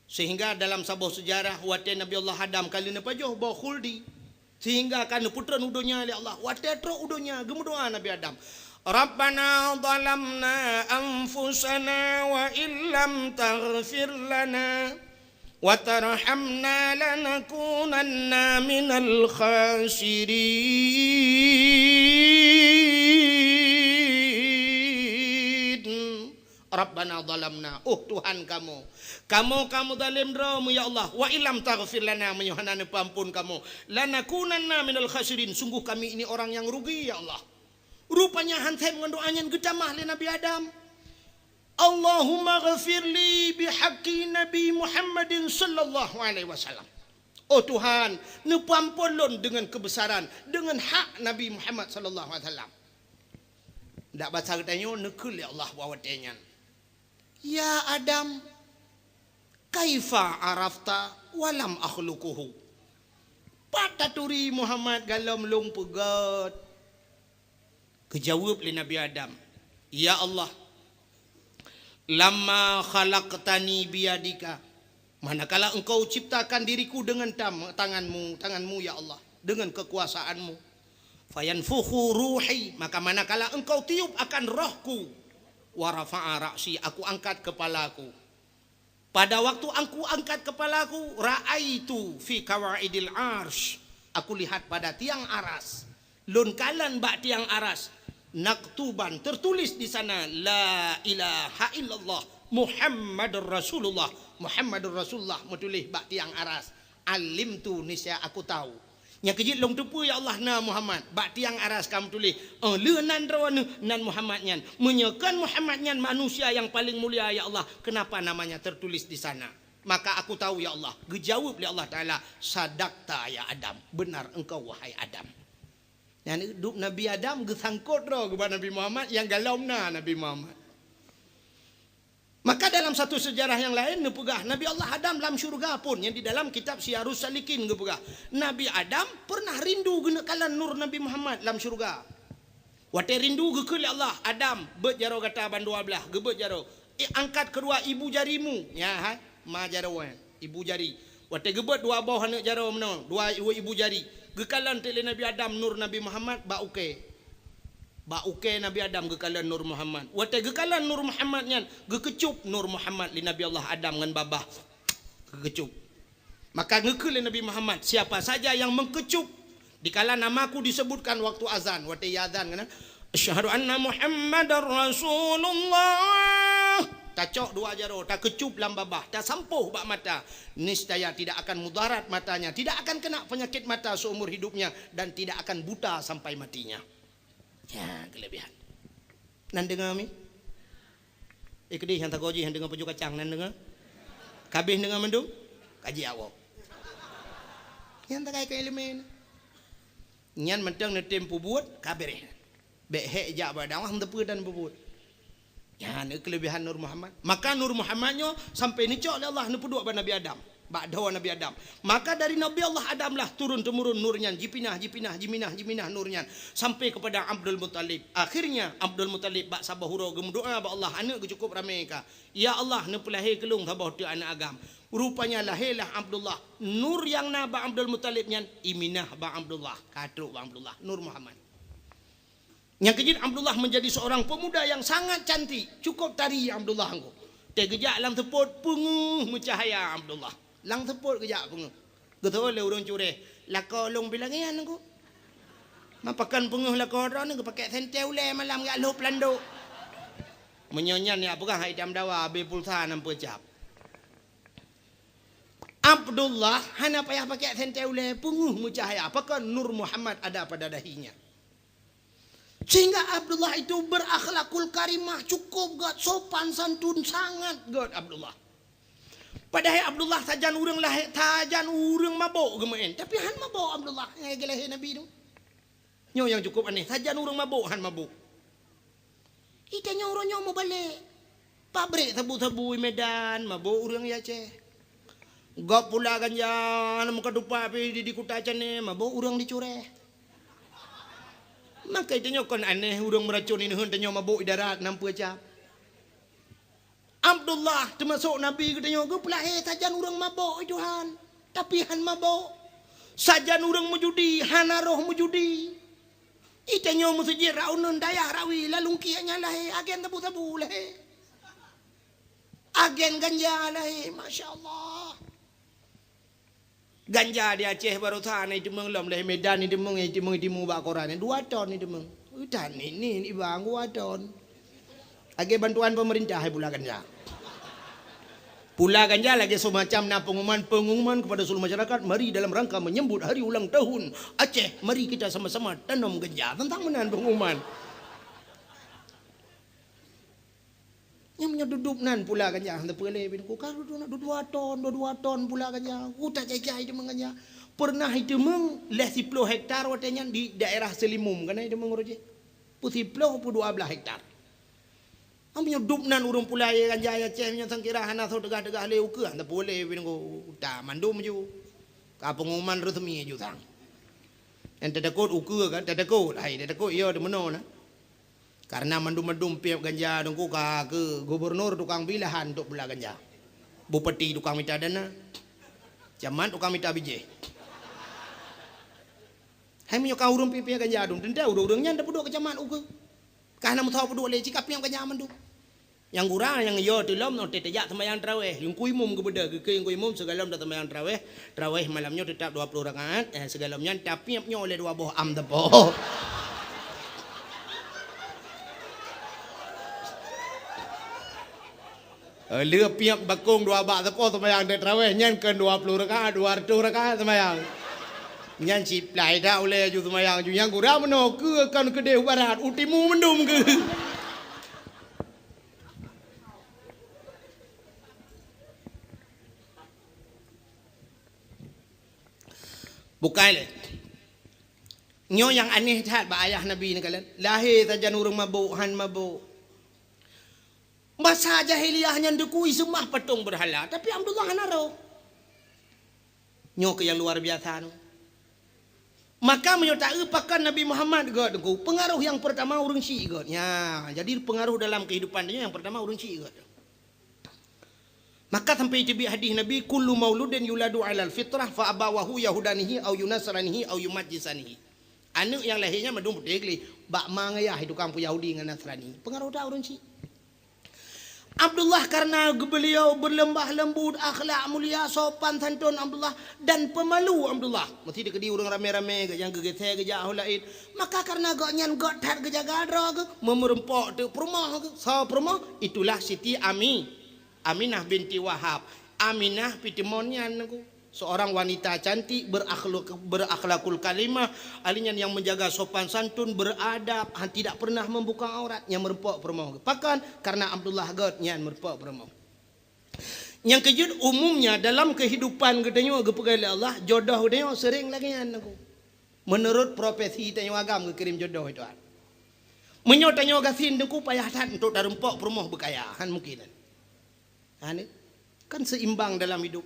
Sehingga dalam saboh seujarah, watèe Nabi Allah Adam ka lheueh neupajoh boh khuldi, sehingga ka neupeutreun u donya lé Allah. Watèe trok u donya, geumeudoa Nabi Adam, "Rabbana zalamna anfusana wa illam taghfir lana wa tarhamna lanakunanna minal khasirin." Rabbana zalamna, oh Tuhan kamoe, kamoe ka meuzalém droe mu, ya Allah. Wa illam taghfir lana, meunyoe hana neupeuamphon kamoe, lanakunanna minal khasirin, sungguh kami ini orang yang rugi, ya Allah. Rupanya han sép ngon doa nyan geutamah lé Nabi Adam. Allahumma ghfirli bihaqqi Nabi Muhammadin sallallahu alaihi wasallam. Oh Tuhan, neupeuamphon lôn deungon keubeusaran, deungon hak Nabi Muhammad sallallahu alaihi wasallam. Dak basa geutanyoe neukheun lé Allah bak watèe nyan, "Ya Adam, kaifa arafta wa lam akhluquhu?" Pat taturi Muhammad galom lôn peugöt? Geujaweueb lé Nabi Adam, "Ya Allah, lamma khalaqtani biyadika, manakala Engkau ciptakan diriku dengan tam-, tangan-Mu, tangan-Mu, ya Allah, dengan kekuasaan-Mu. Fayanfukhu ruhi, maka manakala Engkau tiup akan rohku, wa rafa'a ra'si, aku angkat kepalaku. Pada waktu aku angkat kepalaku, ra'aitu fi kawaidil arsy, aku lihat pada tiang aras, lôn kalon bak tiang aras, naktuban, tertulis di sana, la ilaha illallah Muhammadur Rasulullah, Muhammadur Rasulullah meutuléh bak tiang aras. Alimtu, niscaya aku tahu." Nyang keujeuet lôn teupeue, ya Allah, na Muhammad. Bak tiang aras ka meutuléh, "Oh, lheueh nan droeneuh nan Muhammad nyan. Meunyoe kon Muhammad nyan manusia yang paling mulia, ya Allah, kenapa namanya tertulis di sana?" Maka aku tahu, ya Allah. Geujaweueb lé Allah Taala, "Sadaqta ya Adam. Benar engkau, wahai Adam." Nyan dub Nabi Adam geusangkot droe keu bak Nabi Muhammad nyang galom na Nabi Muhammad. Maka dalam satu sejarah yang lain neupeugah, Nabi Allah Adam lam syurga pun, nyang di dalam kitab Siyarus Salikin geupeugah, Nabi Adam pernah rindu geuneuk kalon nur Nabi Muhammad lam syurga. Watèe rindu geukheun lé Allah, "Adam, beuet jaroe gata bandua blaih." Geubeuet jaroe. "Eh, angkat keudua ibu jarimu." Nyan hai, ma jaroe nyan, ibu jari. Watèe geubeuet dua boh aneuk jaroe meunoe, dua, dua ibu jari. Geukalon teuk lé Nabi Adam nur Nabi Muhammad bak ukèe. Bak ukèe Nabi Adam geukalon nur Muhammad. Watèe geukalon nur Muhammad nyan, geukeucup nur Muhammad lé Nabi Allah Adam ngon babah. Geukeucup. Maka geukheun lé Nabi Muhammad, "Siapa saja yang mengkecup dikala namaku disebutkan waktu azan," watèe ia azan keunan, "Asyhadu anna Muhammadar Rasulullah." Tacok dua jaroe, takeucup lam babah, tasampôh bak mata. Niscaya tidak akan mudarat matanya, tidak akan kena penyakit mata seumur hidupnya, dan tidak akan buta sampai matinya. Ya, kelebihan. Nan deungoe mi? Eh, keudéh nyang sagoe jih nyang deungoe pajoh kacang, nan deungoe? Ka abéh deungoe mandum? Ka jijaweueb. Nyan takai keu ileumèe nyan. Nyan mantong neutem peubuet, ka beureh. Bèk hék jak bak dakwah, hana teupeu dan peubuet. Nyan keuleubèhan Nur Muhammad. Maka Nur Muhammad nyoe sampai neucok lé Allah neupeuduek bak Nabi Adam. Bak dhoe Nabi Adam. Maka dari Nabi Allah Adam lah turun-temurun nur nyan jipinah, jipinah, jiminah, jiminah nur nyan. Sampai kepada Abdul Muttalib. Akhirnya Abdul Muttalib bak saboh uroe geumeudoa bak Allah, aneuk geuh cukup ramé ka. "Ya Allah, neupeulahé keu lôn saboh teuk aneuk agam." Rupanya lahé lah Abdullah. Nur nyang na bak Abdul Muttalib nyan iminah bak Abdullah. Ka trok bak Abdullah. Nur Muhammad. Nyang keujeuet Abdullah menjadi seorang pemuda yang sangat cantik. Cukup tari Abdullah engko. Teugeujak lam seupôt peungeuh meucahaya Abdullah. Lam seupôt geujak peungeuh. Geuteupeue lé ureueng cureh, "Lakoe lôn pih lagèe nyan engko." Ma pakon peungeuh lakoe droeneuh geupakèk sentée ulèe malam jak lhôb landok. Meunyoe nyan jak peugah hai Dam Dawa, abéh pulsa nam peucab. Abdullah hana payah pakèk sentée ulèe, peungeuh meucahya, pakon Nur Muhammad ada pada dahinya. Sehingga Abdullah itu berakhlakul karimah, cukup gèt, sopan santun sangat gèt Abdullah. Padahai Abdullah sajan ureueng lahé, sajan ureueng mabök geumeu'en, tapi han mabök Abdullah nyang geulahé Nabi nyoe. Nyoe nyang cukup aneh, sajan ureueng mabök han mabök. Di tanyoe uroe nyoe mubalek. Pabrék sabu-sabu di Medan, mabök ureueng di Aceh. Gob pula ganja, lam meuka tupat pih di, di Kuta Canè, mabök ureueng di Cureh. Maka di tanyoe kon aneh ureueng meuracôn di neuheun tanyoe mabök di darat nam peucab. Abdullah teumasok Nabi geutanyoe geupeulahé sajan ureueng mabök, hai Tuhan, tapi han mabök. Sajan ureueng meujudi, hana roh meujudi. Di tanyoe meuseujid Raunun, Dayah Rawi, Lalungkiek nyan lahé, agen sabu-sabu lahé. Agen ganja lahé, masya Allah. Ganja di Aceh baroesa na iteumeung lom, lé Medan iteumeung, iteumeung, iteumeung bak koran, dua ton iteumeung. Utan ni, ni, ni bang, dua ton. Lagèe bantuan pemerintah hai pula ganja. Pula ganja lagèe semacam na pengumuman, pengumuman kepada seluruh masyarakat, mari dalam rangka menyambut hari ulang tahun Aceh, mari kita sama-sama tanam ganja. Teuntang meunan pengumuman. Nyang meunyoe dudup nan pula ganja, hana teupeu lé bin ku, ka dudu-, dua ton, dua, dua ton pula ganja. Utak jai-jai iteumeung ganja. Pernah iteumeung lhèe siploh hektar watèe nyan di daerah Seulimum, ka na iteumeung uroe jih. Peu siploh, peu dua blaih hektar. Meunyoe dup nan ureueng pula ganja ya ceh, meunyoe sangkira hana soe teugah-teugah lé ukeue, hana teupeu lé bin ku, utak mandum ju. Ka pengumuman resmi ju sang. Nyang tatakot ukeue kan, tatakot, hai tatakot iya di meunoe na. Karena mandum-mandum piep ganja teungku ka keu gubernur tukang bi lahan untuk pula ganja. Bupati tukang mita dana. Camat tukang mita bijéh. Hai meunyoe ka ureueng piep-piep ganja dum, teuntèe ureueng-ureueng nyan tapeuduek keu camat ukeue. Ka hana meusawa peuduek lé, cit ka piep ganja mandum. Nyang gura nyang yo teulom nyoe teuh tajak seumayang taraweh. Teungku imum geubeudôh, geukheun teungku imum sigohlom taseumayang taraweh. Taraweh malam nyoe teutap dua ploh rakaat, eh, sigohlom nyan tapiep nyoe lé dua boh am teupô. Eh, lheueh piep bakong dua bak teupô seumayang taraweh nyan kon dua ploh rakaat, dua reutôh rakaat seumayang. Nyan siplai dak ulèe ju seumayang ju nyang gura meunoe keu kon keudeh barat, u timu mandum keu. Bukai lé. Nyoe nyang aneh that bak ayah Nabi neukalon. Lahé sajan ureueng mabök, han mabök. Masa jahiliyah nyan teungku iseumah patong beurhala, tapi Abdullah hana roh. Nyoe keuh nyang luar biasa nyoe. Maka meunyoe taeu pakon Nabi Muhammad gèt teungku, peungaroh nyang peurtama ureueng syiek gèt. Nya, jadi peungaroh dalam keuhidupan tanyoe nyang peurtama ureueng syiek gèt. Maka sampai teubiet hadih Nabi, "Kullu mauludin yuladu 'alal fitrah fa abawahu yahudanihi au yunasranihi au yumajjisanihi." Aneuk nyang lahé nyan mandum putéh gleh, bak ma ngon yah tukang peu Yahudi ngon Nasrani. Peungaroh that ureueng syiek. Abdullah karena beliau berlemah lembut, akhlak mulia, sopan santun Abdullah, dan pemalu Abdullah. Meusti dikeudi ureueng ramé-ramé geuh nyang geugeusé geujak ho laén. Maka karena gobnyan gèt that geujaga droe geuh, meumeurumpok teuk peurumoh geuh. Soe peurumoh? Itulah Siti Ami, Aminah binti Wahab. Aminah pih teuh mon nyan geuh. Seorang wanita cantik, berakhlak-, berakhlakul karimah, ahli nyan yang menjaga sopan santun, beradab, han, tidak pernah membuka aurat, nyang meurumpok peurumoh geuh. Pakon? Karena Abdullah gèt nyan meurumpok peurumoh. Nyang keujeuet, umumnya dalam keuhidupan geutanyoe geupeugah lé Allah, jodoh geutanyoe seuréng lagée nyan, Teungku. Meunurot profesi tanyoe agam geukirém jodoh itu. Meunyoe tanyoe gasien, Teungku, payah that untuk tarumpok peurumoh beukaya, han mungkin. Kan seimbang dalam hidup.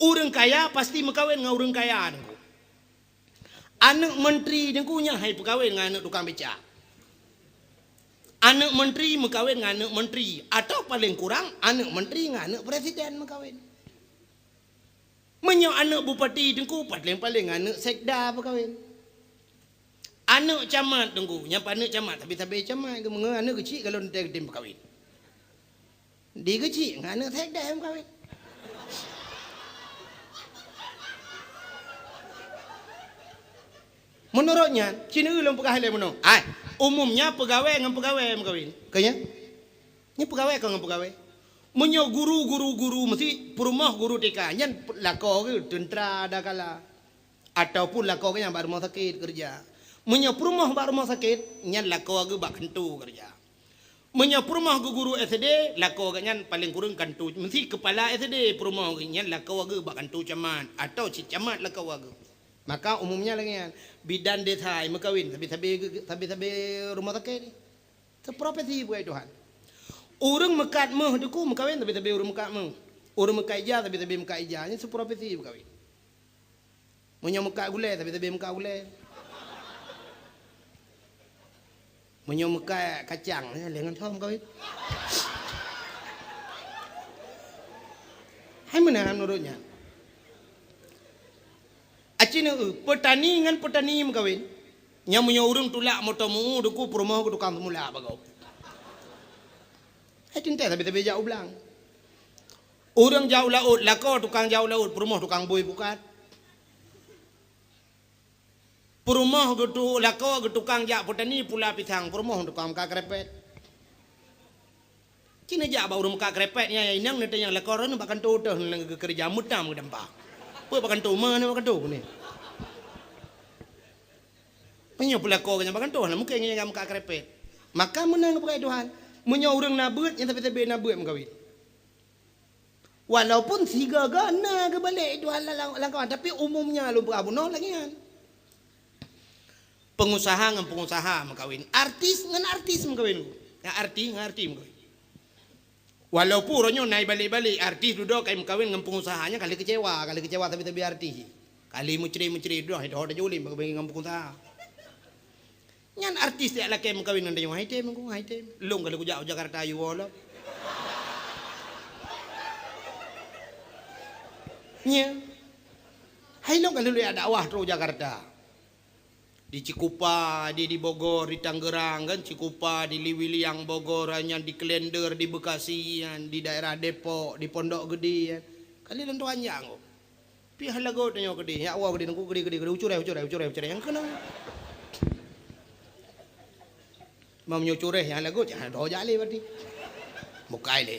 Ureuëng kaya pasti meukawen ngon ureuëng kaya, Teungku. Aneuëk meuntri, Teungku, nyan hai peukawen ngon aneuëk tukang beca. Aneuëk meuntri meukawen ngon aneuëk meuntri, atawa paleng kurang aneuëk meuntri ngon aneuëk presiden meukawen. Meunyoe aneuëk bupati, Teungku, paleng-paleng aneuëk sekda peukawen. Aneuëk camat, Teungku, nyang aneuëk camat, tapi sabe camat, geumeungon aneuëk keuchik kalau teuntée geutem peukawen. Di keuchik ngon aneuëk sekda meukawen. Meunurot nyan, ci neueu lôn peugah lé meunoe. Ai, umumnya peugawée ngon peugawée meukawen. Ka nyan? Nyan peugawée kon ngon peugawée. Meunyoe guru, guru, guru, meusti peurumoh guru T K, nyan lakoe geuh teuntra dakala. Ataupun lakoe geuh nyan bak rumoh sakét keureuja. Meunyoe peurumoh bak rumoh sakét, nyan lakoe geuh bak kantô keureuja. Meunyoe peurumoh geuh guru S D, lakoe geuh nyan paleng kureueng kantô, meusti keupala S D peurumoh geuh nyan lakoe geuh bak kantô camat, atawa cit camat lakoe geuh. Maka umumnya lagée nyan, bidan desa meukawen sabe-sabe, sabe-sabe rumoh sakét. Teuprofesi beugai Tuhan. Ureuëng meukat méuh, Teungku, meukawen sabe-sabe ureuëng meukat méuh. Ureuëng meukat ija sabe-sabe meukat ija. Nyan teuprofesi beugai. Meunyoe meukat gulée, sabe-sabe meukat gulée. Meunyoe meukat kacang, eh, lé ngon thom kawin. Hai meunan meunurot nyan. Aci neueu, peutani ngon peutani meukawen. Nyan meunyoe ureuëng tulak moto meu, Teungku, peurumoh keu tukang seumula bagoe. Hai teuntée sabe-sabe jak u blang. Ureuëng jak u laôt, lakoe tukang jak u laôt, peurumoh tukang bui pukat. Peurumoh geutu-, lakoe geutukang jak peutani pula pisang, peurumoh tukang meukat keureupeuk. Ci neujak bak ureuëng meukat keureupeuk nyan, inong neutanyong lakoe droeneuh bak kantô teuh, neukeureuja meutam geudampa. Peue bak kantô, ma neuh bak kantô ni? Meunyoe peulakoe geuh nyan bak kantô, na mungken nyan meukat keureupeuk. Maka meunan geupeugah Tuhan, meunyoe ureuëng na beuet, nyan sabe-sabe na beuet meukawen. Walaupun sigoe-goe na geubalek Tuhan lam, lam, lam kawan, tapi umumnya lôn peugah bunoe lagée nyan. Pengusaha ngon pengusaha meukawen, artis ngon artis meukawen, ngon artis ngon artis meukawen. Walaupun uroe nyoe na ibalek-balek artis dudoe ka imeukawen ngon pengusaha, nyan ka lheueh keucewa, ka lheueh keucewa sabe-sabe artis. Ka lheueh meucre-meucre dudoe, hai teuh tajak ulée meukawen ngon pengusaha. Nyan artis jak lakée meukawen ngon tanyoe, hai tem, hai tem. Lôn ka lheueh kujak u Jakarta yue woe lom. Nyan. Hai lôn ka lheueh jak dakwah trok u Jakarta. Di Cikupa, di, di Bogor, di Tangerang kan, Cikupa, di Liwiliang Bogor, nyan di Klender, di Bekasi, nyan di daerah Depok, di Pondok Gede, kan. Kali lôn tuan jak ngok. Pih lagot tanyoe keudeh, nyak woe keudeh, Teungku, keudeh, keudeh, keudeh, ucureh, ucureh, ucureh, ucureh, nyang keunong. Meunyoe cureh nyang lagot, nyang doh jak lé berarti. Bukai lé.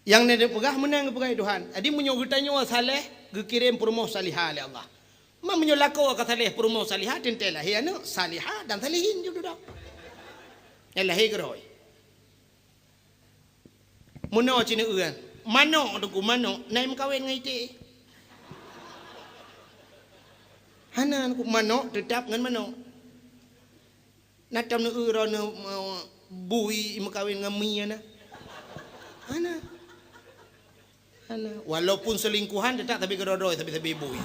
Nyang neupeugah meunan geupeugah Tuhan. Jadi meunyoe geutanyoe saleh, geukirém peurumoh salihah lé Allah. Ma meunyoe lakoe ka saleh peurumoh salihah, teuntée lahé aneuëk salihah dan salihin ju dudoe. Nyang lahé keudroe. Meunoe ci neueu, manok Teungku, manok na imeukawen ngon iték? Hana, Teungku, manok teutap ngon manok. Na tom neueu droeneuh, eh, bui imeukawen ngon mie na? Hana. Hana. Walaupun selingkuhan, teutap sabe keudroe-droe, sabe-sabe bui.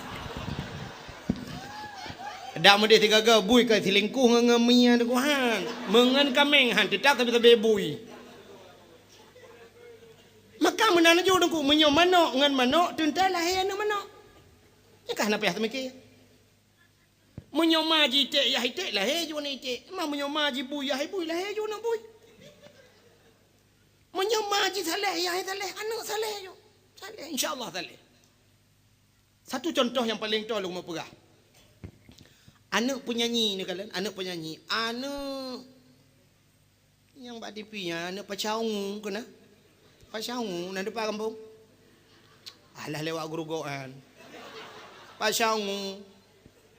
Dak meudeh sigaga bui ka selingkuh ngon, ngon mie, Teungku, han. Meungon kaméng han, teutap sabe-sabe bui. Maka meunan laju, Teungku, meunyoe manok ngon manok, teuntée lahé aneuëk manok. Nyan ka hana payah teumiké. Meunyoe ma jiték yah iték, lahé ju aneuëk iték. Ma meunyoe ma jibui yah ibui, lahé ju aneuëk bui. Meunyoe ma jisaleh yah isaleh, aneuëk saleh ju. Saleh, insya Allah saleh. Satu contoh nyang paleng toe lôn meu peugah. Aneuëk peunyanyi neukalon, aneuëk peunyanyi. Aneuëk nyang bak T V nyan, aneuëk Pasha Ungu keunan. Pasha Ungu, na dipat gampông? Alah lewat Geurugok nyan. Pasha Ungu.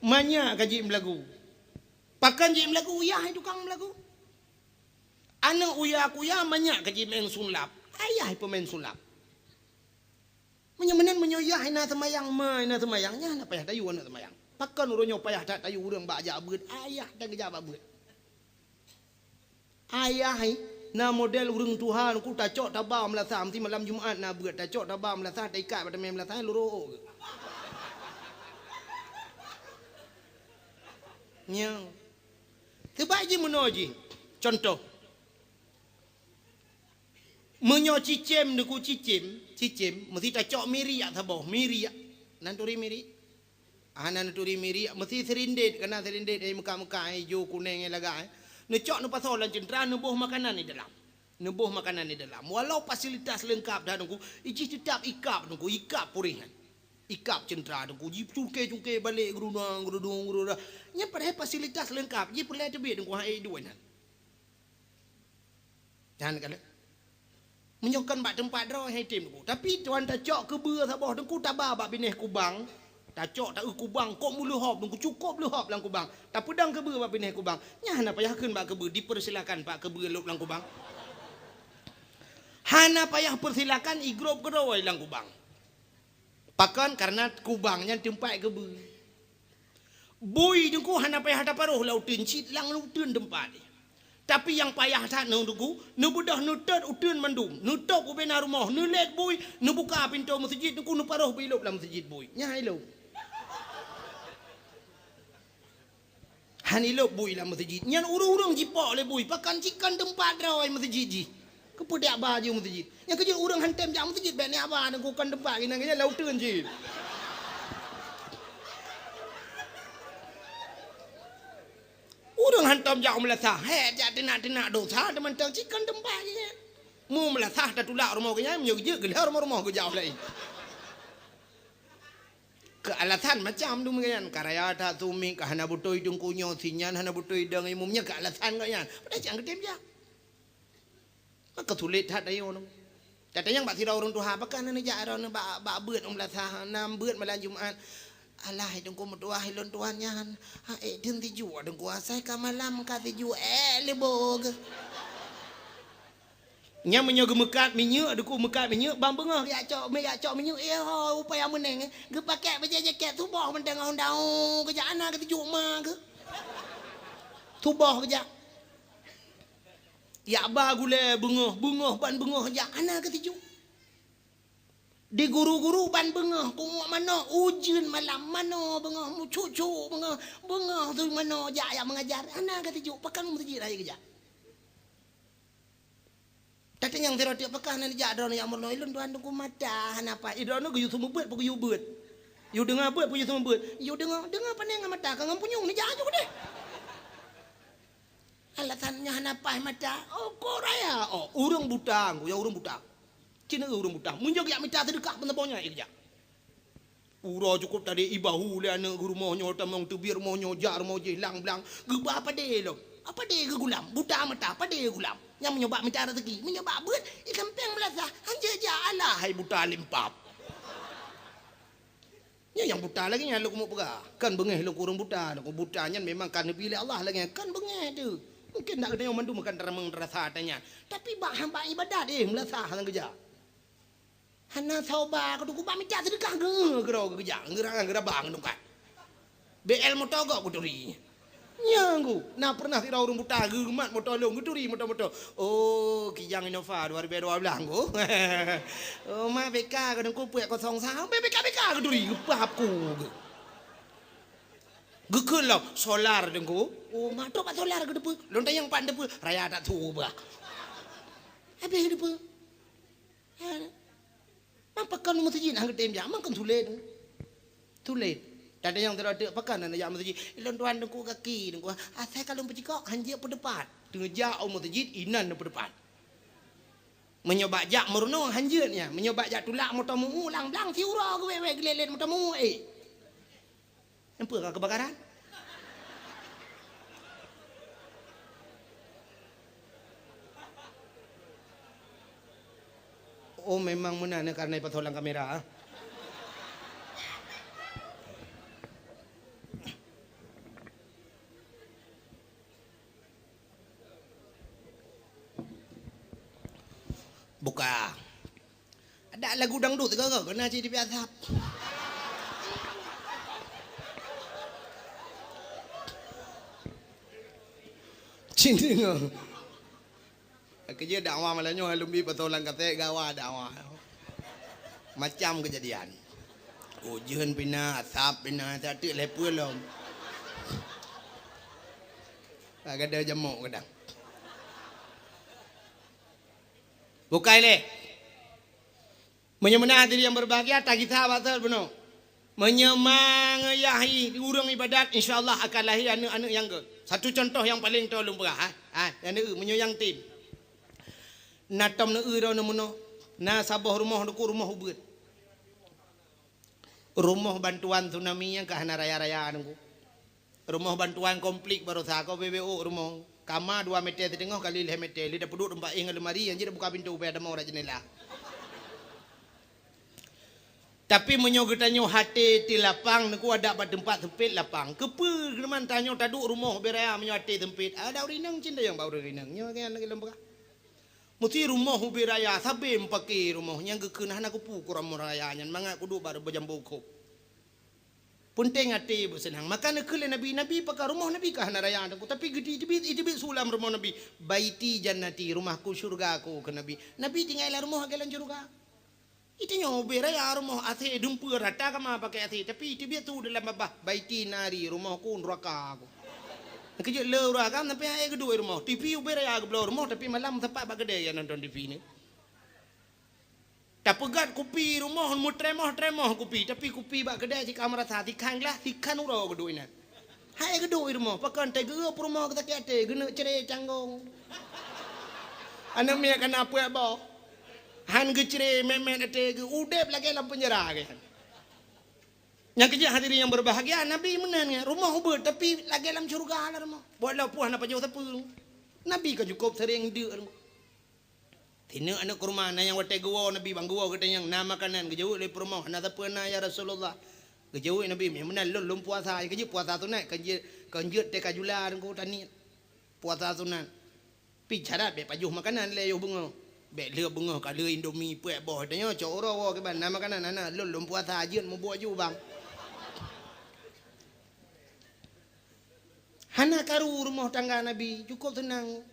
Manyak ka jeuet meulagu. Pakon jeuet meulagu? Yah tukang meulagu. Aneuëk uya kuya manyak ka jimeueng sulap. Ayah peumain sulap. Meunyoe meunan, meunyoe yah hana seumayang, ma hana seumayang, nyan hana payah tayue aneuëk seumayang. Pakon uroe nyoe payah that tayue ureuëng bak jak beuet, ayah tan geujak bak beuet. Ayah hai, na model ureuëng tuha nyoe ku tacok taba meulasah, meusti malam Jumat na beuet, tacok taba meulasah, taikat bak teumé meulasah, lurok geuh. Nyoe. Teubai jih meunoe jih. Contoh. Meunyoe cicém, neuku cicém, cicém, meusti tacok miriek saboh, miriek. Nan turi miriek? Hana neuturi miriek, meusti sirindét, kana sirindét, eh, meuka-meuka, eh, ijo, kuneng, eh, lagak, eh. Neucok neupasoe lam ceuntra, neuboh makanan di dalam. Neuboh makanan di dalam. Walau fasilitas leungkap dah, Teungku, ijih teutap ikab, Teungku, ikab puréh nyan. Ikab ceuntra, Teungku, jicungke-cungke balek, geurudong, geurudong, geurudong. Nyan padahai fasilitas leungkap, jih peureulée teubiet, Teungku, hai duek nyan. Nyan kaleuh. Meunyoe kon bak teumpat droe hai tem Teungku. Tapi tuan tacok keubeue saboh Teungku taba bak binéh kubang. Tacok taeu kubang kok meuleuhob Teungku, cukôp leuhob lam kubang. Tapeudong keubeue bak binéh kubang. Nyan hana payah kheun bak keubeue, dipersilakan bak keubeue lôb lam kubang. Hana payah persilakan igrôp keudroe lam kubang. Pakon? Kareuna kubang nyan teumpat keubeue. Bui Teungku hana payah taparoh lam uteuen, cit lam uteuen teumpat jih. Tapi nyang payah that nyoe Teungku, neubeudôh neutot uteuen mandum, neutôp ubena rumoh, neulét bui, neubuka pintoe meuseujid Teungku, neuparoh bui lôb lam meuseujid bui. Nyan hai lôn. Hana ilôb bui lam meuseujid. Nyan ureuëng-ureuëng jipok lé bui, pakon cit kon teumpat droe meuseujid jih. Keupeue jak ba jih meuseujid? Nyang keujeuet ureuëng han tem jak meuseujid, bék neujak ba Teungku, kon teumpat keunan, keunan lam uteuen cit. Ureuëng hantom jak u meulasah, hék jak teunak-teunak dosa, teumantong cit kon teumpat jih nyan. Mu meulasah tatulak rumoh geuh nyan, meunyoe geujeuet geulheueh rumoh-rumoh geujak u laén. Keu alasan macam tu meunan, ka raya that sumiek, ka hana beutôi Teungku nyoe, si nyan hana beutôi dong imum nyan, keu alasan gobnyan. Padahai cit han geutem jak. Maka sulet that ayoe nyoe. Tatanyong bak sidroe ureuëng tuha, "Pakon hana neujak droeneuh bak, bak beuet u meulasah, na beuet malam Jumat?" "Alah, hai Teungku meutuah, ilôn tuan nyan. Ha, ék deueng sijuek Teungku, asai ka malam ka sijuek, ék leuboh geuh." Nyan meunyoe geumeukat minyeuk, Teungku meukat minyeuk, ban beungoh geujak cok, mé jak cok minyeuk, eh, ho, upaya meuneng, eh. Geupakèk bajèe jakét, suboh mantong ngon daun, geujak hana geutuju ma geuh. Suboh geujak. Jak ba gulèe beungoh, beungoh ban beungoh jak, hana geutuju. Di guru-guru ban beungoh, punguek manok, ujeuen malam, manoe beungoh, meucuk-cuk beungoh, beungoh su manoe jak, jak meungajar, hana geutuju, pakon meuseujid hai geujak. Tatanyong sidroe teuk, "Pakon hana neujak droeneuh jak meurunoe?" "Ilôn tuan Teungku mata hana paih." "Ih, droeneuh geuyue seumeubeuet peu geuyue beuet? Yue deungoe beuet peu yue seumeubeuet?" "Yue deungoe, deungoe panèng ngon mata, ka ngon punyueng neujak ju keudeh." "Alasan nyoe hana paih mata." "Oh, kok raya." "Oh, ureuëng buta, Teungku, ya ureuëng buta. Cit na ureuëng buta. Meunyoe geujak mita seudeukah peunaboh nyan, geujak." Uroe cukôp tadé ibahu lé aneuëk geuh rumoh nyoe, tamong teubiet rumoh nyoe, jak rumoh jih, lang-blang. Geuba padé lom. Padé geugulam, buta mata, padé geugulam. Nyang meunyoe bak mita raseuki, meunyoe bak beuet, i sampéng meulasah, hanjeuet jak, alah hai buta limpab. Nyoe nyang buta lagèe nyan lôn keumeung peugah. Kan beungèh lôn keu ureuëng buta, lôn keu buta nyan memang ka neubi lé Allah lagèe nyan. Kan beungèh teuh. Mungken na geutanyoe mandum kan taramong rasa ata nyan. Tapi bak hamba ibadat, eh, meulasah nyang geujak. Hana soe ba keu Teungku, bak mita seudeukah geuh keudroe geujak, geura-, geuraba ngon tungkat. B L moto gob geuturi. Nyan Teungku, na peureunah sidroe ureuëng buta geumat moto lôn, geuturi moto-moto. Oh, Kijang Innova dua ribu dua belas Teungku. Oh, ma B K keu Teungku peuet kosong sa, B K, B K geuturi, geupah ku geuh. Geukheun lom, solar Teungku. Oh, ma trok bak solar geuteupeue. Lôn tanyong pat teupeu, raya that su bah. Habéh teupeu. Ha. Mangkon meuseujid hana geutem jak, mangkon sulet. Sulet. Tatanyong sidroe teuk, "Pakon hana jak meuseujid?" "Ilôn tuan Teungku gaki, Teungku. Asai ka lôn peucikok, hanjeuet peudeupat." Teujak u meuseujid, inan peudeupat. Meunyoe bak jak meurunoe, hanjeuet nyan. Meunyoe bak jak tulak moto meu-uek, lang-blang siuroe geuwèt-wèt geulét-lét moto meu-uek, eh. Nyan peue ka keubakaran? Oh, memang meunan kareuna ipasoe lam kamera. Buka. Ada lagu dangdut sigoe-goe, keunan cit tipiep asap. Cit deungoe. Keujeuet dakwah malam nyoe, lôn bi pasoe lam kaset, gawa dakwah. Macam keujadian. Ujeuen pih na, asap pih na, sateuk lhèe peue lom. Ka gadôh jamok kadang. Bukai lé. Meunyoe meunan hadirin yang berbahagia, tagisa bak sot bunoe. Meunyoe mangeuyah ureueng ibadat, insya Allah akan lahé aneuk-aneuk nyang gèt. Satu contoh nyang paleng toe lôn peugah, ha. Ha, nyang neueu, meunyoe nyang tem. Na tom neueu droeneuh meunoe, na saboh rumoh teungku, rumoh ubeuet. Rumoh bantuan tsunami nyang ka hana raya-raya teungku. Rumoh bantuan konflik baroesa ka B B O rumoh. Kama dua meter siteungoh kali lhèe meter, lé tapeuduek teumpat éh ngon lemari, nyang jeuet buka pintoe, bèk tamong rot jeundela. Tapi meunyoe geutanyoe até teu lapang, teungku, adak bak teumpat seumpet lapang. Keupeue keuman tanyoe taduek rumoh ubé raya meunyoe até seumpet? Adak ureueng inong cit nyang bak ureueng inong. Nyoe kan lagèe lôn peugah. Meusti rumoh ubé raya, sabé meupaké rumoh nyang geukheun hana kupeue keu rumoh raya nyan, mangat kuduek bak beujambo kop. Peunteng até beuseunang. Maka neukheun lé Nabi, Nabi pakat rumoh Nabi ka hana raya teungku, tapi geuteubiet, iteubiet su lam rumoh Nabi, "Baiti jannati, rumahku syurgaku," kheun Nabi. Nabi tinggai lam rumoh lagèe lam syurga. Itanyoe ubé raya rumoh, asèe dumpeue rata kama pakai asèe, tapi iteubiet su dalam babah, "Baiti nari, rumohku nuraka aku." Keujeuet le ureueng agam sampai akhé geuduek rumoh. T V ubé raya geubloe rumoh, tapi malam sapat bak keudè ya nonton T V ni. Tapeugöt kupi rumoh, meutremoh-tremoh kupi, tapi kupi bak keudè jih ka meurasa, sikhan glah, sikhan uroe geuduek inan. Hai geuduek i rumoh, pakon teuh geueu peurumoh geusakét até, geuneuk cre canggong. Aneuk miet kana peuet boh. Han geucre mèt-mèt até geu, udép lagèe lam peunjara geuh. Nyang keujeuet hadirin yang berbahagia, Nabi meunan nyan, rumoh ubeuet, tapi lagèe lam syeuruga lah rumoh. Walaupun hana pajoh sapeue. Nabi ka cukôp sering deuk rumoh. Sineuk aneuk kurma, na nyang watèe geuwoe Nabi, "Bang, geuwoe gata nyang na makanan," geujaweueb lé peurumoh, "Hana sapeue na, ya Rasulullah." Geujaweueb Nabi, "Meunan lôn, lôn puasa." Keujeuet puasa sunat, kon jeuet, kon jeuet teuka jula teungku taniet. Puasa sunat. Pih syarat bèk pajoh makanan lé yoh beungoh. Bèk lheueh beungoh ka lheueh Indomie peuet boh, tanyoe cok uroe woe kiban, "Na makanan?" "Hana, lôn, lôn puasa, jeuet mubuet ju, Bang." Hana karu rumoh tangga Nabi, cukôp seunang.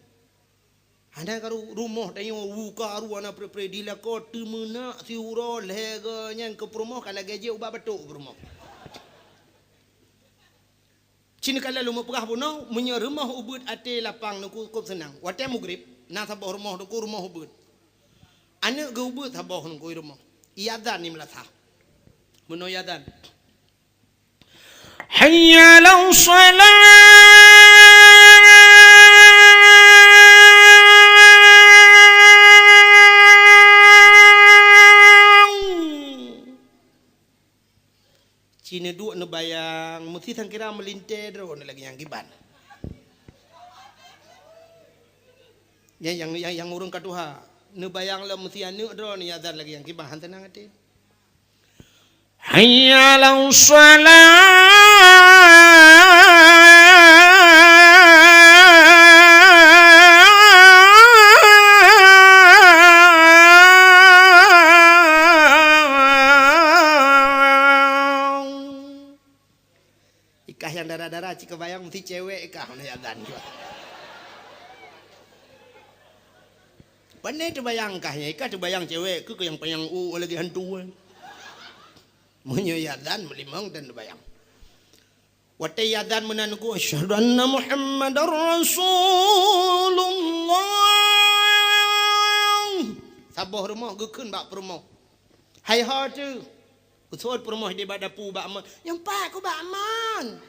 Hana karu rumoh tanyoe, u karu hana pre-pre, dilakoe teumeunak siuroe lhèe goe nyan keu peurumoh ka lagèe jeuet ubat batok peurumoh. Cit neukalon lôn peugah bunoe, meunyoe rumoh ubeuet até lapang teungku cukôp seunang. Watèe mugrib, na saboh rumoh teungku rumoh ubeuet. Aneuk geuh ubeuet saboh teungku i rumoh. Iazan di meulasah. Bunoe iazan. Hayya 'alas shalah. Cit neuduek neubayang, meusti sangkira meulintèe droeneuh lagèe nyang kiban. Nyang, nyang, nyang, nyang ureueng ka tuha, neubayang lom meusti aneuk droeneuh iazan lagèe nyang kiban, han seunang até. Hayya 'alas shalah. Ikah nyang dara-dara cit kabayang meusti cewek ikah hana iazan jua. Pandai teubayang ikah nyan, ikah teubayang cewek keu nyang panyang u lagèe hantu, eh. Meunyoe iazan meulimong dan teubayang. Watèe iazan meunan ku, "Asyhadu anna Muhammadar Rasulullah." Saboh rumoh geukheun bak peurumoh. Hai ho teuh. Geuseuôt peurumoh di bak dapu bak mon. "Nyoe pat ku bak mon."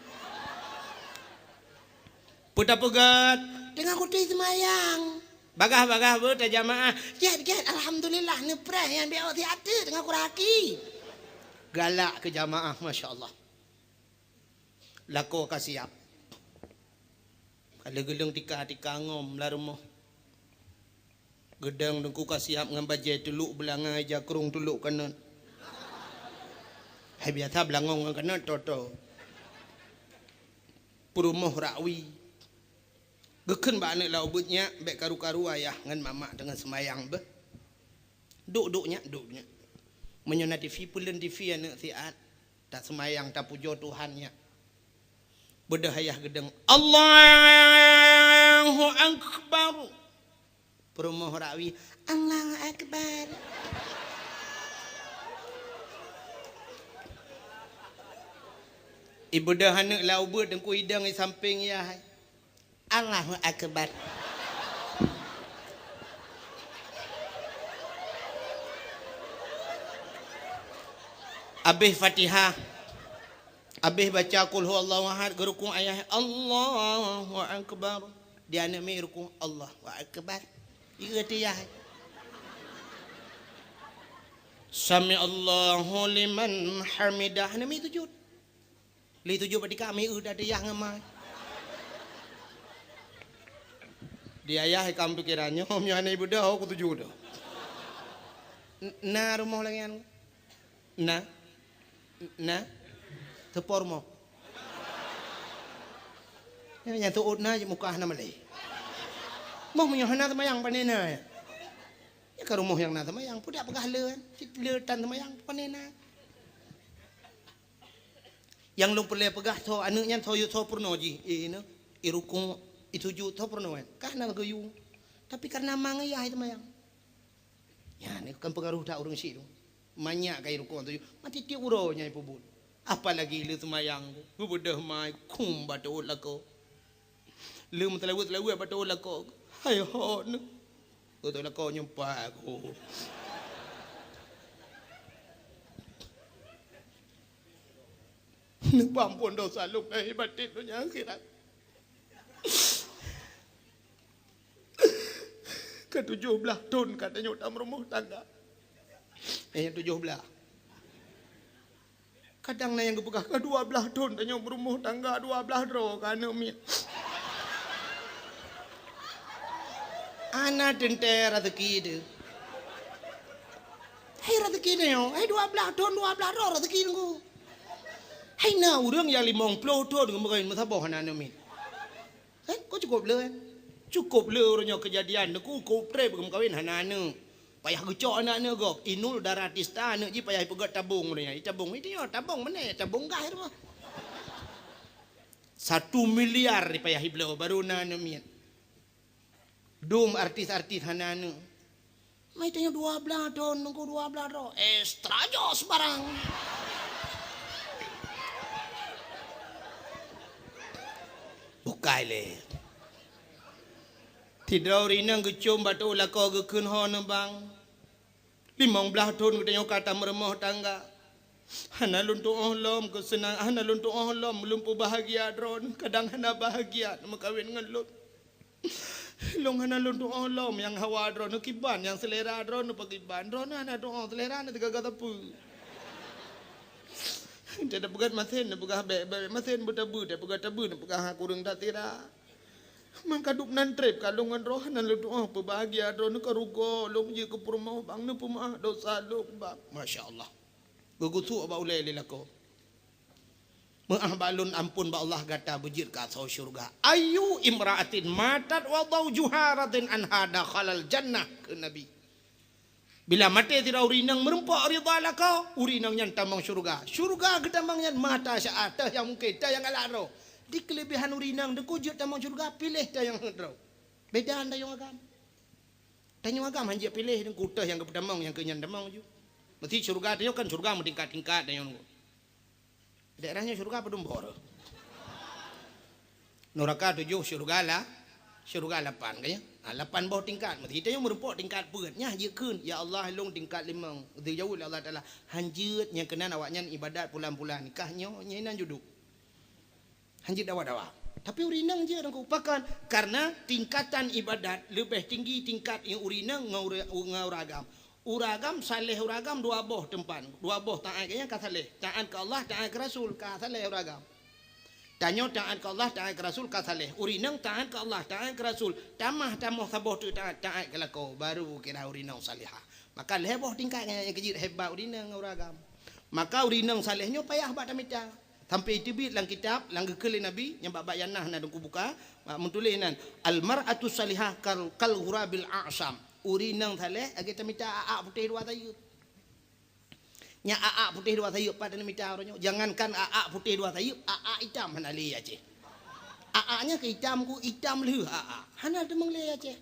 Peue tapeugöt? "Teungoh kutem seumayang." "Bagaih-bagaih beuh tajamaah." "Gèt, gèt, alhamdulillah neupreh nyan, bèk ôk siat teuk teungoh kuraki." Galak keu jamaah, masya Allah. Lakoe ka siap. Ka lheueh geuleueng tika-tika ngom lam rumoh. Geudong teungku ka siap ngon bajèe teulok beulangong, ija krông teulok kanot. Hai biasa beulangong ngon kanot, toto. Peurumoh rakwi. Geukheun bak aneuk lam ubeuet, "Nyak, bèk karu-karu ayah ngon mamak teungoh seumayang beuh." Duek, duek nyak, duek nyak. Meunyoe na T V, peuleuen T V aneuk siat. Taseumayang, tapujoe Tuhan nyak. Beudôh ayah geudong, "Allahu Akbar." Peurumoh rak wie, "Allahu Akbar." Ibeudôh aneuk lam ubeut, teungku idong i sampéng yah. "Allahu Akbar." Abéh Fatihah, abéh baca Qul Huwallahu Ahad, geurukuk ayah, "Allahu Akbar." Di aneuk miet rukuk, "Allahu Akbar." Ieu tiyah. "Sami'allahu liman hamidah." Aneuk miet sujud. Lé tujoh bak tika, meu dah dayah ngon ma. Di ayah ikam pikiran nyoe, meunyoe hana ibeudôh, aku tujoh dah. N-, na rumoh lagèe nyan? Na? Na? Teupo rumoh? Nyan, nyan teuôt na, muka hana malèe. Moh meunyoe hana seumayang, pane na? Ya ka rumoh nyang na seumayang, peue dak peugah le, cit le tan seumayang, pane na? Nyang lôn peureulèe peugah, soe aneuk nyan, soe yue, soe peurunoe jih, eh, nyoe, i rukuk, i sujud, soe peurunoe nyan. Ka hana geuyue. Tapi kareuna ma ngon yah i seumayang. Nyan, kan peungaroh that ureueng syiek tu. Manyak ka i rukuk, sujud. Mati tiep uroe nyan ipeubuet. Apalagi le seumayang. Geubeudôh ma, kum bak teuôt lakoe. Le meuteulaweuet-teulaweuet bak teuôt lakoe. Hai hot nyoe. Bak teuôt lakoe nyoe pat ku. Neupeuampôn desya lôn lahé batén donya akhirat. Ka tujoh blaih thon ka tanyoe tameurumoh tangga. Eh, tujoh blaih. Kadang na nyang geupeugah, ka dua blaih thon tanyoe meurumoh tangga, dua blaih droe ka aneuk miet. Hana teuntèe raseuki teuh. Hai raseuki nyoe, hai dua blaih thon, dua blaih droe raseuki teungku. Hai na ureueng nyang limong ploh thon geumeukawen meusaboh hana aneuk miet. Kan? Kok cukôp le, kan? Cukôp le uroe nyoe keujadian, teungku, cukôp trép geumeukawen hana aneuk. Payah geucok aneuk-aneuk gob. Inul Daratista aneuk jih payah ipeugöt tabong uroe nyoe. Itabong, itu nyoe, tabong meunan, tabong gah itu. Satu miliar payah ibloe baru na aneuk miet. Dum artis-artis hana aneuk. Mai tanyoe dua blaih thon, teungku, dua blaih droe. Extra jos barang. Bukai lé. Sidroe ureueng inong geucôm bak teuôt lakoe geukheun ho neubang. Limong blaih thon geutanyoe ka tameurumoh tangga. Hana lôn tu'oh lom keuseunang, hana lôn tu'oh lom lôn peubahgia droeneuh, kadang hana bahgia neumeukawen ngon lôn. Lôn hana lôn tu'oh lom nyang hawa droeneuh kiban, nyang seulera droeneuh pakiban. Droeneuh hana tu'oh, seulera na teugaga sapeue. Teuka peugöt masen neupeugah bèk, bèk masen beutabeue, teuka peugöt tabeue neupeugah kureueng that sira. Mangka dum nan trép ka lôn ngon droeneuh hana lôn tu'oh peubahgia droeneuh, ka rugoe lôn jeuet keu peurumoh bang neupeumeu'ah dosa lôn bang. Masya Allah. Geugusok bak ulèe lé lakoe. Meu'ah bak lôn, ampôn bak Allah, gata beujeuet keu asoe syeuruga. Ayyu imra'atin matat wa zaujuha radin anha dakhalal jannah, kheun Nabi. Bila maté sidroe ureueng inong meurumpok ridha lakoe, ureueng inong nyan tamong syeuruga. Syeuruga geutamong nyan ma tasya'a, teuh nyang mungken, teuh nyang galak droe. Di keuleubehan ureueng inong teungku jeuet tamong syeuruga, piléh teuh nyang heuet droe. Beda ngon tanyoe agam. Tanyoe agam hanjeuet piléh teungku, teuh nyang geupeutamong, nyang keu nyan tamong ju. Meusti syeuruga tanyoe kan syeuruga meutingkat-tingkat tanyoe teungku. Daerah nyoe syeuruga padum boh rôh. Nuraka tujoh, syeuruga la-, syeuruga lapan, kan ya? Ha, lapan boh tingkat. Meusti tanyoe meurumpok tingkat peuet. Nyan jeuet kheun, "Ya Allah, lôn tingkat limong." Geujaweueb lé Allah Taala, "Hanjeuet, nyang keunan awaknyan ibadat pulan-pulan." Kah nyoe, nyan inan juduk. Hanjeuet dawa-dawa. Tapi ureueng inong jeuet teungku. Pakon? Karena tingkatan ibadat leubeh tinggi tingkat ureueng inong ngon ureueng, ngon ureueng agam. Ureueng agam, saleh ureueng agam dua boh teumpat. Dua boh taát, nyang ka saleh. Taát keu Allah, taát keu Rasul, ka saleh ureueng agam. Tanyoe taát keu Allah, taát keu Rasul, ka saleh. Ureueng inong taát keu Allah, taát keu Rasul. Tamah tamoh saboh teuk taát, taát keu lakoe, baru kira ureueng inong salehah. Maka lhèe boh tingkat nyang keujeuet hebat ureueng inong ngon ureueng agam. Maka ureueng inong saleh nyoe payah bak tamita. Sampai teubiet lam kitab, lam geukheun lé Nabi, nyang bak-bak nyang na, na teungku buka, meutuléh nan, "Al mar'atu salihah kal, kal ghurabil a'sam." Ureuëng inong saleh lagée tamita aak putéh dua sayeuep. Nyan aak putéh dua sayeuep pat taneumita uroe nyoe. Jangankan aak putéh dua sayeuep, aak itam hana lé Aceh. Aak nyan keu itam ku itam lheueh aak. Hana teumeung lé Aceh.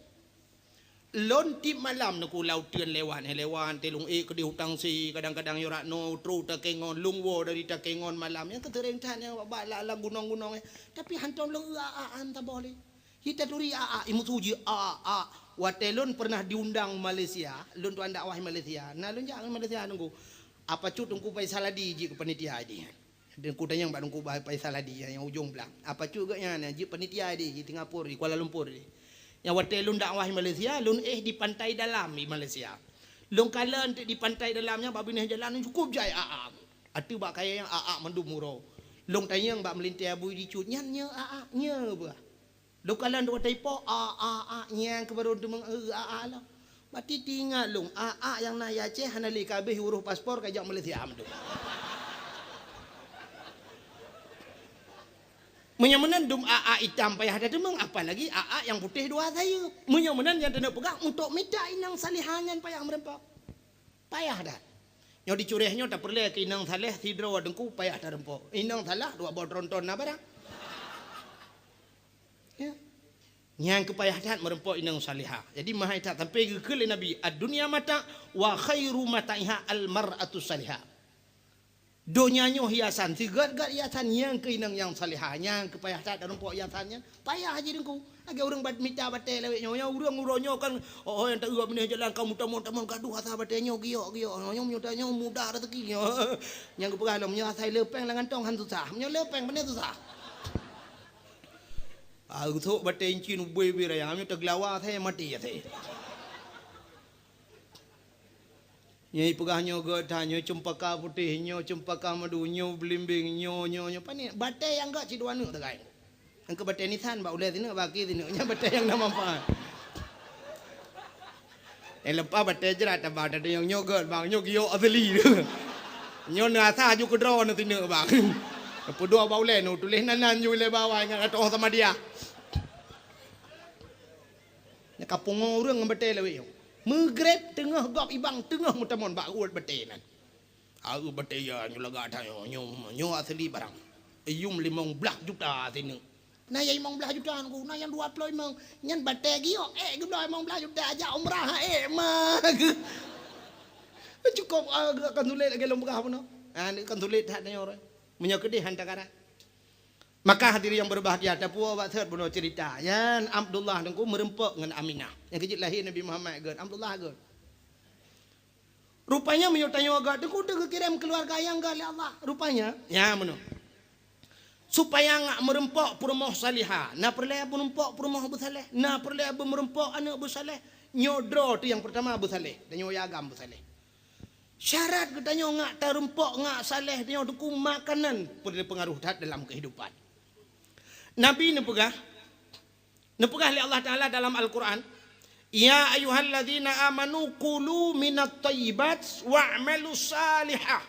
Lôn tiep malam neuku lam uteuen lewat, eh, lewat teuh lôn ék keudeh u tangsi, kadang-kadang yoh ratno, trok takengon, lôn woe dari takengon malam. Nyang keuteuréng that nyang bak-bak lam gunong-gunong, eh. Tapi hantom lôn eu aak-aak saboh lé. Hi taturi aak-aak, imeusu jih aak-aak. Watée lôn pernah diundang Malaysia, lôn tuan dakwah Malaysia. Na lôn jak Malaysia teungku. Apa cut teungku Faisal Hadi jih keu panitia jih. Teungku tanyong bak teungku Faisal Hadi nyang ujong blang. Apa cut geuh nyan jih panitia di, di Singapura, di Kuala Lumpur di. Nyang watée lôn dakwah Malaysia, lôn éh di Pantai Dalam di Malaysia. Lôn kalon di Pantai Dalam nyan bak binéh jalan cukup jai aak-aak. Ateueh bak kayée nyan aak-aak mandum uroe. Lôn tanyong bak meulintée bui di cut nyan nyoe aak-aak nyoe bah. Lôn kalon dua taipo, a, a, a, nyang keu barô teumeung, e, a, a, lom. Bati teuingat lôn, a, a, nyang na i Aceh hana lé kabeh urôh paspor ka jak Malaysia meudoe. Meunyoe meunan dum a, a itam payah tateumeung, apalagi a, a nyang putéh dua sayeuep. Meunyoe meunan nyang taneuk peugah untuk mita inong salihah nyan payah meureumpok. Payah that. Nyoe di Curéh nyoe tapeureulée keu inong saleh sidroe teungku payah tareumpok. Inong salah dua boh tronton na barang. Ya. Nyang keu payah that meureumpok inong salihah. Jadi meuhai that sampai geukheun lé Nabi, "Ad-dunya mata' wa khairu mata'iha al-mar'atu salihah." Donya nyoe hiasan, sigét-gét hiasan nyang keu inong nyang salihah, nyang keu payah that tareumpok hiasan nyan. Payah jih teungku. Lagée ureuëng bat-, mita batée lawét nyoe, nyoe ureuëng uroe nyoe kan, oh, nyang taeu binéh jalan ka meutamong-tamong gadoh asa batée nyoe giok-giok. Nyoe, nyoe mita nyoe mudah rezeki nyoe. Nyang geupeugah lom, nyoe asai leupeng lam gantong han susah. Nyoe leupeng pane susah. Ah, geuthok batée incin ubé-ubé raya, nyoe teugeulawa asai mati asai. Nyoe ipeugah nyoe gét that, nyoe ceumpaka putéh, nyoe ceumpaka madu, nyoe beulimbeng, nyoe, nyoe, nyoe. Pane batée nyang gét cit dua neuk tagai. Nyang keu batée nisan bak ulée sineuk, bak akhé sineuk, nyan batée nyang na manfaat. Nyang leupah batée jrat taba, teudeungoe nyoe gét bang, nyoe giok asli. Nyoe na asa ju keudroe na sineuk bang. Peuduek bak ulée nu tuléh nan-nan ju lé bawai ngon atoh sama dia. Nyang ka pungo ureuëng ngon batée lawét nyoe. Meugreb teungoh gob ibang teungoh meutamong bak uet batée nan. Aeu batée ya nyoe lagak that nyoe, nyoe, nyoe asli barang. Iyum limong blaih juta sineuk. Na nyang limong blaih juta ngon ku, na nyang dua ploh limong. Nyan batée giok, ék geubloe limong blaih juta jak umrah, ék ma geuh. Cukop, ah, akan sulet lagée lôn peugah bunoe. Ah, akan sulet that nyoe. Meunyoe keudeh han takarat. Maka hadirin yang berbahagia, tapuwoe bak sot bunoe cerita. Nyan Abdullah teungku meureumpok ngon Aminah. Nyang keujeuet lahé Nabi Muhammad gét, Abdullah gét. Rupanya meunyoe tanyoe gét, teungku teuh geukirém keuluwarga nyang gét lé Allah. Rupanya, nya meunoe. Supaya ngak meureumpok peurumoh salihah, na peureulée meureumpok peurumoh beusaleh, na peureulée beumeureumpok aneuëk beusaleh. Nyoe droe teuh nyang peurtama beusaleh, dan nyoe agam beusaleh. Syarat geutanyoe ngak tareumpok, ngak saleh, tanyoe teungku makanan peureulée peungaruh that dalam keuhidupan. Nabi neupeugah, neupeugah lé Allah Taala dalam Al-Qur'an, "Ya ayyuhalladzina amanu kulu minat thayyibat wa'malu salihah."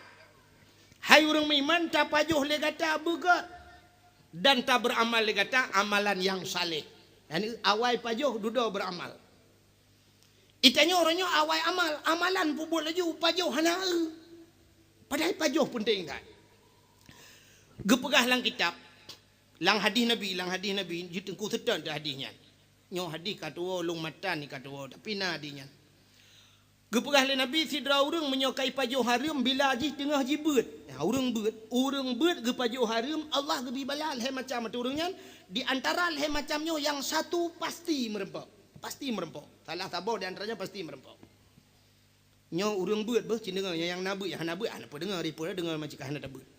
Hai ureuëng meuiman, tapajoh lé gata beugét dan tabeuamal lé gata amalan nyang saleh. Yani awai pajoh dudoe beuramal. Itanyoe uroe nyoe awai amal, amalan peubuet laju pajoh hana eu. Padahai pajoh peunteng that. Geupeugah lam kitab, lam hadih Nabi, lam hadih Nabi, jiteungku seutôt teuh hadih nyan. Nyoe hadih ka tuwoe, lôn matan ka tuwoe, tapi na hadih nyan. Geupeugah lé Nabi, sidroe ureuëng meunyoe ka ipajoh hareuem bila jih teungoh jibeuet. Ya, ureuëng beuet, ureuëng beuet geupajoh hareuem, Allah geubri bala lhée macam ateueh ureuëng nyan, di antara lhée macam nyoe nyang satu pasti meureumpok. Pasti meureumpok. Salah saboh di antaranya pasti meureumpok. Nyoe ureuëng beuet beuh, cit deungoe nyang na beuet, nyang hana beuet, hana peudeungoe, ripeue deungoe macam hana tabeuet.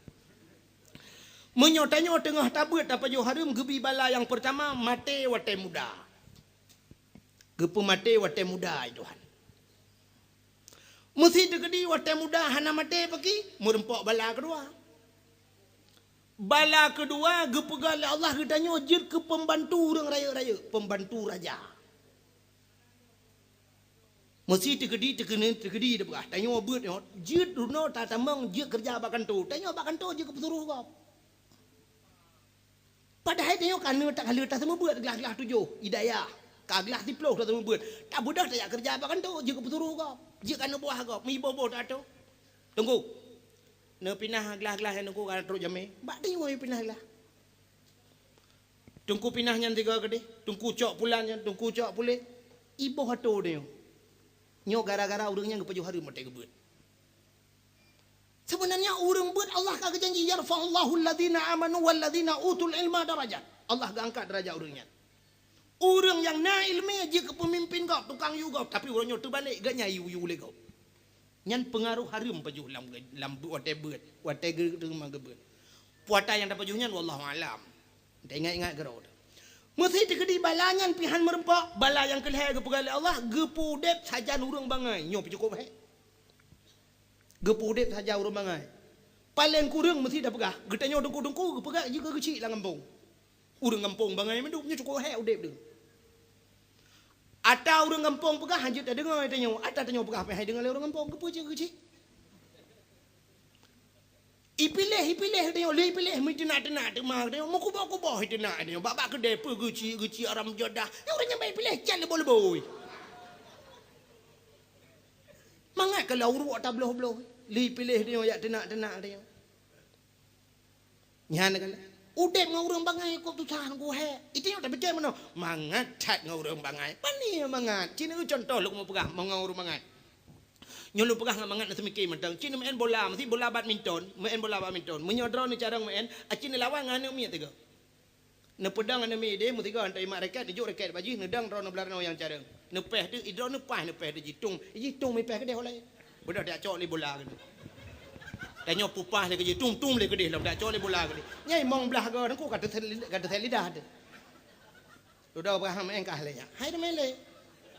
Meunyoe tanyoe teungoh tabeuet tapajoh hareuem, geubri bala nyang peurtama maté watée muda. Geupeumaté watée muda, ai Tuhan. Meusi teukeudi watée muda hana maté paki, meureumpok bala keudua. Bala keudua geupeugah lé Allah geutanyoe jeuet keu peumbantu ureuëng rayeuk-rayeuk, peumbantu raja. Meusi teukeudi, teukeudi, teukeudi teupeugah, tanyoe beuet nyoe, jeuet runoe tatamong jeuet keureuja bak kantô, tanyoe bak kantô jeuet keu peusuroh gob. Padahai tanyoe ka neuk takaleuh taseumeubeuet glah-glah tujoh, hidayah. Ka glah siplôh that seumeubeuet. Tabeudoh tajak keureuja bak kantô, jeuet keu peusuroh gob, jeuet keu aneuk buah gob, meuiboh-boh that. Teungku, neupinah glah-glah nyan Teungku ka trok jamé. Bak tanyoe pinah glah. Teungku pinah nyan tiga keudeh, Teungku cok pulan nyan, Teungku cok puléh. Iboh atô tanyoe. Nyoe gara-gara ureuëng nyan geupajoh hareuem watée geubeuet. Seubeunanya ureuëng beuet Allah ka geujanji, "Yarfa'ullahu alladzina amanu walladzina utul ilma darajat." Allah geuangkat darajat ureuëng nyan. Ureuëng nyang na iéleumé jeuet keu peumimpin gob, tukang yue gob, tapi uroe nyoe teubalek, geuh nyan yue-yue lé gob. Nyan peungaroh hareuem pajoh lam, lam watée beuet, watée geu-, teuma geubeuet. Puata nyang tapajoh nyan wallahu alam. Taingat-ingat keudroe. Meusé teukeudi bala nyan pih han meureumpok, bala nyang keulhée geupeugah lé Allah, geupeu udeb sajan ureuëng bangai. Nyoe pih cukôp hék. Geupeu udeb sajan ureuëng bangai. Paleng kureueng meusé tapeugah, geutanyoe teungku-teungku geupeugah jih keu geuchik lam gampông. Ureuëng gampông bangai mandum nyoe cukôp hék udeb deuh. Ata ureuëng gampông peugah han jeuet tadeungoe tanyoe, ata tanyoe peugah pih han deungoe lé ureuëng gampông, keupeue cit geuchik? Ipiléh, ipiléh tanyoe, lé ipiléh meuteunak-teunak teuma tanyoe, meukuboh-kuboh iteunak tanyoe, bak-bak keudée peue geuchik-geuchik haram jadah. Nyoe ureuëng nyang ba ipiléh jan leuboh-leuboh. Mangat ka lam uruek tabloh-bloh, lé ipiléh tanyoe jak teunak-teunak tanyoe. Nyan kan. Udeb ngon ureuëng bangai kok tusah ngon hék. Itu nyang tapike meunoe. Mangat that ngon ureuëng bangai. Pani mangat. Cina contoh lôn peugah ngon ureuëng bangai. Nyoe lôn peugah ngon mangat na seumike mantong. Cina main bola, mesti bola badminton, main bola badminton. Meunyoe droeneuh carông main, a cina lawan ngon aneuk miet tiga. Neupeudong aneuk miet deh, meusigoe hantom imat raket, neujok raket bak jih, neudong droeneuh blah droeneuh nyang carông. Neupéh teuh, idroeneuh paih neupéh teuh jih tung. Jih tung mipéh keudeh ulée. Beudôh tajak cok lé bola keudeh. Tanyoe pupah lé keudeh, tung-tung lé keudeh lom, tajak cok lé bola keudeh. Nyai mong blah goe teungku ka teusel, ka teusel lidah teuh. Dudoe Abraham en kah lé nyan. Hai teumé lé.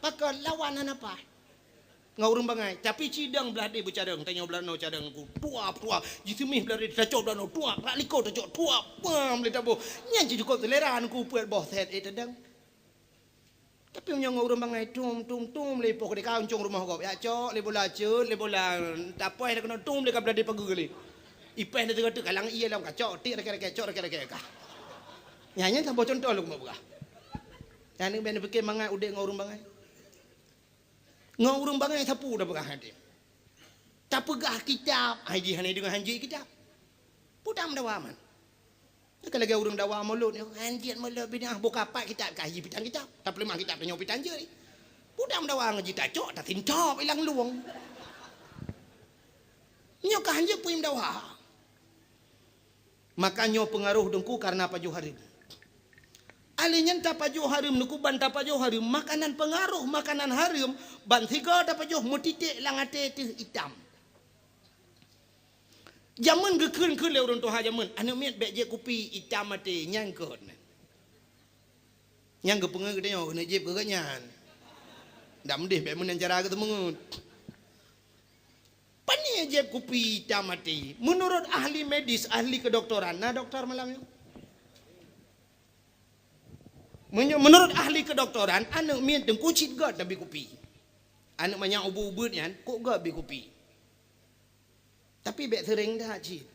Pakon lawan hana paih. Ngon ureuëng bangai. Tapi cidong blah deh beucarông, tanyoe blah noe carông ku. Tuap, tuap. Jiseumih blah deh tacok blah noe, tuap. Rak likot tacok, tuap. Pam lé taboh. Nyan cit cukôp seulera ku peuet boh set, eh, tadong. Tapi meunyoe ngon ureuëng bangai tum, tum, tum lé ipoh keudeh ka uncong rumoh gob. Jak cok lé bola ceuet, lé bola tapoh lé keunoe tum lé ka blah deh pageue lé. Ipéh lé teuka-teuka lang ié lam ka cok, tik raket-raket, cok raket-raket ka. Nyan, nyan saboh contoh lôn peugah. Nyan bèk neupike mangat udeb ngon ureuëng bangai. Ngon ureuëng bangai sapeue tapeugah hadeh. Tapeugah kitab, hai jih hana deungoe han jeuet kitab. Peue tameudawa man. Ka lagée ureuëng dawa mulod nyoe, han jeuet mulod binéh buka pat kitab ka jih pitang kitab. Tapeuleumah kitab tanyoe pitang jeuet. Peue tameudawa ngon jih tacok, tasintop ilang luwong. Nyoe ka han jeuet peue meudawa. Maka nyoe peungaroh teungku kareuna pajoh hareuem. Alèh nyan tapajoh hareuem, neukeuban tapajoh hareuem, makanan peungaroh makanan hareuem, ban sigoe tapajoh meutiték lam até teuh itam. Jameun geukheun-kheun lé ureuëng tuha jameun, aneuk miet bèk jieb kupi itam até, nyan keuh. Nyang geupeungeut geutanyoe keuneuk jieb keu geuhnyan. Dak meudeh bèk meunan cara geuteumeungeut. Pane jieb kupi itam até? Meunurot ahli medis, ahli keudoktoran, na doktor malam nyoe? Meunyo-, meunurot ahli keudoktoran, aneuk miet teungku cit göt tabi kupi. Aneuk manyak ubeut-ubeut nyan, kok göt bi kupi. Tapi bèk seuréng that cit.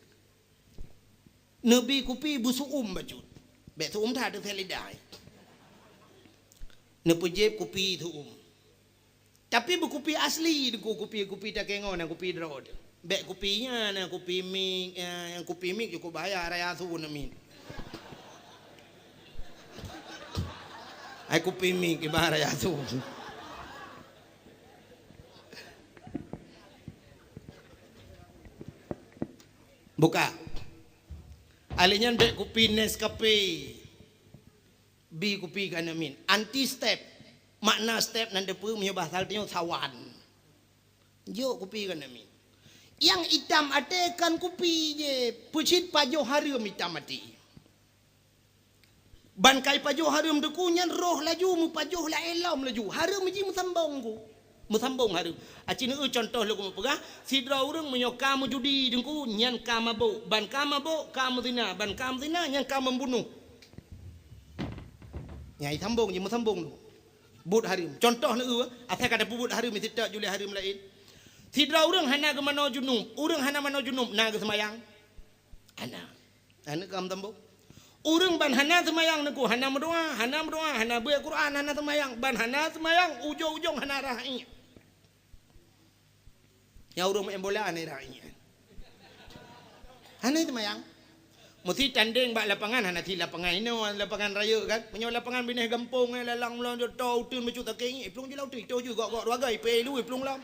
Neubi kupi beusu'um bacut. Bèk su'um that, teuseuet lidah. Neupeujieb kupi su'um. Tapi beukupi asli, kupi-kupi takengon, na kupi droe teuh. Bèk kupi nyan, na kupi mic, eh, kupi mic cukôp bahaya, raya su na mic. Hai kupi mic, ibarat raya su. Buka. Alèh nyan bèk kupi Nescafe. Bi kupi keu aneuk miet. Anti step. Makna step nan teupeue meunyoe bahasa tanyoe sawan. Jok kupi keu aneuk miet. Nyang itam até kon kupi jih, peucit pajoh hareuem itam até. Ban kai pajoh hareuem teungku nyan roh laju meupajoh laén lom laju. Hareuem jih meusambong ku. Meusambong hareuem. Aci neueu contoh lôn keupeue peugah, sidroe ureuëng meunyoe ka meujudi teungku nyan ka mabök, ban ka mabök ka meuzina, ban ka meuzina nyan ka meubunoh. Nyai sambong jih meusambong tu. Buet hareuem. Contoh neueu, asai ka tapeubuet hareuem, meusitak juli hareuem laén. Sidroe ureuëng hana geumanoe junub, ureuëng hana manoe junub na geuseumayang? Hana. Aneuk kam tambok. Ureuëng ban hana seumayang Teungku, hana meudoa, hana meudoa, hana beuet Quran, hana seumayang, ban hana seumayang, ujong-ujong hana rhah iék. Nyang ureuëng maén bola hana rhah iék. Hana seumayang. Meusti tandeng bak lapangan, hana cit lapangan inoe, lapangan rayeuk kan. Meunyoe lapangan binéh gampông, eh, lalang meulon, jo toe uteuen bacut takée iék, plueng ju lam uteuen, itoh ju gok-gok dua goi, ipée lu, iplueng lam.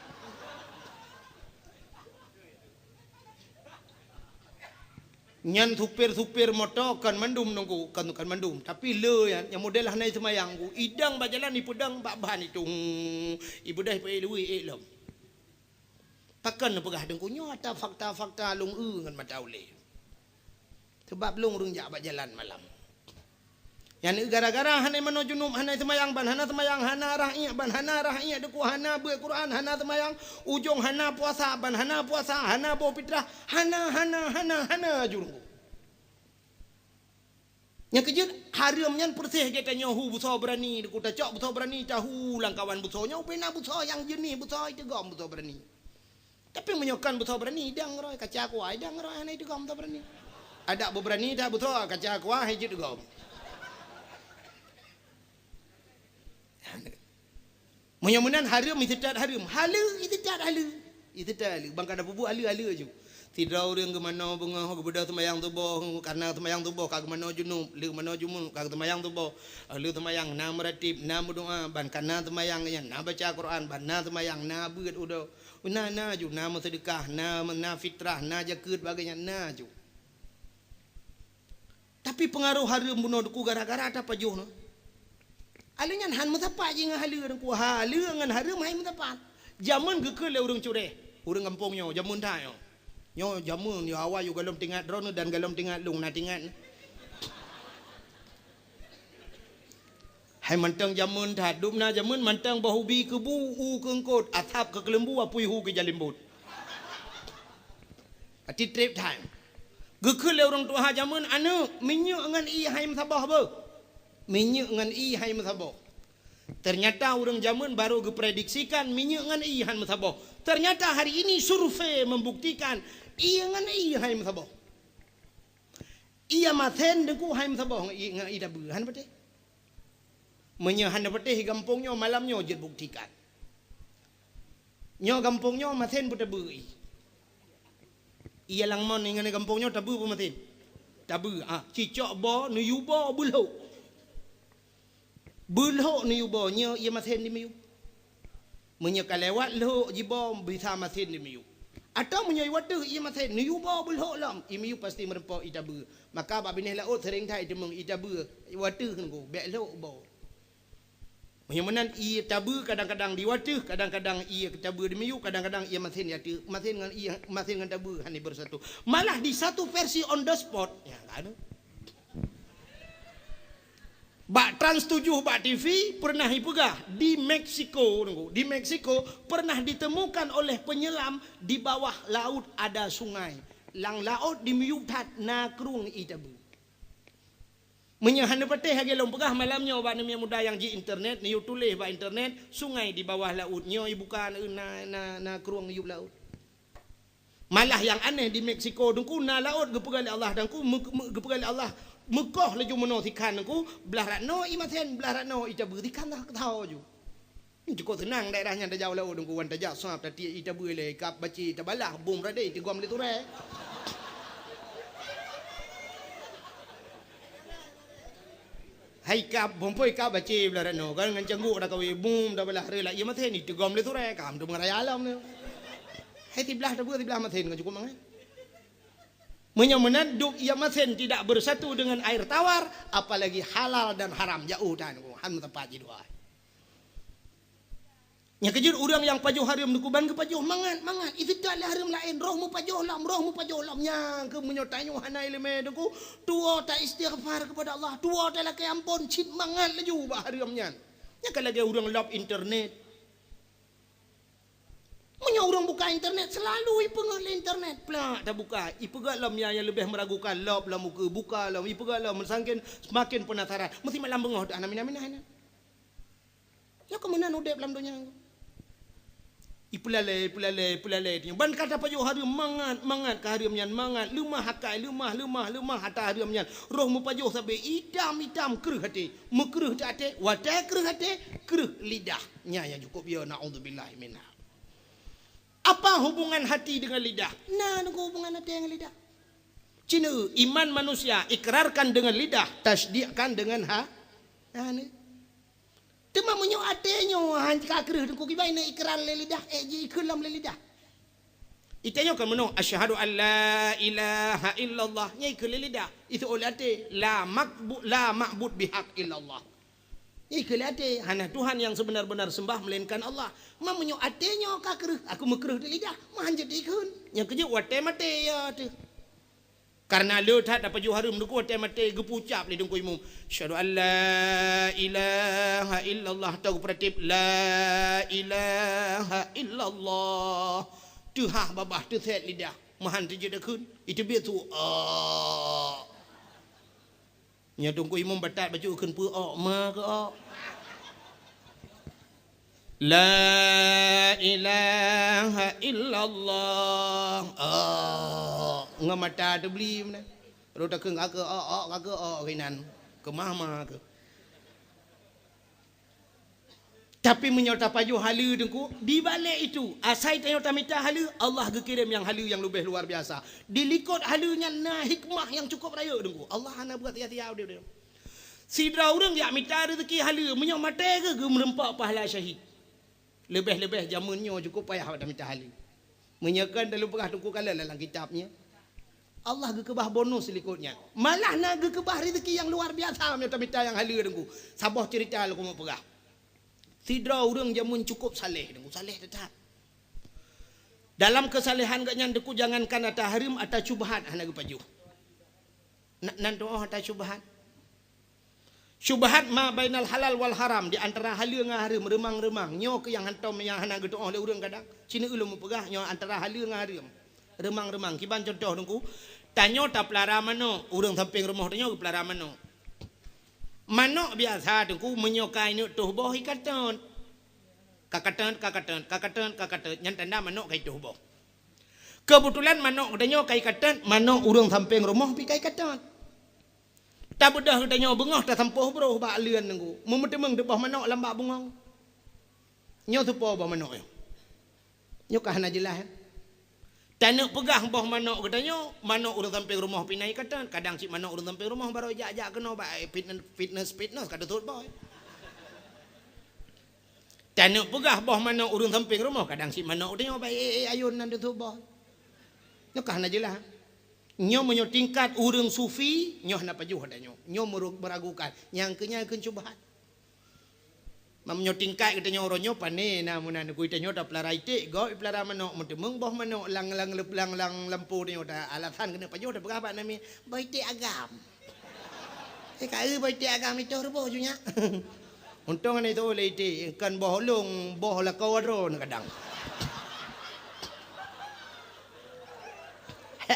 Nyan supir-supir moto kon mandum Teungku, kon, kon mandum. Tapi le nyan, nyang model hana seumayang Teungku, idong bak jalan ipeudong bak ban itu. Hmm, ibeudôh ipée lu ék lom. Pakon neupeugah Teungku nyoe ata fakta-fakta lôn eu ngon mata ulée. Sabab lôn ureuëng jak bak jalan malam. Nyan gara-gara hana manoe junub, hana seumayang, ban hana seumayang, hana rhah iék, ban hana rhah iék Teungku, hana beuet Quran, hana seumayang, ujong hana puasa, ban hana puasa, hana boh fitrah, hana, hana, hana, hana ju Teungku. Nyang keujeuet, hareuem nyan peureséh geutanyoe hu busoe beurani Teungku, tacok busoe beurani tahu lam kawan busoe nyoe, ubena busoe nyang jeunih busoe iteugom busoe beurani. Tapi meunyoe kon busoe beurani, idong roe, kaca kuah, idong roe, hana iteugom busoe beurani. Adak beubeurani that busoe, kaca kuah, hai jeuet teugom. Meunyoe meunan hareuem, iseutôt hareuem. Haleue, iseutôt haleue. Iseutôt haleue. Ban ka na peubuet haleue-haleue ju. Sidroe ureuëng geumanoe beungoh, geubeudôh seumayang suboh, kareuna seumayang suboh ka geumanoe junub, le geumanoe junub ka geuseumayang suboh. Lheueh seumayang na meuratéb, na meudoa, ban ka na seumayang nyan na baca Quran, ban na seumayang na beuet udoe. Na, na ju, na meuseudeukah, na, na fitrah, na jakeuet, bagée nyan na ju. Tapi peungaroh hareuem bunoe Teungku gara-gara tapajoh nyoe. Haleue nyan han meusapat jih ngon haleue Teungku, haleue ngon hareuem hai meusapat. Jameun geukheun lé ureuëng cureh, ureuëng gampông nyoe, jameun that nyoe. Nyoe jameun, ya awai yue gohlom teuingat droeneuh dan gohlom teuingat lôn na teuingat. Hai mantong jameun that, dum na jameun mantong boh ubi keubu u keu eungkôt, asab keu keuleumbu, apui hu keu jalimbot. Ati treb that. Geukheun lé ureuëng tuha jameun, "Aneuëk, minyeuk ngon ié hai meusaboh beuh. Minyeuk ngon ié hai meusaboh." Ternyata ureuëng jameun baru geuprediksikan minyeuk ngon ié han meusaboh. Ternyata hari ini survei membuktikan ié ngon ié hai meusaboh. Ié masen Teungku hai meusaboh ngon ié, ngon ié tabeue, han patéh. Meunyoe hana patéh gampông nyoe, malam nyoe jeuet buktikan. Nyoe gampông nyoe masen beutabeue ié. Ié lam mon ngon gampông nyoe tabeue peue masen? Tabeue, ah, cicok boh, neuyue boh, beulhok. Beulhok neuyue boh, nyoe ié masen dimiyueb. Meunyoe ka lewat lhok jiboh, bisa masen dimiyueb. Atawa meunyoe ié wateuh ié masen, neuyue boh beulhok lom, ié miyueb pasti meurumpok ié tabeue. Maka bak binéh laôt seuréng that iteumeung ié tabeue, ié wateuh Teungku, bék lhok boh. Meunyoe meunan ié tabeue kadang-kadang di wateuh, kadang-kadang ié tabeue di miyueb, kadang-kadang ié masen di ateueh, masen ngon ié, masen ngon tabeue hana beusatu. Malah di satu versi on the spot, ya, kan? Bak Trans tujuh bak T V pernah ipeugah di Meksiko, Teungku, di Meksiko pernah ditemukan oleh penyelam di bawah laut ada sungai. Lam laôt di miyueb that na krueng ié tabeue. Meunyoe hana patéh lagée lôn peugah malam nyoe bak aneuk muda nyang ji internet, neuyue tuléh bak internet, sungai di bawah laut nyoe ibuka na, na, na krueng yueb laôt. Malah nyang aneh di Meksiko Teungku na laôt geupeugah lé Allah Teungku, meu-, meu-, geupeugah lé Allah meukoh laju meunoe sikhan Teungku, blah rat noe ié masen, blah rat noe ié tabeue sikhan dah keutao ju. Cukôp seunang daerah nyan tajak u laôt Teungku, wan tajak sab tatiek ié tabeue ilée, ikab bacé tabalah, bom radeh itigom lé turée. Hai kab, bom poi kab bacé blah rat noe, kan ngon cangguk dak kawé, bom tabalah reulah ié masen itigom lé turée, kam tu meuraya lom tu. Hai siblah tabeue siblah masen ngon cukôp mangat. Meunyoe meunan dum ié masen tidak bersatu dengan air tawar, apalagi halal dan haram, jauh tan, han meuteumpat jidua. Nyang keujeuet ureuëng nyang pajoh hareuem Teungku ban geupajoh mangat-mangat, iseutôt lé hareuem laén, roh meupajoh lom, roh meupajoh lom. Nyang keuh meunyoe tanyoe hana iéleumé Teungku, tuwoe taistighfar keupada Allah, tuwoe talakée amphon cit mangat laju bak hareuem nyan. Nyan ka lagée ureuëng lop internet. Meunyoe ureuëng buka internet, seulalu ipeungeut lé internet. Plak tabuka, ipeugét lom nyang, nyang leubeh meuragukan, lop lom ukeue, buka lom, ipeugét lom, meusangken seumaken peunasaran. Meusti malam beungoh teuh hana minah-minah nyan. Nyoe keuh meunan udeb lam donya. Ipeulalée, ipeulalée, ipeulalée. Ban ka tapajoh hareuem mangat, mangat ka hareuem nyan, mangat. Leumah akai, leumah, leumah, leumah ata hareuem nyan. Roh meupajoh sabe itam-itam kreueh até. Meukreueh até, watée kreueh até, kreueh lidah. Nyan nyang cukup yo, naudzubillah minha. Apa hubungan hati dengan lidah? Na, na hubungan até ngon lidah. Cina, iman manusia ikrarkan dengan lidah, tasdikkan dengan ha-, ha-, ni. Teuma meunyoe até nyoe han ka kreueh, Teungku, kiban na ikrar lé lidah, eh, ji ikheun lom lé lidah. Ita nyoe kan meunoe, "Asyhadu an la ilaha illallah." Nyan ikheun lé lidah. Itu oleh até, "La makbu-, la ma'bud bihaq illallah." Nyan ikheun lé até, "Hana Tuhan yang sebenar-benar sembah melainkan Allah." Ma meunyoe até nyoe ka kreueh, aku meukreueh di lidah, ma han jeuet ikheun. Nyang keujeuet watée maté ya teuh. Karena le that tapajoh hareuem, Teungku, watée maté geupeucap lé Teungku Imum, "Asyhadu an la ilaha illallah," atau geupeuratéb, "La ilaha illallah." Teuhah babah, teusét lidah, ma han teujeuet ikheun, iteubiet su, "Ah." Nyoe Teungku Imum batat bacut kheun peue, "Ok, ma keu ok." "La ilaha illallah." Oh, ngon mata teubli meunan. Rot takheun ka keu ok, ok, ka keu ok, keunan. Keumah ma keu. Tapi meunyoe tapajoh haleue, Teungku, di balek itu, asai tanyoe tamita haleue, Allah geukirém nyang haleue nyang leubeh luar biasa. Di likot haleue nyan na hikmah nyang cukup rayeuk, Teungku. Allah hana buat sia-sia udeb. Sidroe ureuëng jak mita rezeki haleue, meunyoe maté geuh geumeureumpok pahala syahid. Leubeh-leubeh jameun nyoe cukup payah bak tamita haleue. Meunyoe kon talu peugah Teungku kalon lam kitab nyoe. Allah geukeubah bonus likot nyan. Malah na geukeubah rezeki nyang luar biasa meunyoe tamita nyang haleue, Teungku. Saboh ceurita lôn keuneuk peugah. Sidroe ureuëng jameun cukup saleh, Teungku, saleh teutab. Dalam keusalehan geuh nyan, Teungku, jangankan ata hareuem, ata syubhat hana geupajoh. Na-, nan tuoh ata syubhat. Syubhat ma bainal halal wal haram, di antara haleue ngon hareuem, reumang-reumang. Nyoe keuh nyang hantom, nyang hana geutuoh lé ureuëng kadang. Sineuk ulôn meupeugah, nyoe antara haleue ngon hareuem. Reumang-reumang. Kiban contoh, Teungku. Tanyoe tapeulara manok, ureuëng sampéng rumoh tanyoe geupeulara manok. Manok biasa, Teungku, meunyoe ka ineuk toh boh, ikatot. Kakatot, kakatot, kakatot, kakatot. Nyan tanda manok ka itoh boh. Keubeutulan manok geutanyoe ka ikatot, manok ureuëng sampéng rumoh pih ka ikatot. Tabeudôh geutanyoe beungoh tasampôh broh bak leuen, Teungku. Meuteumèe teuboh manok lam bak bungöng. Nyoe soe po boh manok nyoe? Nyoe ka hana jeulaih, eh? Taneuk peugah boh manok geutanyoe, manok ureuëng sampéng rumoh pih na ikatot, kadang cit manok ureuëng sampéng rumoh barô jak-jak keunoe bak, eh, fitness, fitness, fitness ka teusot boh, eh. Taneuk peugah boh manok ureuëng sampéng rumoh, kadang cit manok geutanyoe bak, eh, eh, ayôn nan teusot boh. Nyoe ka hana jeulaih. Nyoe meunyoe tingkat ureuëng sufi, nyoe hana pajoh ata nyoe. Nyoe meuru-, meragukan. Nyang keu nyan kheun syubhat. Meunyoe tingkat geutanyoe uroe nyoe, pané na meunan, Teungku, tanyoe tapeulara iték, gob ipeulara manok, meuteumèe boh manok lam, lam, lam, lam lampôh tanyoe, ta alasan keuneuk pajoh, tapeugah bak namiet, "Boh iték agam." Eh, ka eu boh iték agam itoh ruboh ju nyak. Untông hana itoh lé iték, kon boh lôn, boh lakoe droeneuh kadang.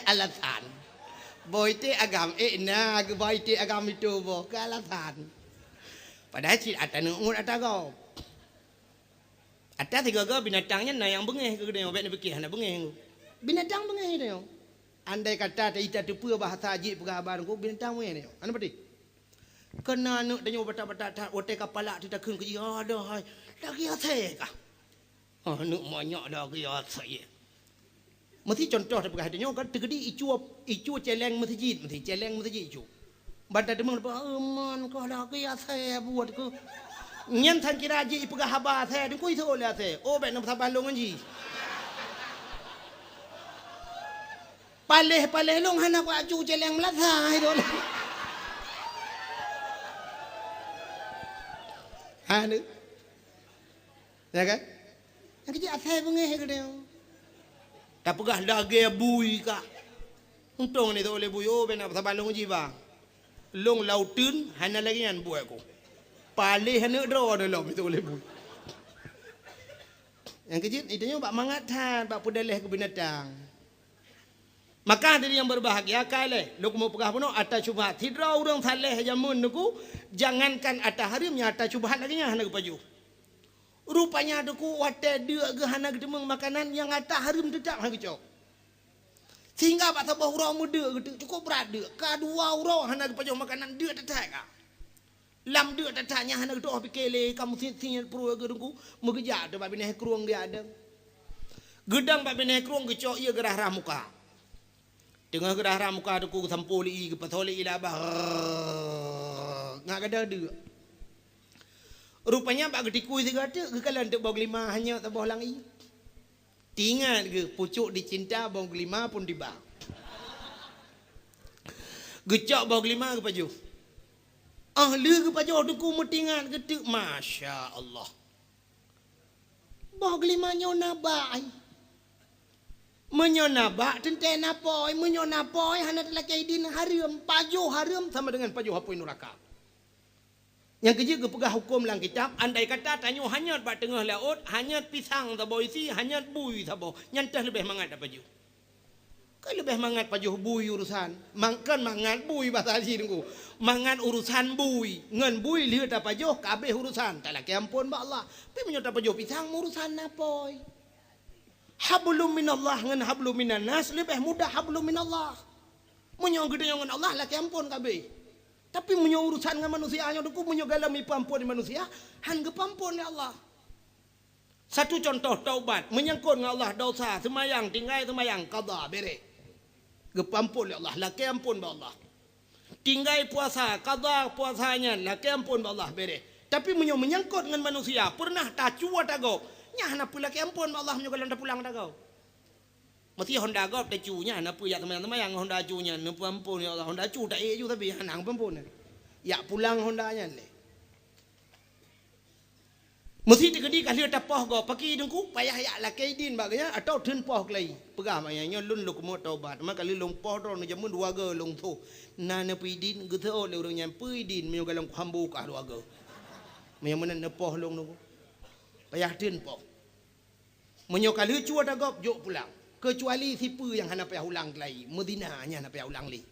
Alasan. Boh iték agam, eh, na geuboh iték agam itoh boh, keu alasan. Padahai cit ata neungut ata gob. Ata sigoe-goe binatang nyan na nyang beungéh keu geutanyoe, bék neupike hana beungéh. Binatang beungéh geutanyoe. Andai kata ta-, ita teupeue bahasa jih peugah haba Teungku, binatang beungéh geutanyoe. Hana peudeh. Keu na aneuk tanyoe batat-batat that, watée ka palak teuh takheun keu jih, "Adoh hai, lagée asèe kah?" Aneuk manyak lagée asèe. Meusi contoh tapeugah tanyoe kan, teukeudi icue, icue céléng meuseujid, meusi céléng meuseujid icue. Ban tateumeung, "Euman kah lagée asèe buet keuh." Nyan sang kira jih ipeugah haba asèe, Teungku, isoe lé asèe. Oh, bék na saban lôn ngon jih. Paléh-paléh lôn hana kuacu céléng meulasa, itu lôn. Ha, ni. Ya kan? Nyang keuh jih asèe beungéh geutanyoe. Tapeugah lagée bui kah. Untông ni teuh lé bui, oh, bék na saban lôn jih, bang. Lôn lam uteuen hana lagée nyan buet ku. Paléh aneuk droe lom teuh lé bui. Nyang keuh jih, geutanyoe bak mangat that, bak peudaleh keu binatang. Maka hadirin yang berbahagia, ka lé, lôn keuneuk peugah bunoe ata syubhat. Sidroe ureuëng saleh jameun Teungku, jangankan ata hareuem, nyang ata syubhat lagée nyan hana geupajoh. Rupanya Teungku watée deuk geuh hana geuteumeung makanan nyang ata hareuem teutap hana geucok. Sehingga bak saboh uroe meudeuk geuteuk, cukup brat deuk. Ka dua uroe hana geupajoh makanan, deuk that-that ka. Lam deuk that-that nyan hana geutu'oh pike lé, ka meusit-sit pruet geuh Teungku, meugeujak teuk bak binéh krueng geujak dong. Geudong bak binéh krueng geucok ié geurah-rah muka. Teungoh geurah-rah muka Teungku geusampoe lé ié, geupasoe lé ié lam babah. Ngat gadôh deuk. Rupanya bak geutikui sigoe teuk geukalon teuk boh geulima hanyot saboh lam ié. Teuingat geuh pucuk dicinta boh geulima pun tiba. Geucok boh geulima geupajoh. Óh lheueh geupajoh Teungku meuteuingat geuh teuk, masya Allah. Boh geulima nyoe na bak ai. Meunyoe na bak teuntée na pôi, meunyoe na pôi hana talakée idin hareuem, pajoh hareuem sama dengan pajoh apui nuraka. Nyang keujeuet geupeugah huköm lam kitab, andai kata tanyoe hanyot bak teungoh laôt, hanyot pisang saboh isi, hanyot bui saboh, nyan teuh leubeh mangat tapajoh. Kan leubeh mangat pajoh bui urusan. Mang-, kan mangat bui bahasa jih Teungku. Mangat urusan bui. Ngon bui lheueh tapajoh, ka abéh urusan. Talakée amphon bak Allah. Tapi meunyoe tapajoh pisang, urusan na pôi. Hablum minallah ngon hablum minan nas leubeh mudah hablum minallah. Meunyoe geutanyoe ngon Allah, lakée amphon ka abéh. Tapi meunyoe urusan ngon manusia nyoe Teungku, meunyoe gohlom ipeuamphon lé manusia, han geupeuamphon lé Allah. Satu contoh taubat, menyangkut ngon Allah, dosa, seumayang, tinggai seumayang, qadha, bereh. Geupeuamphon lé Allah, lakée amphon bak Allah. Tinggai puasa, qadha puasa nyan, lakée amphon bak Allah, bereh. Tapi meunyoe menyangkut ngon manusia, peureunah tacue ata gob, nyan hana peue lakée amphon bak Allah meunyoe gohlom tapulang ata gob. Meusti honda gob tacue nyan, hana peue jak seumayang-seumayang honda cue nyan, neupeuamphon, ya Allah, honda cue taék ju tapi hana geupeuamphon. Jak pulang honda nyan lé. Meusti teukeudi ka lheueh tapoh gob, pakri Teungku, payah jak lakée idin bak geuhnyan atawa theun poh keulayi. Peugah bak geuhnyan, "Nyoe lôn lôn keumeung taubat, teuma ka lheueh lôn poh droeneuh jameun dua goe lôn tho." Na neupeuidin, geutho lé ureuëng nyan peuidin meunyoe gohlom kuhambo kah dua goe. Meunyoe meunan neupoh lôn Teungku. Payah theun poh. Meunyoe ka lheueh cue ata gob, jok pulang. Keucuali sipeue nyang hana payah ulang keulayi, meuzina nyan hana payah ulang lé.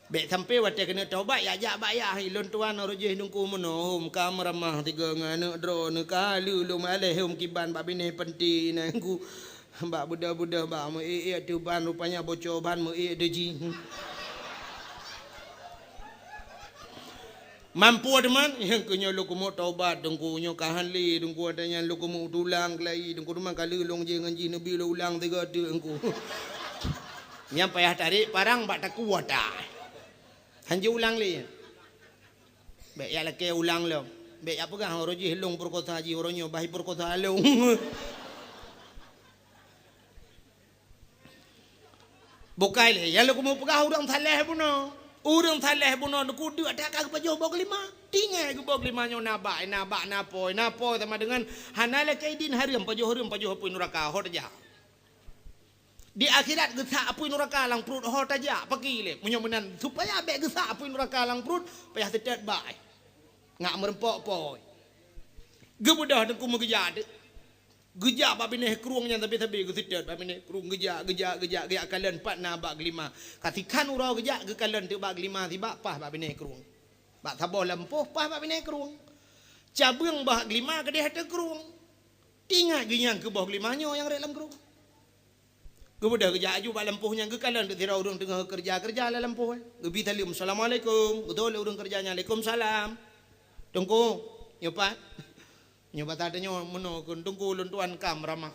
Bék sampoe watée keuneuk taubat, jak-jak bak yah, "Lôn tuan, uroe jih Teungku meunoe, hom ka meuramah tiga ngon aneuëk droeneuh, ka lheueh lôn aleh hom kiban bak binéh panti nyan Teungku. Bak beudôh-beudôh bak meu-ék-ék teuh ban, rupanya bocor ban meu-ék teuh jih." Mampu teuma, nyang keu nyoe lôn keumeung taubat Teungku, nyoe ka han lé Teungku, watée nyan lôn keumeung tulang keulayi Teungku, teuma ka lheueh lôn jih ngon jih neubi lôn ulang sigoe teuk Teungku. Nyang payah tarek parang bak takue ata. Han jiulang lé. Bék jak lakée ulang lom. Bék jak peugah uroe jih lôn peurekosa jih, uroe nyoe bah peurekosa lôn. Bukai lé, nyang lôn keumeung peugah ureuëng saleh bunoe. Ureuëng saleh bunoe Teungku deuk that ka geupajoh boh geulima. Tinggai geuboh geulima nyoe na bak, na bak, na pôi, na pôi sama dengan hana lakée idin hareuem, pajoh hareuem, pajoh apui nuraka, ho tajak. Di akhirat geusak apui nuraka lam pruet ho tajak, pakri lé. Meunyoe meunan, supaya bék geusak apui nuraka lam pruet, payah seutôt bak. Ngat meurumpok pôi. Geubeudôh Teungku meugeujak teuk. Geujak bak binéh krueng nyan sabe-sabe geuseutôt bak binéh krueng, geujak, geujak, geujak, geujak kalon pat na bak geulima. Ka sikhan uroe geujak geukalon teuk bak geulima sibak paih bak binéh krueng. Bak saboh lampôh paih bak binéh krueng. Cabeueng bak geulima keudeh ateueh krueng. Teuingat geuh nyang keu boh geulima nyoe nyang rhot lam krueng. Geubeudôh geujak aju bak lampôh nyan geukalon teuk sidroe ureuëng teungoh keureuja-keureuja lam lampôh, eh. Geubi saleuem, "Assalamualaikum." Geutho lé ureuëng keureuja nyan, "Waalaikumsalam." "Teungku, nyoe pat?" "Nyoe bak tanyoe meunoe kheun Teungku, lôn tuan ka meuramah."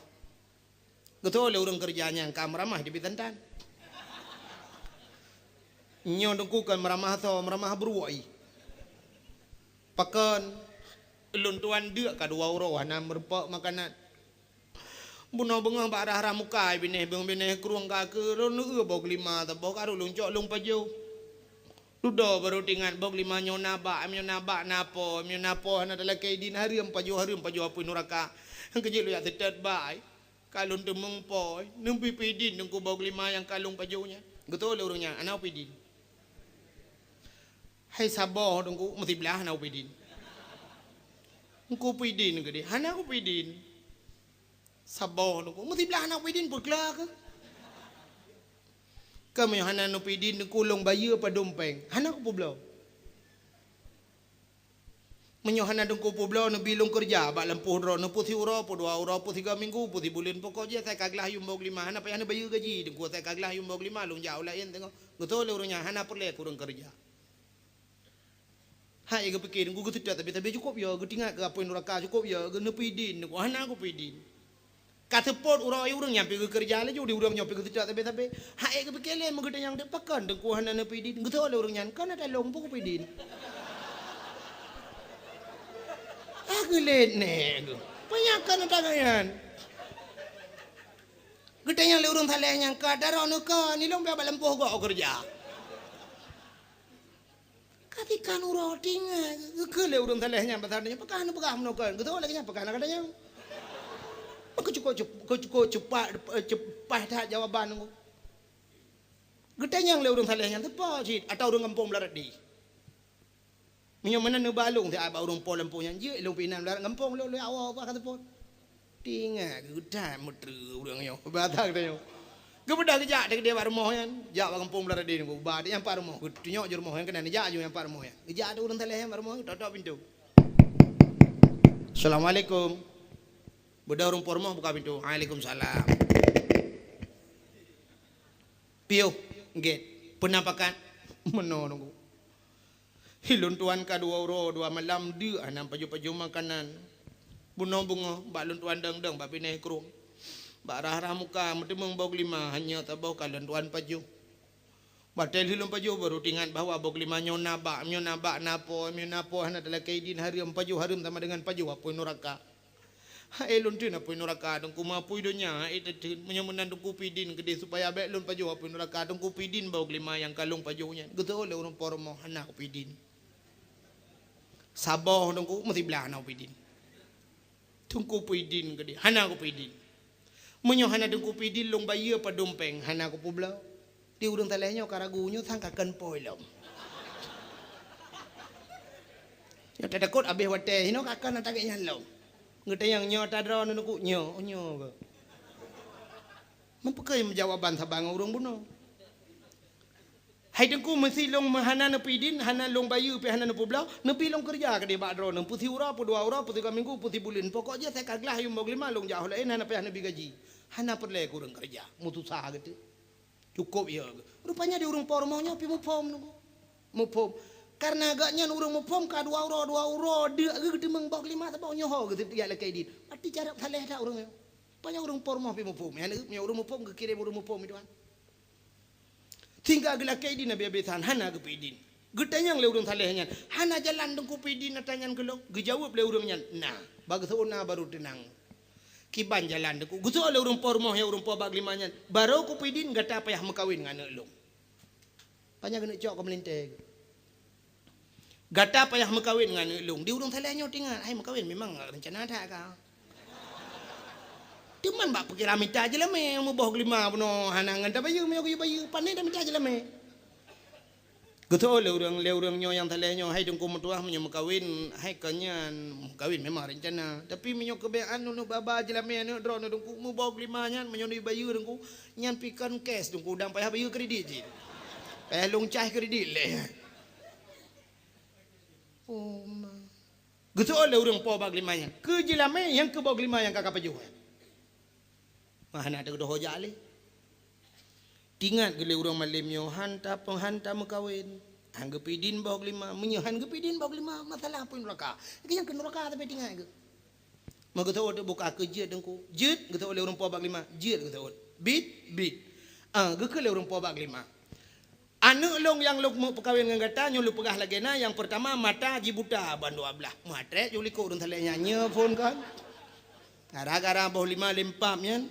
Geutho lé ureuëng keureuja nyan ka meuramah dibi tan-tan. "Nyoe Teungku kon meuramah soe, meuramah bruek." "Pakon?" "Lôn tuan deuk ka dua uroe hana meurumpok makanan. Bunoe beungoh bak rhah-rhah muka binéh, binéh krueng ka keu lôn eu boh geulima saboh ka lôn cok lôn pajoh. Dudoe barô teuingat boh geulima nyoe na bak, nyoe na bak na po, nyoe na po hana talakée idin hareuem pajoh, hareuem pajoh apui nuraka. Keujeuet lôn jak seutôt bak, ka lôn teumeung po, neubi peuidin Teungku boh geulima nyang ka lôn pajoh nyan." Geutho lé ureuëng nyan, "Hana peuidin." "Hai saboh Teungku, meusiblah hana peuidin." "Teungku peuidin keudeh." "Hana peuidin." "Saboh Teungku, meusiblah hana peuidin, peukla keuh." "Ka meunyoe hana neupeuidin Teungku, lôn bayeue padum péng." "Hana kupeubloe." Meunyoe hana Teungku peubloe, neubi lôn keureuja bak lampôh droe, neupeusiuroe, peudua uroe, peusigoe minggu, peusibuleuen, pokok jih asai ka glah yuem boh geulima, hana payah neubayeue gaji Teungku, asai ka glah yuem boh geulima lôn jak u laén teungoh. Geutoe lé ureuëng nyan, hana peureulée keu ureuëng keureuja. Hai geupike Teungku, geuseutôt sabe-sabe, cukôp yo, geutingat keu apui nuraka, cukôp yo, geuneupui din Teungku, hana kupeue din. Ka seupôt uroe ureuëng nyan pi geukeureuja laju di ureuëng nyoe pi geuseutôt sabe-sabe. Hai geupike lé meugeutanyong teuk pakon Teungku hana neupui din. Geutoe lé ureuëng nyan, "Kon ata lôn peue kupeue din?" Ah, geulet nèk geuh. Peue nyang kon ata geuh nyan? Geutanyong lé ureuëng saleh nyan, "Ka daroe neuka, nilong bak lampôh gob keureuja." Ka tikan uroe tingai, geukheun lé ureuëng saleh nyan basa nyoe, "Pakon neupeugah meunoe kon?" Geutoe lagée nyan, "Pakon na gata nyoe?" Maka cukôp cep-, cukôp cepat, cepat that jawaban Teungku. Geutanyong lé ureuëng saleh nyan, "Teupeue cit ata ureuëng gampông Beularadi?" Meunyoe meunan neuba lôn siat bak ureuëng po lampôh nyan, jeuet lôn pih inan Beularadi gampông lôn, lôn awai bah ka seupôt. Tingai geuh that meutreue ureuëng nyoe, basa geutanyoe. Geubeudôh geujak teukeudeh bak rumoh nyan, jak bak gampông Beularadi Teungku, ba nyan pat rumoh, geutunyok jih rumoh nyan keunan, jak jih nyan pat rumoh nyan. Geujak ateueh ureuëng saleh nyan bak rumoh, tôk-tôk pintoe. "Assalamualaikum." Beudôh ureuëng po rumoh buka pintoe. "Waalaikumsalam." "Piôh, gét. Peue na pakat?" "Meunoe Teungku. Hi lôn tuan ka dua uroe dua malam deuk hana pajoh-pajoh makanan. Bunoe beungoh bak lôn tuan dong-dong bak binéh krueng. Bak rhah-rhah muka meuteumeung boh geulima, hanya saboh ka lôn tuan pajoh. Watée lheueh lôn pajoh baru teuingat bahwa boh geulima nyoe na bak, nyoe na bak na po, nyoe na po hana talakée idin, hareuem, pajoh hareuem sama deungon pajoh apui nuraka. Hai lôn teun apui nuraka Teungku, meuapui donya hai teuteun. Meunyoe meunan Teungku peue idin keudeh supaya bék lôn pajoh apui nuraka, Teungku peue idin boh geulima nyang ka lôn pajoh nyan." Geutoe lé ureuëng po rumoh, "Hana kupeue idin." "Saboh Teungku, meusiblah hana kupeue idin." "Teungku peue idin keudeh?" "Hana kupeue idin." "Meunyoe hana Teungku peue idin, lôn bayeue padum péng." "Hana kupeubloe." Di ureuëng saleh nyoe ka ragu, nyoe sang ka kon po lom. Nyoe tatakot abéh watée, hinoe ka kon ata gét nyan lom. Geutanyong, "Nyoe ata droeneuh Teungku?" "Nyoe." "Oh, nyoe keuh." Meupeukeue jawaban saban ngon ureuëng bunoe. "Hai Teungku, meusé lôn hana neupeu idin, hana lôn bayeue pih hana neupeubloe, neubi lôn keureuja keudeh bak droeneuh, peusiuroe, peudua uroe, peusigoe minggu, peusibuleuen. Pokok jih asai ka glah yuem boh geulima lôn jak u laén, hana payah neubi gaji. Hana peureulée keu ureuëng keureuja, meususah geuteuk. Cukôp yo geuh." Rupanya di ureuëng po rumoh nyoe pih muphom Teungku. Muphom. Kareuna gobnyan ureuëng muphom ka dua uroe, dua uroe deuk geuh geuteumeung boh geulima saboh nyoe ho geuh jak lakée idin. Berarti carông saleh that ureuëng nyoe. Rupanya ureuëng po rumoh pih muphom. Nyan meunyoe ureuëng muphom geukirém ureuëng muphom itu kan. Sehingga geulakée idin habéh-habésan, hana geupeu idin. Geutanyong lé ureuëng saleh nyan, "Hana jalan Teungku peu idin ata nyan keu lôn?" Geujaweueb lé ureuëng nyan, "Na." Bak geuseuôt na baru teunang. "Kiban jalan Teungku?" Geuseuôt lé ureuëng po rumoh nyang ureuëng po bak geulima nyan, "Barô kupeu idin gata payah meukawen ngon aneuëk lôn." Panyang keuneuk cok keu meulintée. "Gata payah meukawen ngon aneuëk lôn." Di ureuëng saleh nyoe teuingat, hai meukawen memang reuncana that ka. Teuma bak pikiran mita jeulamé, meuboh geulima bunoe hana ngon tabayeue, meunyoe geuyue bayeue, pane tamita jeulamé. Geuseuôt lé ureuëng, lé ureuëng nyoe nyang saleh nyoe, "Hai Teungku meutuah, meunyoe meukawen, hai kon nyan meukawen memang reuncana. Tapi meunyoe keubeunaran neuneuk ba-ba jeulamé aneuëk droeneuh Teungku, meuboh geulima nyan, meunyoe neubayeue Teungku, nyan pih kon cash Teungku, dang payah bayeue kredit cit. Payah lôn cah kredit lé." Oh ma. Geuseuôt lé ureuëng po bak geulima nyan, "Keu jeulamé nyang keu boh geulima nyang ka kapajoh nyan?" Mah hana teudoho jak lé. Teuingat geuh lé ureuëng malém nyoe, "Han ta-, han tameukawen, han geupeu idin boh geulima." Meunyoe han geupeu idin boh geulima, masalah apui nuraka. Lagée nyan keu nuraka tapi teuingat geuh. Meugeuseuôt buka keu jeuet Teungku. Jeuet geuseuôt lé ureuëng po bak geulima. Jeuet geuseuôt. Bit, bit. Ah, geukheun lé ureuëng po bak geulima, "Aneuëk lôn nyang lôn meupeukawen ngon gata nyoe lôn peugah lagée na, nyang peurtama mata jih buta ban dua blaih." Meuatrek ju likot ureuëng saleh nyan, "Nyoe phon kon. Gara-gara boh lima lempap nyan,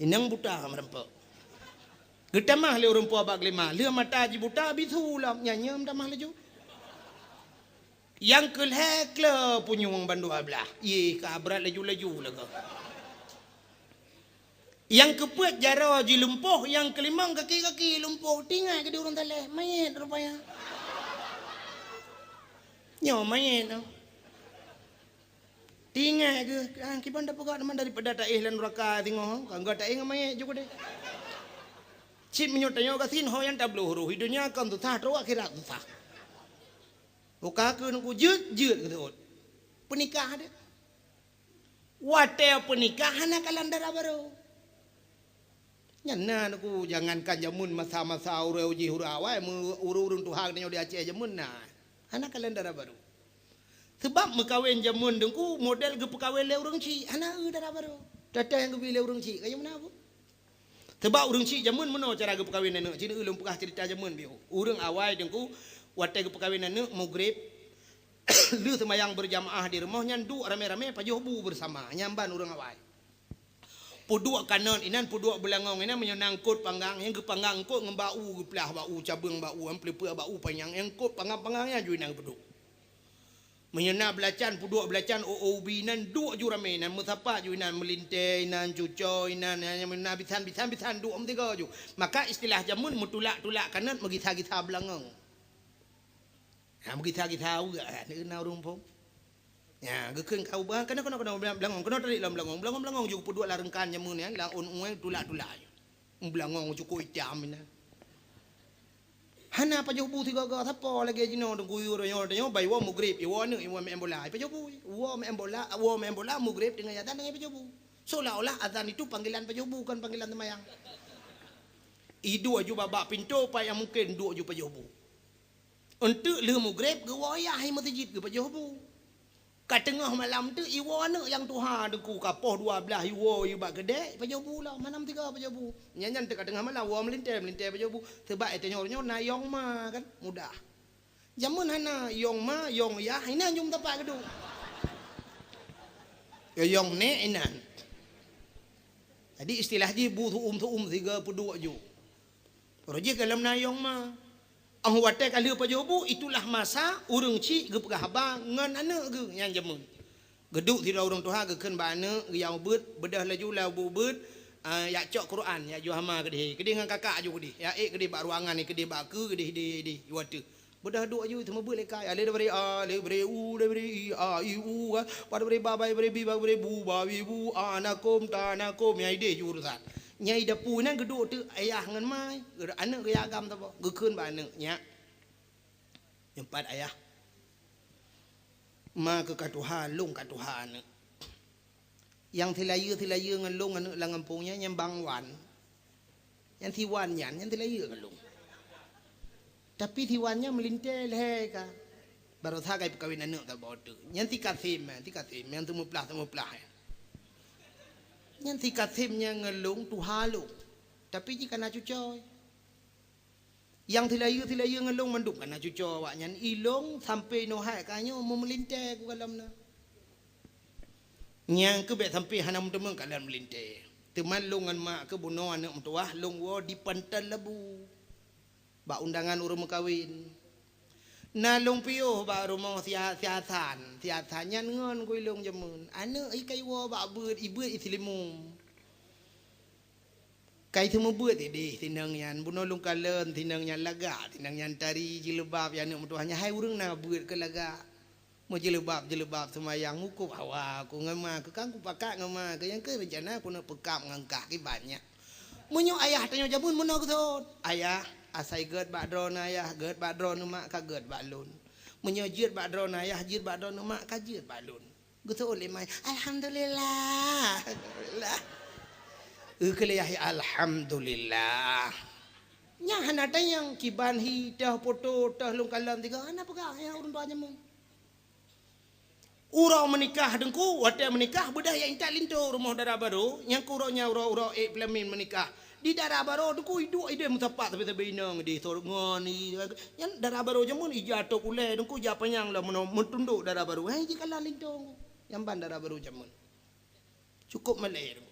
inong buta meureumpok." Geutamah lé ureuëng po bak geulima, lheueh mata jih buta bisu lom, nyan nyoe meutamah laju. Nyang keulhée klo punyueng ban dua blaih, yeh ka brat laju-laju lagoe. Nyang keupeuet jaroe jih lumpoh, nyang keulimong kaki-kaki lumpoh. Teuingat geuh di ureuëng saleh, manyét rupanya. Nyoe manyét nyoe. Teuingat geuh, ah, kiban tapeugah teuma daripada taéh lam nuraka singoh, ka gata éh ngon manyét ju keudeh. Cit meunyoe tanyoe gasien ho nyang tabloe roh, di donya kon susah, troh akhirat susah. Buka keu nungku jeuet-jeuet keu seuôt. Peunikah deh. Watée peunikah hana kalon dara barô. Nyan na nungku, jangankan jameun masa-masa ureuëng jih ureuëng awai, meu-, ureuëng-ureuëng tuha geutanyoe di Aceh jameun na. Hana kalon dara barô. Sebab meukawen jameun teungku model geupeukawen lé ureuëng chik, hana eu dara barô. Teuh-teuh nyang geubi lé ureuëng chik, kayém na bu. Sebab ureuëng chik jameun meunoe cara geupeukawen aneuëk, cit ulôn peugah ceurita jameun biôh. Ureuëng awai teungku, watée geupeukawen aneuëk, mugreb, lheueh seumayang beurjamaah di rumoh nyan duek ramé-ramé pajoh bu beusama, nyan ban ureuëng awai. Peuduek kanot inan, peuduek beulangong inan, meunyoe na eungkot panggang, nyang geupanggang eungkot ngon bak u, geuplah bak u, cabeueng bak u, peuleupeue bak u panyang, nyang eungkot panggang-panggang nyan ju inan geupeuduek. Meunyoe na beulacan, peuduek beulacan, o-o ubi nan duek ju ramé nan, meusapat ju inan, meulintée inan, cucoe inan, nyan, nyan, na bisan-bisan, bisan duek meusigoe ju. Maka istilah jameun meutulak-tulak kanot, meugisa-gisa beulangong. Ha, meugisa-gisa uek, ha, na ureuëng phom. Nya, geukheun ka ubah, keunoe, keunoe, keunoe, beulangong, keunoe tarék lom beulangong, beulangong, beulangong ju peuduek lam reungkan jameun nyan, lam ôn ueng tulak-tulak ju. Beulangong cukôp itam inan. Hana pajoh bu sigoe-goe, sapo lagée jinoe teungku, yue tanyoe, tanyoe bai woe mugreb, iwoe aneuëk, iwoe meu'en bola, ipajoh bu, woe meu'en bola, woe meu'en bola, mugreb deungon azan deungon ipajoh bu. Seolah-olah azan itu panggilan pajoh bu, kon panggilan seumayang. Iduek ju bak-bak pintoe, pat nyang mungken duek ju pajoh bu. Eunteuk lheueh mugreb geuwoe yah i meuseujid geupajoh bu. Ka teungoh malam teuk iwoe aneuëk nyang tuha teungku, ka poh dua blaih iwoe i bak keudè, ipajoh bu lom, hana meusigoe pajoh bu. Nyan, nyan teuk ka teungoh malam, woe meulintée, meulintée pajoh bu. Sebab, eh, tanyoe nyoe na yong ma kan, mudah. Jameun hana yong ma, yong yah, inan ju meusapat geuduek. Ya, yong nèk inan. Jadi istilah jih bu su'um-su'um sigoe peuduek ju. Roh jih ka lom na yong ma. Óh watée ka lheueh pajoh bu, itulah masa ureuëng chik geupeugah haba ngon aneuëk geuh nyang jameun. Geuduek sidroe ureuëng tuha geukheun bak aneuëk, geuyue ubeuet, beudôh laju lam ubeuet, ah, jak cok Quran, jak ju hama keudeh. Keudeh ngon kakak ju keudeh. Jak ék keudeh bak ruangan, keudeh bak keue, keudeh, keudeh, keudeh. Watée beudôh duek ju, seumeubeuet lé kai. Alif daripada A, alif daripada U, daripada I, A, I, U, kan. Pada daripada ba, ba daripada bi, ba daripada bu, ba, bi, bu, a, na, kum, ta, na, kum. Nyang ideh ju urusan. Nyang i dapu nyan geuduek teuk ayah ngon ma, aneuëk geuyue agam saboh. Geukheun bak aneuëk, "Nyak, nyoe pat ayah. Ma keuh ka tuha, lôn ka tuha aneuëk. Nyang silayeue-silayeue ngon lôn aneuëk lam gampông nyan, nyan Bang Wan. Nyan si Wan nyan, nyan silayeue ngon lôn. Tapi si Wan nyan meulintée lhée ka. Baroesa ka ipeukawen aneuëk saboh teuk. Nyan si Kasem, si Kasem, nyang seumeuplah-seumeuplah nyan. Nyan si Kasem nyan ngon lôn tuha lôn. Tapi jih ka na cucoe. Nyang silayeue-silayeue ngon lôn mandum ka na cucoe awaknyan. I lôn sampoe nyoe hai ka nyoe meumeulintée kukalon na." Nyang keuh bék sampoe hana meuteumé kalon meulintée. Teuma lôn ngon mak keuh bunoe aneuëk meutuwah lôn woe di Panton Labu. Bak undangan ureuëng meukawen. Na lôn piôh bak rumoh si Ha-, si Hasan. Si Hasan nyan ngon keu i lôn jameun. Aneuëk i ka iwoe bak beuet, i beuet i Seulimeum. Ka i seumeubeuet ideh si inong nyan, bunoe lôn kalon si inong nyan lagak, si inong nyan tari jileubab, ya aneuëk meutuwah nyan, hai ureuëng na beuet keu lagak. Meujileubab-jileubab seumayang, mukub hawa keu ngon ma keuh, kan kupakat ngon ma keuh, nyang keuh reuncana keuneuk peukab ngon kah, ki banyak. Meunyoe ayah tanyoe jameun meunoe geuseuôt, "Ayah, asai gét bak droeneuh ayah, gét bak droeneuh mak, ka gét bak lôn. Meunyoe jeuet bak droeneuh ayah, jeuet bak droeneuh mak, ka jeuet bak lôn." Geuseuôt lé ma, "Alhamdulillah." Alhamdulillah. Geukheun lé yah, "Alhamdulillah." Nyan hana tanyong kiban hi, toh poto, toh lôn kalon sigoe, hana peugah, nyang ureuëng tuha jameun. Uroe meunikah teungku, watée meunikah beudôh jak intat linto rumoh dara barô, nyang keu uroe nyan uroe-uroe ék peulamin meunikah. Di dara barô teungku iduek ideh meusapat sabe-sabe inong ideh sot ngon i, nyan dara barô jameun ija tok ulée teungku ija panyang lom meuno-, meutundok dara barô. Hai jikalon linto. Nyang ban dara barô jameun. Cukôp malée teungku.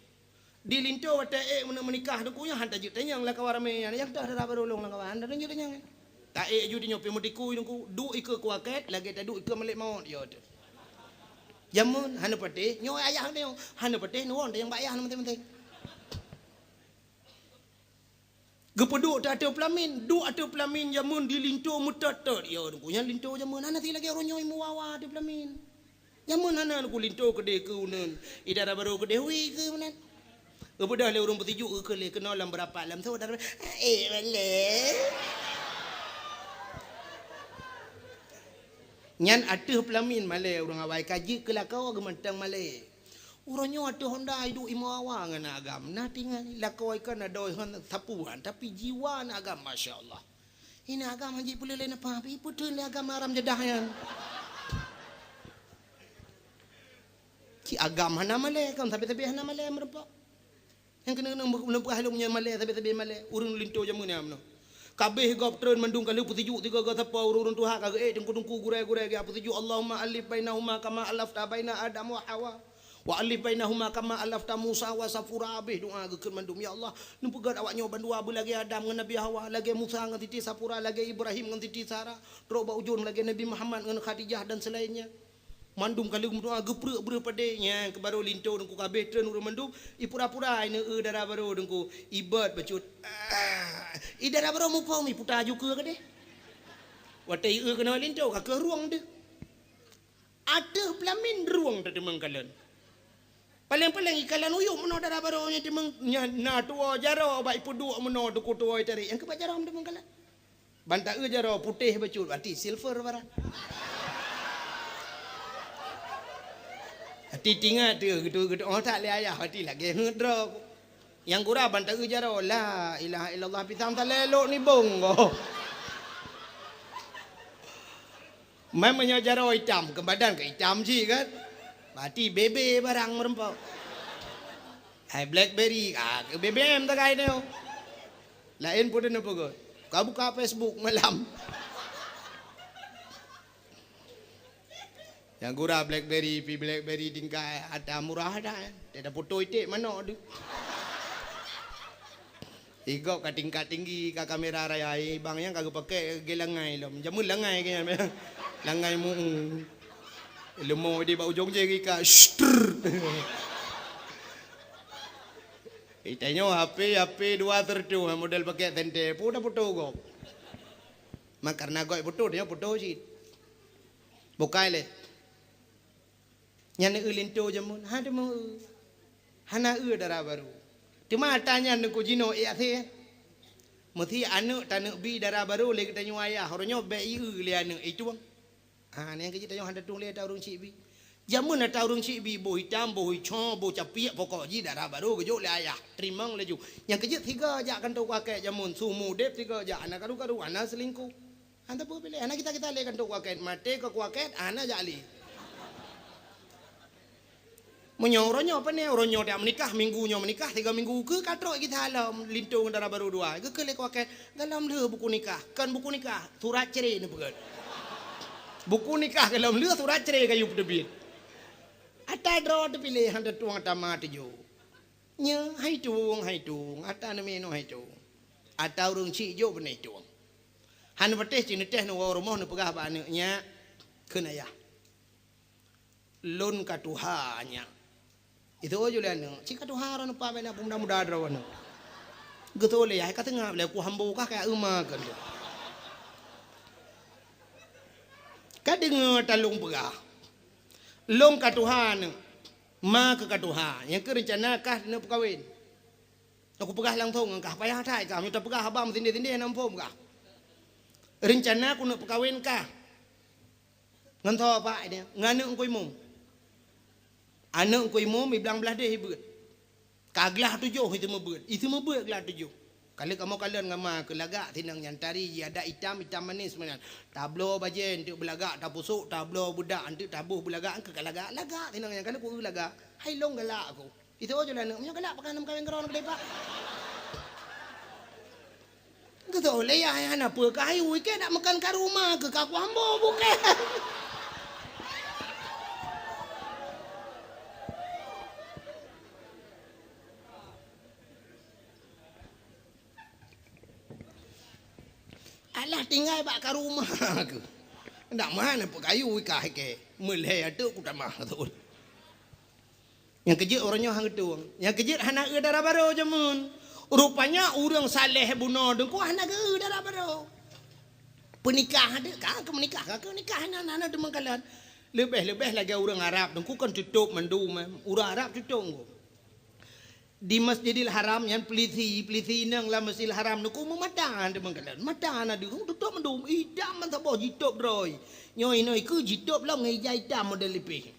Di linto watée ék meunikah teungku nyan han tajeuet tanyong lam kawan ramé nyan, nyang toh dara barô lôn lam kawan, han tajeuet tanyong. Ta ék ju di nyoe pi meutikui teungku, duek ikeue kuakét lagée taduek ikeue malek mawöt yo teuh. Jameun hana patéh, nyoe ayah nyoe hana patéh, nuwon tanyong bak ayah na manteng-manteng. Geupeuduek teuh ateueh peulamin, duek ateueh peulamin jameun di linto meutot-tot. Ya, teungku, nyan linto jameun hana si lagée uroe nyoe meuwawa ateueh peulamin. Jameun hana, teungku, linto keudeh keu uneun. I dara barô keudeh wi keu meunan. Geubeudôh lé ureuëng peusijuek geukheun lé keunoe lam beurapat lam sot dara, eh, balée. Nyan ateueh peulamin malèe ureueng awai ka jeuet keu lakoe geumantong malèe. Uroe nyoe ateueh honda iduek imoe awa ngon na agam. Na tinggai lakoe kan na doi hon sapuan, tapi jiwa na agam, masya Allah. Ina agam han jipeuleuleh napa, ipeuteun lé agam haram jadah nyan. Cit agam hana malèe, kon sabe-sabe hana malèe meurumpok. Nyang keuneuk-keuneuk neupeugah lôn nyan malèe, sabe-sabe malèe, ureueng linto jameun nyan meunoe. Kabeh gob treun mandum ka lheueh peusijuek sigoe-goe sapo ureueng-ureueng tuha ka geuék teungku-teungku gurèe-gurèe geujak peusijuek, Allahumma allif bainahuma kama allafta baina Adam wa Hawa. Wa allif bainahuma kama allafta Musa wa Safura, habéh doa geukheun mandum, "Ya Allah, neupeugöt awak nyoe bandua beulagèe Adam ngon Nabi Hawa, lagèe Musa ngon Siti Safura, lagèe Ibrahim ngon Siti Sara, trok bak ujông lagèe Nabi Muhammad ngon Khadijah dan selainnya." Mandum ka lheueh meudoa geupreuek breueh padé, nyan keuh barô linto teungku kabéh treun ureueng mandum, ipura-pura ineuk eu dara barô teungku, ibot bacut. Ah, i dara barô muphom iputa ju keue keudéh. Watèe ieu keunoe linto ka keuh rueng deuh. Ateueh peulamin rueng tateumeung kalon. Paleng-paleng ikalon uyueb meunoe dara barô nyan teumeung, nyan na tuwoe jaroe bak ipeuduek meunoe teungku tuwoe itarek, nyang keuh bak jaroe teumeung kalon. Ban ta eu jaroe putéh bacut, berarti silver barang. Hati tingat teuh, geutu-, geutu'oh that lé ayah, hati lagèe heuet droe. Nyang gura ban ta eu jaroe, la ilaha illallah, pisang salèe lok nibong goh. Mai meunyoe jaroe itam, keu badan ka itam cit kan? Berarti bebe barang meurumpok. Hai Blackberry, ah, keu B B M takai nyoe. Laén pun neupeugah. Ka buka Facebook malam. Nyang gura Blackberry, pi Blackberry tingkat ata murah dah. Dia dah foto iték manok tu. Igop ka tingkat tinggi, ka kamera raya, eh, bang nyang ka geupakè geulangai lom. Jameun langai keu nyan, langai mu'u. Leumo di bak ujong jari ka, shtr. Eh, tanyoe H P, H P dua seratus, model pakè senter, pun dah foto gop. Mak karena gop foto, tanyoe foto cit. Bukai lé. Nyan eu linto jameun, ha teumeung eu. Hana eu dara barô. Teuma ata nyan neukujinoe ék asé. Meusi aneuk taneuk bi dara barô lé geutanyoe ayah, uroe nyoe bèk ieu lé aneuk itueng. Ha, nyang keujeuet tanyoe hana tueng lé ata ureueng chik bi. Jameun ata ureueng chik bi, boh itam, boh ico, boh capiek, pokok jih dara barô geujok lé ayah. Teurimong laju. Nyang keujeuet sigoe jak kantô kuakét jameun, su mudép sigoe jak, hana karu-karu, hana seulingkoh. Hana peue piléh, hana kita-kita lé kantô kuakét, maté ka kuakét, hana jak lé. Meunyoe uroe nyoe pane, uroe nyoe dak meunikah, minggu nyoe meunikah, tiga minggu keu ka trok kisah lom, linto ngon dara barô dua. Geukheun lé kuakét, golom lheueh buku nikah, kon buku nikah, surat cerai neupeugöt. Buku nikah golom lheueh, surat cerai ka yue peuteubiet. Ata droe teupiléh, hana tueng ata ma tujoh. Nyoe hai tueng, hai tueng, ata neuminoe hai tueng. Ata ureueng chik jok beunai tueng. Hana patéh cit neutéh neuwoe rumoh neupeugah bak aneuk, "Nyak," kheun ayah, "lôn ka tuha, nyak." Itu jih lé aneuk, "Ci ka tuha droeneuh, Pak, bèk na peumuda-muda droeneuh." Geutôi lé yah, "Ka teungab lé ku hambo kah, ka eu ma," kheun lé. Ka deungoe talôn peugah, "Lôn ka tuha, aneuk, ma keuh ka tuha, nyang keuh reuncana kah neupeukawen." Aku peugah langsong ngon kah, payah that kah, meunyoe tapeugah haba meusindeh-sindeh hana muphom kah. Reuncana kuneuk peukawen kah. Ngon soe, Pak, nyan? Ngon aneuk Teungku Imum. Aneuk Teungku Imum, i blang blaih deh ibeuet. Ka glah tujoh i seumeubeuet. I seumeubeuet glah tujoh. Ka lheueh kamoe kalon ngon ma keuh lagak sinong nyan, tari jih adat itam, itam manis meunan. Tabloe bajèe enteuk beulagak, tapusok, tabloe beudak enteuk taboh beulagak, keu ka lagak, lagak sinong nyan, ka lheueh ku eu lagak. Hai lôn galak aku. Itu jih lé aneuk, meunyoe galak pakon hana meukawen keudroe keudeh, Pak. Geutôi lé yah, hana peue kah, hai wui kèe dak meukan ka rumoh keuh, ka kuambo bukèe. Alah tinggai bak ka rumoh keuh. Ndak meuhan peukayu ikah ikèe. Meulhèe ateueh kutamah teuh. Nyang keujeuet uroe nyoe han geutueng. Nyang keujeuet hana eu dara barô jameun. Rupanya ureueng saleh bunoe teungku hana geu dara barô. Peunikah adak ka keu meunikah, ka keu nikah hana, hana deungon kalon. Leubeh-leubeh lagèe ureueng Arab teungku kan tutôp mandum, eh. Ureueng Arab tutôp teungku. Di Masjidil Haram nyan, peulisi, peulisi inong lam Masjidil Haram nyoe ku meumata deungon kalon. Mata na deuh, tutôp mandum, itam ban saboh jitôp droe. Nyoe inoe keu jitôp lom ngon ija itam model lipeh.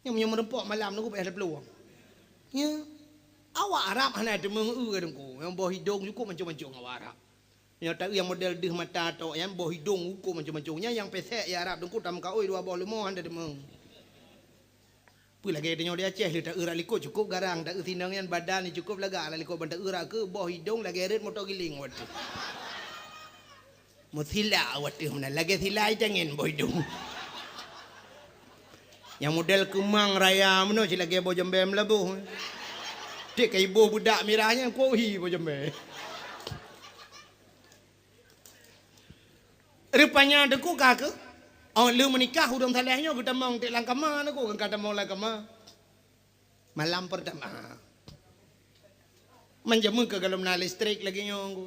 Nyoe meunyoe meureumpok malam nyoe ku payah taplueng. Nya. Awak Arab hana teumeung eu ka teungku. Nyang boh idong cukôp mancong-mancong awak Arab. Nyoe taeu nyang model deuh mata tok nyan, boh idong cukôp mancong-mancong. Nyan nyang pesek ya Arab teungku, tameukaôi dua boh leumo hana teumeung. Peue lagèe tanyoe di Aceh, lheueh taeu rak likot cukôp garang, taeu sinong nyan badan cukôp lagak rak likot, ban taeu rak keu boh idong lagèe rot moto giling watèe. Meusila watèe meunan, lagèe sila itangen boh idong. Nyang model keumang raya meunoe cit lagèe boh jambèe meulaboh. Tiep ka iboh beudak mirah nyan kuoh hi boh jambèe. Rupanya teungku ka keuh, oh, lheueh meunikah ureueng saleh nyoe geutamong teuk lam kama teungku, ka tamong lam kama. Malam pertama. Manjameun ka gohlom na listrik lagèe nyoe teungku.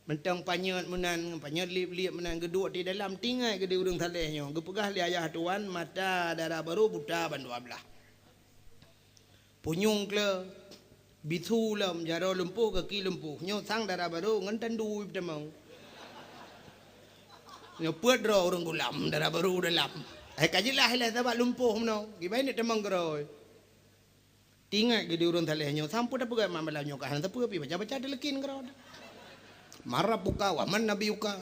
Mantong panyöt meunan, panyöt liep-liep meunan, geuduek di dalam, tinggai geude ureueng saleh nyoe. Geupeugah lé ayah tuan, mata dara barô buta ban dua blah. Punyueng kle, bisu lom, jaroe lumpoh, gaki lumpoh. Nyoe sang dara barô ngon tandu itamong. Nyoe peuet droe ureueng gulam, dara barô dalam. Hai ka jeulaih ilèe sabab lumpoh meunoe. Kiban itamong keudroe. Tinggai geude ureueng saleh nyoe, sampoe tapeugah mak malam nyoe ka hana sapeue pih baca-baca teuleukin keudroe. Man rabbuka wa man nabiyuka.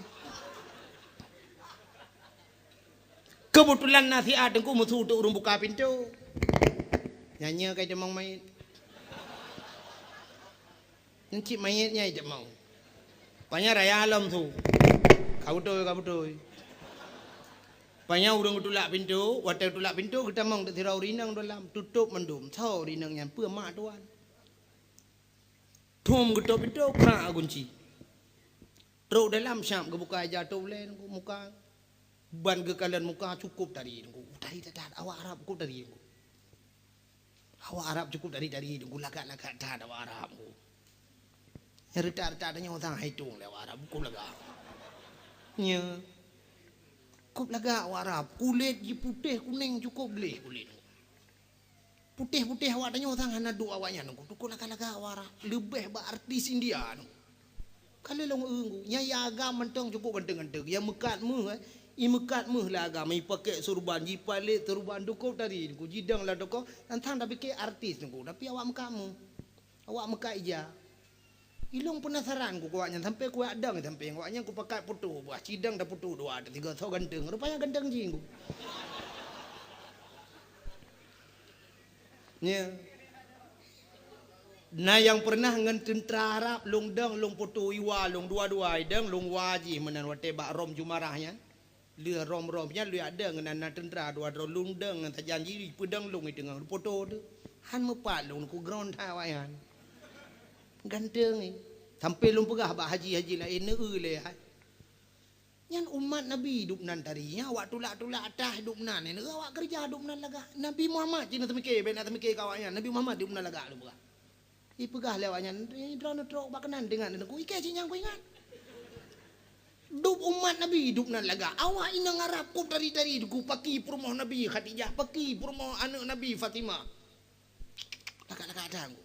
Keubeutulan na siat teungku meusu teuk ureueng buka pintoe. Nyan nyoe ka itamong manyét. Nyan cit manyét nyan itamong. Panya raya lom su. Ka beutôi, ka beutôi. Panya ureueng geutulak pintoe, watèe geutulak pintoe geutamong teuk sidroe ureueng inong dalam, tutôp mandum. Soe ureueng inong nyan? Peue mak tuan. Thom geutôp pintoe, krak gunci. Trok dalam siap geubuka ija tôp ulèe muka. Ban geukalon muka cukôp tari teungku. Tari that-that, awak Arab cukôp tari teungku. Awak Arab cukôp tari-tari teungku, lagak-lagak that awak Arab teungku. Nyang reutak-reutak tanyoe sang hai tueng lé awak Arab, cukôp lagak. Nya. Cukôp lagak awak Arab, kulét jih putéh kunéng cukôp gleh kulét. Putéh-putéh awak tanyoe sang hana duek awaknyan teungku, cukôp lagak-lagak awak Arab, leubeh bak artis India teungku. Ka lheueh lôn eu, nyan ya agam mantong cukôp ganteng-ganteng. Ya meukat méuh, eh. I meukat méuh lé agam, i pakèk surban, jipalék surban, cukôp tari teungku, jidong lam toko, tantang tapike artis teungku, tapi awak meukat méuh. Awak meukat ija. Ilong peunasaran ku awaknyan, sampai kuyak dong sampai awaknyan kupakat foto, bah cidong tafoto dua, tiga, soe ganteng. Rupanya ganteng jih teungku. Nya. Na nyang peureunah ngon teuntra Arab, lôn dong, lôn foto iwa, lôn dua-dua idong, lôn wa jih meunan watèe bak Rom Jumarah nyan. Lheueh Rom-Rom nyan lheueh dong ngon na teuntra dua droe, lôn dong ngon sajan jih, peudong lôn i teungoh foto tu. Han meupat lôn ku ground that awaknyan. Ganteng i. Sampai lôn peugah bak haji-haji laén, neu-eu lé hai. Nyan umat Nabi dum nan tari, nyan awak tulak-tulak atah dum nan, neu-eu awak keureuja dum nan lagak. Nabi Muhammad cit na teumike, bèk na teumike keu awaknyan. Nabi Muhammad dum nan lagak lôn peugah. Ipeugah lé awaknyan, "Eh, droeneuh trok bak keunan deungon teungku, ikei cit nyang kuingat." Dum umat Nabi dum nan lagak. Awak inong Arab cukôp tari-tari teungku, paki peurumoh Nabi Khadijah, paki peurumoh aneuk Nabi Fatimah. Lagak-lagak that teungku.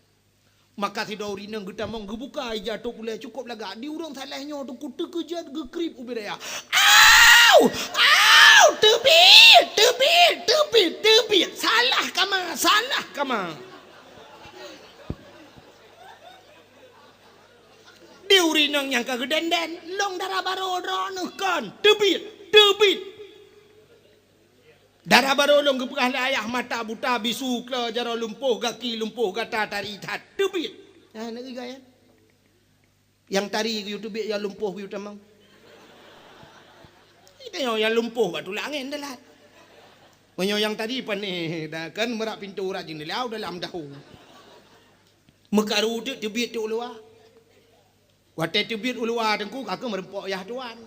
Maka sidroe ureueng inong geutamong geubuka ija tôp ulèe cukôp lagak. Di ureueng saleh nyoe teungku teukeujot geukrieb ubit raya. "Au! Au! Teubiet! Teubiet! Teubiet! Teubiet! Salah kama! Salah kama!" Di ureueng inong nyang ka geudenden, lôn dara barô droeneuh kon, teubiet! Teubiet! Dara barô lôn geupeugah lé ayah, mata buta, bisu klo, jaroe lumpoh, gaki lumpoh, gata tari that, teubiet. Nah, neu-eu gaya. Nyang tari geuyue teubiet, nyang lumpoh geuyue tamong. Itu nyang, nyang lumpoh bak tulak angén dalat. Meunyoe nyang tari panéh, dah kan meurak pintoe urat jeuneula dalam dahu. Meukaru teuk teubiet teuk u luwa. Watèe teubiet u luwa teungku, ka keuh meurumpok yah tuan.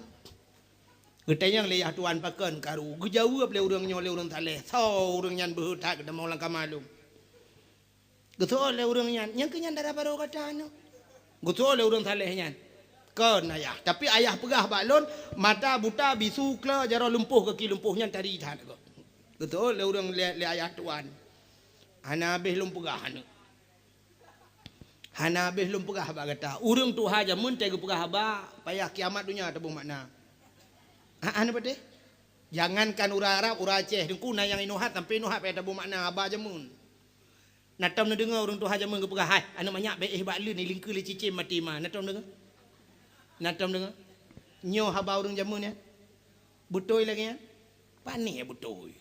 Geutanyong lé yah tuan pakon karu, geujaweueb lé ureueng nyoe lé ureueng saleh, "Soe ureueng nyan beuhe that geutamong lam kama lôn?" Geuseuôt lé ureueng nyan, "Nyang keuh nyan dara barô gata nyoe." Geuseuôt lé ureueng saleh nyan, "Kon ayah, tapi ayah peugah bak lôn, mata buta, bisu klo, jaroe lumpoh, gaki lumpoh, nyan tari that." Geuseuôt lé ureueng lé, lé ayah tuan. Hana habéh lôn peugah aneuk. Hana habéh lôn peugah bak gata. Ureuëng tuha jameun teuh geupeugah haba, payah kiamat donya taboh makna. Ha, hana patéh? Jangankan ureuëng Arab, ureuëng Aceh, Teungku, na nyang inoe hat sampai inoe hat payah taboh makna haba jameun. Na tom neudeungoe ureuëng tuha jameun geupeugah, "Hai, aneuk manyak, bék éh bak leuen, ilingkeue lé cicém maté ma." Na tom deungoe? Na tom deungoe? Nyoe haba ureuëng jameun nyan? Beutôi lagée nyan? Pane beutôi.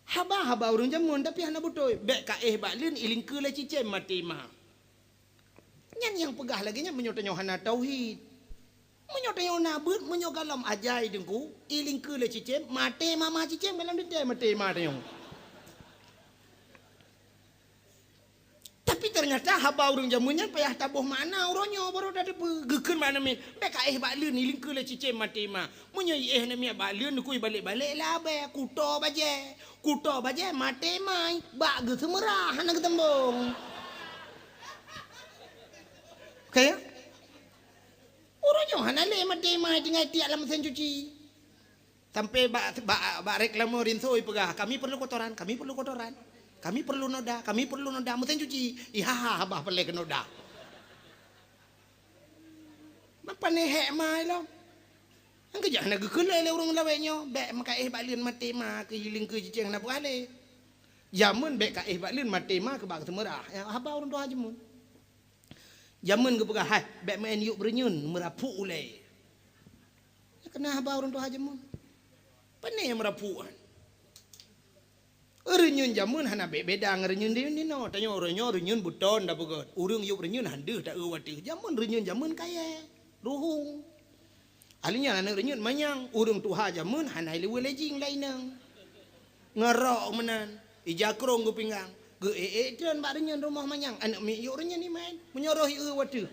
Haba-haba ureuëng jameun, tapi hana beutôi. "Bék ka éh bak leuen, ilingkeue lé cicém maté ma." Nyan nyang peugah lagée nyan meunyoe tanyoe hana tauhid. Meunyoe tanyoe na beuet, meunyoe gohlom ajai Teungku, ilingkeue lé cicém, maté ma ma cicém gohlom teuntée maté ma tanyoe. Tapi ternyata haba ureuëng jameun nyan payah taboh makna uroe nyoe baru tateupeue. Geukheun bak aneuk miet, "Bék ka éh bak leuen, ilingkeue lé cicém maté ma." Meunyoe iéh aneuk miet bak leuen, Teungku, ibalek-balek labée, kuto bajée. Kuto bajée maté ma, bak geuseumeurah hana geuteumbong. Oke, ya? Uroe nyoe hana lé maté ma tinggai tiek lam mesin cuci. Sampai bak, bak, bak reklame rinso ipeugah, "Kami perlu kotoran, kami perlu kotoran. Kami perlu noda, kami perlu noda." Mesin cuci, ihaha babah peureulée keu noda. Mapa neuhek ma ilom? Nyang keujak hana geukheun lé ureuëng lawét nyoe, "Bék meukaéh bak leuen maté ma keu ilingkeue cicém hana peugah lé." Jameun bék kaéh bak leuen maté ma keu bak seumeurah. Ya, haba ureuëng tuha jameun. Jameun geupeugah, "Hai, bék meu'en yup reunyeun meurapuk ulée." Keunan haba ureuëng tuha jameun. Pane meurapuk nyan? Reunyeun jameun hana beda ngon reunyeun di, di noe. Tanyoe uroe nyoe reunyeun beuton da beugét. Ureuëng yup reunyeun han deuh ta-eu watée. Jameun reunyeun jameun kayée, ruhueng. Ahli nyan aneuk reunyeun manyang, ureuëng tuha jameun hana ileuweue lé jing lainang. Ngeurok meunan, ija krong geupinggang. Geu-ék-ék treun bak reunyeun rumoh manyang, aneuk miet yup reunyeun iman. Meunyoe roh i-eu watée.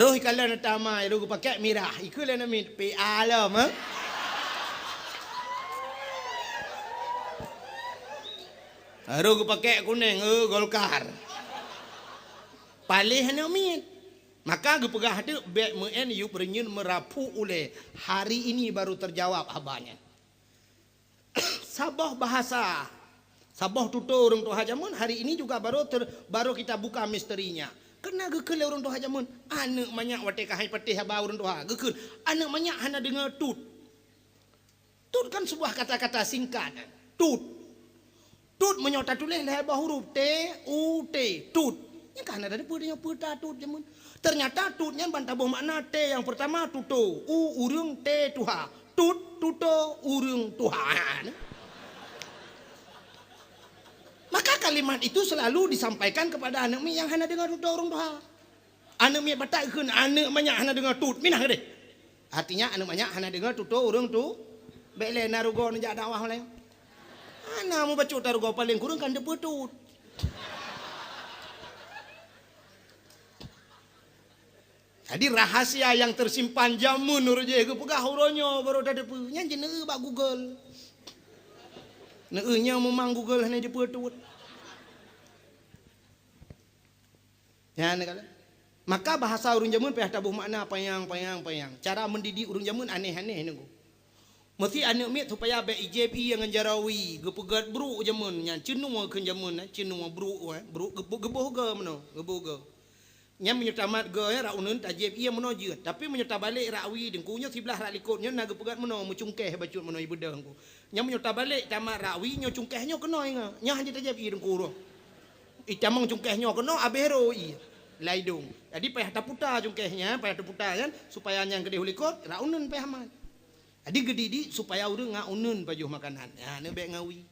Roh ikalon tamai, roh geupakek mirah, ikeu lé aneuk miet, "P A lom, eh?" Roh geupakek kuneng, "Eh, Golkar." Paléh aneuk miet. Maka geupeugah teuk, "Bék meu'en yup reunyeun meurapuk ulée." Hari ini baru terjawab haba nyan. Saboh bahasa, saboh tutoe ureuëng tuha jameun hari ini juga baru ter-, baru kita buka misterinya. Keunan geukheun lé ureuëng tuha jameun, aneuk manyak watée ka hai patéh haba ureuëng tuha, geukheun, aneuk manyak hana deungoe tut. Tut kan sebuah kata-kata singkat. Tut. Tut meunyoe tatuléh lhée boh huruf, T, U, T, tut. Nyan ka hana tateupeue tanyoe peue ta tut jameun. Ternyata tut nyan ban taboh makna T nyang pertama tutoe, U ureuëng, T tuha. Tut, tutoe, ureuëng tuha. Maka kalimat itu selalu disampaikan kepada aneuk miet nyang hana deungoe tutoe ureuëng tuha. Aneuk miet batat geukheun, aneuk manyak hana deungoe tut, minah keudeh. Artinya aneuk manyak hana deungoe tutoe ureuëng tu, bék lé na rugoe neujak dakwah laén. Hana mubacut ta rugoe, paléng kureueng kan teupeue tut. Jadi rahasia nyang tersimpan jameun ureuëng jih geupeugah uroe nyoe baru tateupeue. Nyan jeuet neueu bak Google. Neueu nyang meumang Google hana jeuet tut. Nyan kan. Maka bahasa ureuëng jameun payah taboh makna panyang, panyang, panyang. Cara mendidik ureuëng jameun aneh-aneh nunggu. Meusti aneuk miet supaya bék ijép ié ngon jaroe wie, geupeugét brok jameun nyan, ceunua kheun jameun, eh, ceunua brok, eh, brok geuboh, geuboh goe meunoe, geuboh goe. Nyan meunyoe tamat goe, eh, rak uneuen tajép ié meunoe jeuet. Tapi meunyoe tabalek rak wie Teungku nyoe siblah rak likot nyoe na geupeugét meunoe, meucungkéh bacut meunoe ibeudôh Teungku. Nyan meunyoe tabalek tamat rak wie nyoe cungkéh nyoe keunoe ingat. Nyan hana tajép ié Teungku roh. Itamong cungkéh nyoe keunoe abéh ro ié. Laidong. Jadi payah taputa cungkéh nyan, payah taputa nyan supaya nyan keudeh u likot, rak uneuen payah mat. Jadi geudidik supaya ureuëng ngat uneuen pajoh makanan. Ha, neubek ngawi.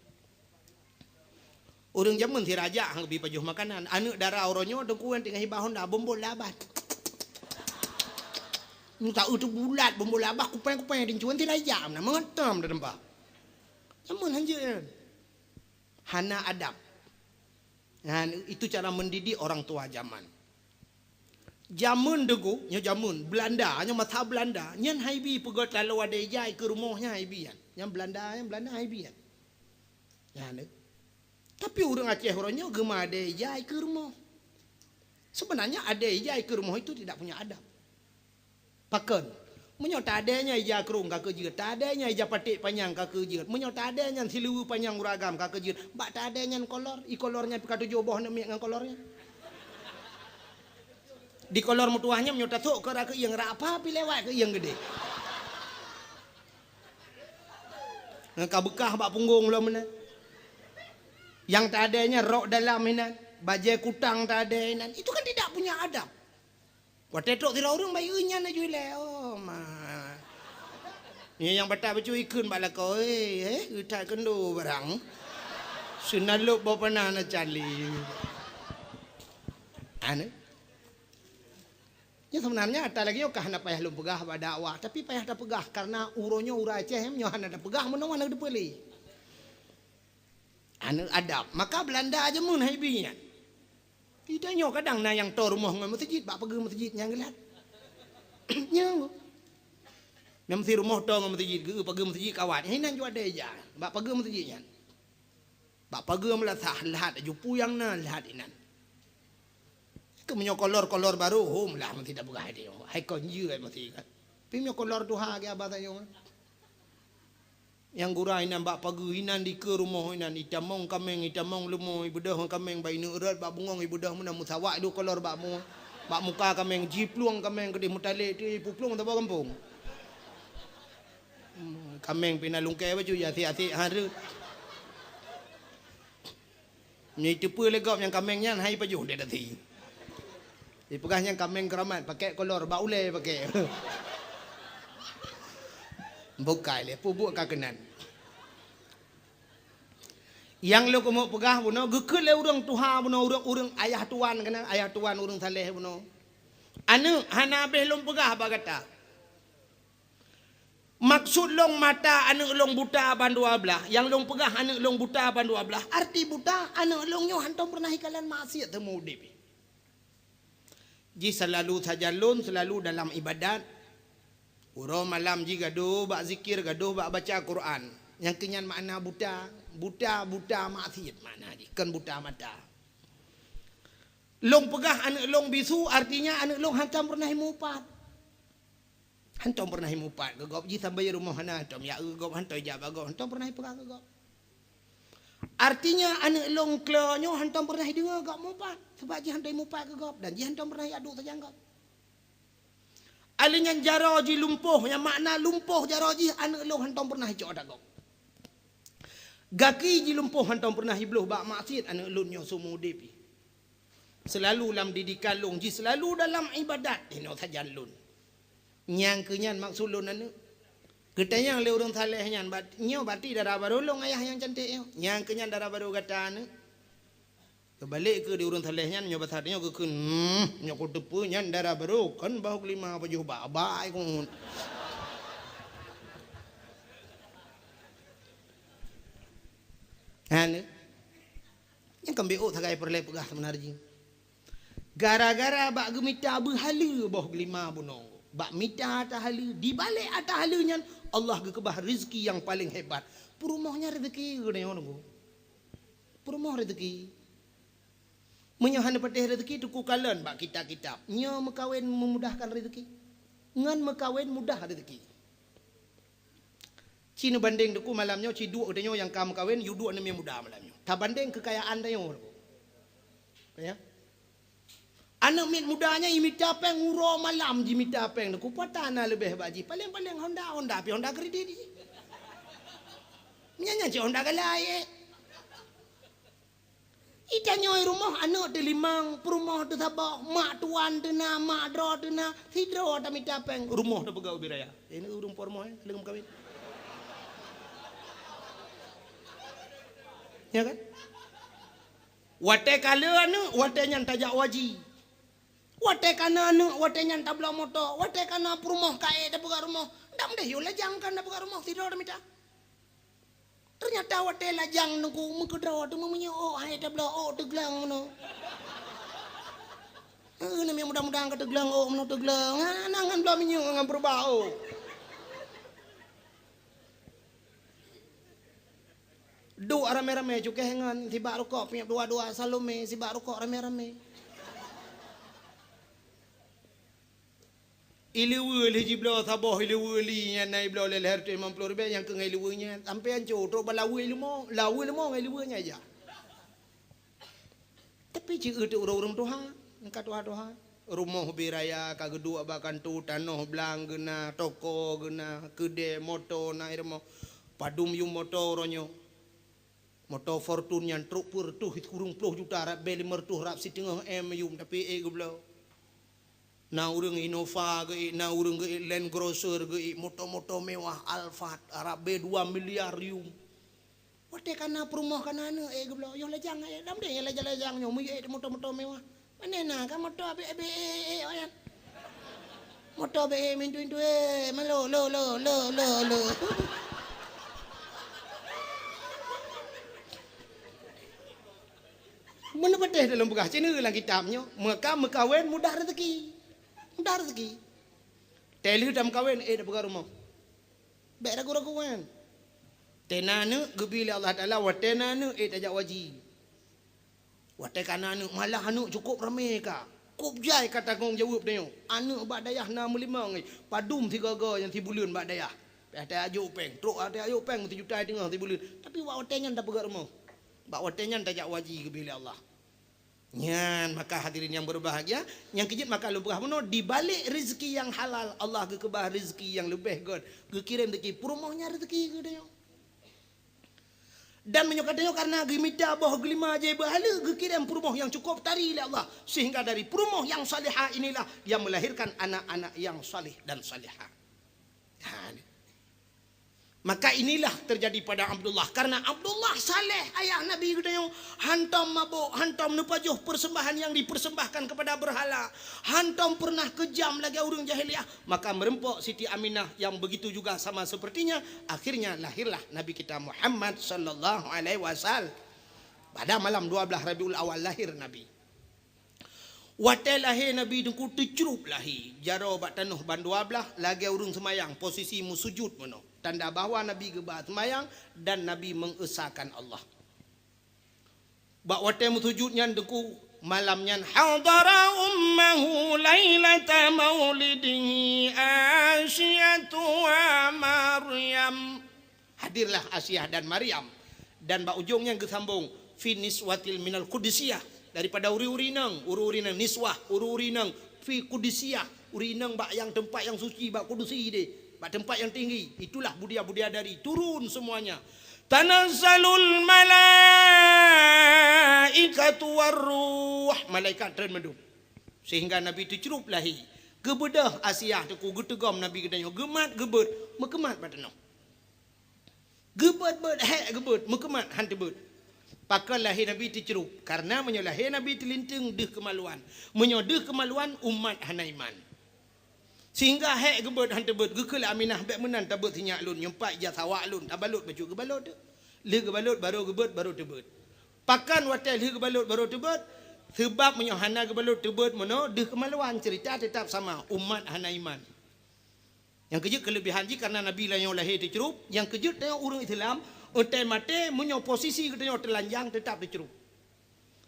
Ureuëng jameun sirajak han geubi pajoh makanan. Aneuk dara uroe nyoe Teungku nyan teungoh hibah honda bombol labah. Minta eu teubulat bombol labah kupeng-kupeng rincuan sirajak na mengetam dah tempat. Jameun hanjeuet nyan. Hana adab. Nah, itu cara mendidik orang tua zaman. Jameun Teungku, nyoe jameun Belanda, nyoe masa Belanda, nyan haibi peugöt laloe adé ijai keu rumoh nyan haibi nyan. Nyan Belanda, nyan Belanda haibi nyan. Nyan. Tapi ureuëng Aceh uroe nyoe geuma adé ijai keu rumoh. Sebenarnya adé ijai keu rumoh itu tidak punya adab. Pakon? Meunyoe tadée nyan ija krong ka keu jeuet, tadée nyan ija paték panyang ka keu jeuet, meunyoe tadée nyan siluweue panyang ureueng agam ka keu jeuet, bak tadée nyan kolor, i kolor nyan pih ka tujoh boh aneuk miet ngon kolor nyan. Di kolor meutuwah nyan meunyoe tasok keu rot keuieng, rot apa pih lewat keuieng geudeh. Ngon ka beukah bak punggong lom meunan. Nyang tadée nyan rok dalam inan, bajée kutang tadée inan. Itu kan tidak punya adab. Watée trok sidroe ureueng bayeue nyan laju ilée, "Oh, ma." Nyan nyang batat bacut ikheun bak lakoe, "Eh, eh, geutat keundo barang." Seunalop boh panah na cali. Anu. Nyan seubeunarnya ata lagée nyoe ka hana payah lôn peugah bak dakwah, tapi payah tapeugah karena uroe nyoe ureueng Aceh nyoe hana tapeugah meunoe hana teupeue lé. Aneuk adab. Maka Beulanda jameun hai bi nyan. Di tanyoe kadang na nyang toe rumoh ngon meuseujid, bak pageue meuseujid nyang geulat. Nyan. Nyang meusi rumoh toe ngon meuseujid, geu pageue meuseujid kawat. Hai nan juat daya, bak pageue meuseujid nyan. Bak pageue meulasah, lahat aju puyang na, lahat inan. Keu meunyoe kolor-kolor barô, hom lah meusi tapeugah hai tanyoe. Hai kon jeuet meusi kan. Tapi meunyoe kolor tuha ge abah tanyoe. Nyang gura inan bak pageue inan dikeue rumoh inan, itamong kaméng, itamong leumo, ibeudôh kaméng bak ineuk rot, bak bungong ibeudôh meunan, meusawak duek kolor bak mu-, bak muka kaméng, jiplueng kaméng keudeh meutalek, ti puplueng saboh gampông. Hmm, kaméng pih na lungkée bacut, ya asék-asék hareuet. Nyoe iteupeue lé gob nyang kaméng nyan hai pajoh deh tasi. Ipeugah nyang kaméng keuramat, pakék kolor bak ulée pakék. Bukai lé, peubuet ka keunan. Nyang lôn keumeuk peugah bunoe, geukheun lé ureueng tuha bunoe, ureueng-ureueng ayah tuan keunan, ayah tuan ureueng saleh bunoe. Aneuk, hana habéh lôn peugah bak gata. Maksud lôn mata aneuk lôn buta bandua blaih, nyang lôn peugah aneuk lôn buta bandua blaih, arti buta aneuk lôn nyoe hantom peureunah ikalon maksiet teuma udeb. Jih seulalu sajan lôn, seulalu dalam ibadat. Uroe malam jih gadoh bak zikir, gadoh bak baca Quran. Nyang keu nyan makna buta, buta, buta maksiet makna jih, kon buta mata. Lôn peugah aneuk lôn bisu, artinya aneuk lôn hantom peureunah imupat. Hantom peureunah imupat keu gob, jih sambai rumoh hana hantom jak keu gob, hantom jak bak gob, hantom peureunah ipeugah keu gob. Artinya aneuk lôn klo nyoe hantom peureunah ideungoe gob mupat, sabab jih hantom imupat keu gob dan jih hantom peureunah iadu sajan gob. Alèh nyan jaroe jih lumpoh, nyang makna lumpoh jaroe jih aneuk lôn hantom peureunah icok ata gob. Gaki jih lumpoh hantom peureunah ibloh bak maksiet aneuk lôn nyoe seumeu udeb jih. Seulalu lam didikan lôn jih, seulalu dalam ibadat, inoe sajan lôn. Nyang keu nyan maksud lôn aneuk. Geutanyong lé ureueng saleh nyan, bat-, nyoe bati dara barô lôn ayah nyang cantik nyoe. Nyang keu nyan dara barô gata aneuk. Keubalek keu di ureueng saleh nyan, nyoe basa nyoe geukheun, "Hmm, nyoe kuteupeue nyan dara barô, kon bahu keulima pajoh bak, bak ai keumun." Aneuk. Nyang keumbeuôt sagai peureulée peugah seumeunar jih. Gara-gara bak geumita beuhaleue boh geulima bunoe, bak mita ata haleue, di balek ata haleue nyan Allah geukeubah rezeki nyang paleng hebat. Peurumoh nyan rezeki geutanyoe nunggu. Peurumoh rezeki. Meunyoe hana patéh rezeki, teungku kalon bak kitab-kitab. Nyoe meukawen memudahkan rezeki. Ngon meukawen mudah rezeki. Ci neubandeng teungku malam nyoe, ci duek geutanyoe nyang ka meukawen, yue duek aneuk miet muda malam nyoe. Tabandeng keukayaan tanyoe teungku. Ya. Aneuk miet muda nyan imita péng uroe malam jimita péng teungku, pat na leubeh bak jih. Paleng-paleng Honda, Honda pih Honda kredit jih. Nyan, nyan cit Honda galai, eh. Itanyoe rumoh aneuk teulimong, peurumoh teusaboh, mak tuan teuna, mak droe teuna, sidroe tamita péng, rumoh tapeugah ubit raya. Ini ureueng po rumoh, eh, leueng meukawen. Ya kan? Watée ka le aneuk, watée nyan tajak haji. Watée ka na aneuk, watée nyan tabloe moto, watée ka na peurumoh ka ék tapeugah rumoh, ndak meudeh yue lajang kan tapeugah rumoh, sidroe tamita. Teunyata watée lajang teungku meukeudroe teuma meunyoe ôk hai tabloe ôk teugleueng meunoe. Eh, namiet muda-muda ka teugleueng ôk meunoe teugleueng. Ha, na ngon bloe minyeuk ngon peurubah ôk. Duek ramé-ramé cukéh ngon sibak rukok, piep dua-dua Salome sibak rukok ramé-ramé. Ileue lheueh jibloe saboh ileue li nyan na ibloe lhèe lhèe reutôh limong ploh ribèe nyang keu ngon ileue nyan. Sampoe ancô, trok bak laweue leumo, laweue leumo ngon ileue nyan jak. Tapi ci eu teu ureueng-ureueng tuha, ka tuha-tuha. Rumoh bit raya ka geuduek bak kantô, tanoh blang geuna, toko geuna, keudè, moto na i rumoh. Padum yum moto uroe nyoe. Moto Fortuner nyan trok peureutôh sikureueng ploh juta, rab bèe limong reutôh, rab siteungoh M yum, tapi ék geubloe. Na ureueng Innova geuék, na ureueng geuék Land Cruiser geuék, moto-moto mewah Alphard, rab bèe dua miliar yum. Watèe ka na peurumoh ka na aneuk ék geubloe, yoh lajang ék, lam deh lajang-lajang nyoe meuék moto-moto mewah. Pane na ka moto abéh-abéh ék, ék, ék, oh, nyan. Moto abéh ék mintu-mintu ék, malo, lo, lo, lo, lo, lo. Meunan patéh dalam peugah, ci neu lam kitab nyoe, maka meukawen mudah rezeki. Mudah rezeki. Teuh lheueh tameukawen, ék tapeugah rumoh. Bèk ragu-ragu nyan. Teuh na aneuk geubri lé Allah Taala, watèe na aneuk ék tajak waji. Watèe ka na aneuk, malah aneuk cukôp ramé ka. Kôp jai ka tanggông jaweueb tanyoe. Aneuk bak dayah na meulimong, eh, padum sigoe-goe nyang sibuleuen bak dayah. Payah tajak jok péng, trok tajak jok péng sijuta teungoh sibuleuen. Tapi bak watèe nyan tapeugah rumoh. Bak watèe nyan tajak waji geubri lé Allah. Nyan, maka hadirin yang berbahagia, nyang keujeuet maka lôn peugah bunoe, di balik rezeki nyang halal, Allah geukeubah rezeki nyang leubeh gèt, geukirém rezeki peurumoh nyan rezeki geutanyoe. Dan meunyoe ka tanyoe karena geumita boh geulima jai beuhaleue, geukirém peurumoh nyang cukôp tari lé Allah, sehingga dari peurumoh nyang salihah inilah yang melahirkan anak-anak yang saleh dan salihah. Ha, ni. Maka inilah terjadi pada Abdullah. Karena Abdullah saleh, ayah Nabi geutanyoe, hantom mabök, hantom neupajoh persembahan yang dipersembahkan kepada berhala, hantom pernah keujam lagèe ureueng jahiliyah, maka meureumpok Siti Aminah yang begitu juga sama sepertinya, akhirnya lahirlah Nabi kita Muhammad sallallahu alaihi wasallam. Pada malam dua belas Rabiul Awal lahir Nabi. Watèe lahé Nabi Teungku teucrup lahé, jaroe bak tanoh ban dua blaih, lagèe ureueng seumayang, posisi meusujut meunoe. Tanda bahwa Nabi geuba seumayang dan Nabi mengesahkan Allah. Bak watèe meusujut nyan Teungku, malam nyan, "Hadara ummahu lailata maulidihi Asyatu wa Maryam." Hadirlah Asiah dan Maryam. Dan bak ujong nyan geusambong, "Fi niswatil minal Qudusiyah." Daripada uri-uri inong, uri-uri inong niswah, uri-uri inong fi Qudusiyah, uri inong bak nyang teumpat nyang suci, bak Qudusi deh, bak teumpat nyang tinggi. Itulah budia-budia dari turun semuanya. "Tanazzalul malaikatu war ruh." Malaikat treun mandum. Sehingga Nabi teucrup lahé. Geubeudôh Asiah Teungku, geuteugom Nabi geutanyoe, geumat geubeuet, meukeumat bak tanoh. Geubeuet-beuet, hék geubeuet, meukeumat han teubeuet. Pakon lahé Nabi teucrup? Karena meunyoe lahé Nabi teulinteung deuh keumaluan. Meunyoe deuh keumaluan, umat hana iman. Sehingga hék geubeuet han teubeuet, geukheun lé Aminah, "Bèk meunan tabeuet sinyak lôn, nyoe pat ija sawak lôn, tabalot bacut geubalot teuh." Lheueh geubalot, barô geubeuet, barô teubeuet. Pakon watèe lheueh geubalot, barô teubeuet? Seubab meunyoe hana geubalot teubeuet meunoe, deuh keumaluan, ceurita teutap sama, umat hana iman. Nyang keujeuet keuleubihan jih karena Nabi tanyoe lahé teucrup, nyang keujeuet tanyoe ureueng Islam, watèe maté, meunyoe posisi geutanyoe teulanjang, teutap teucrup.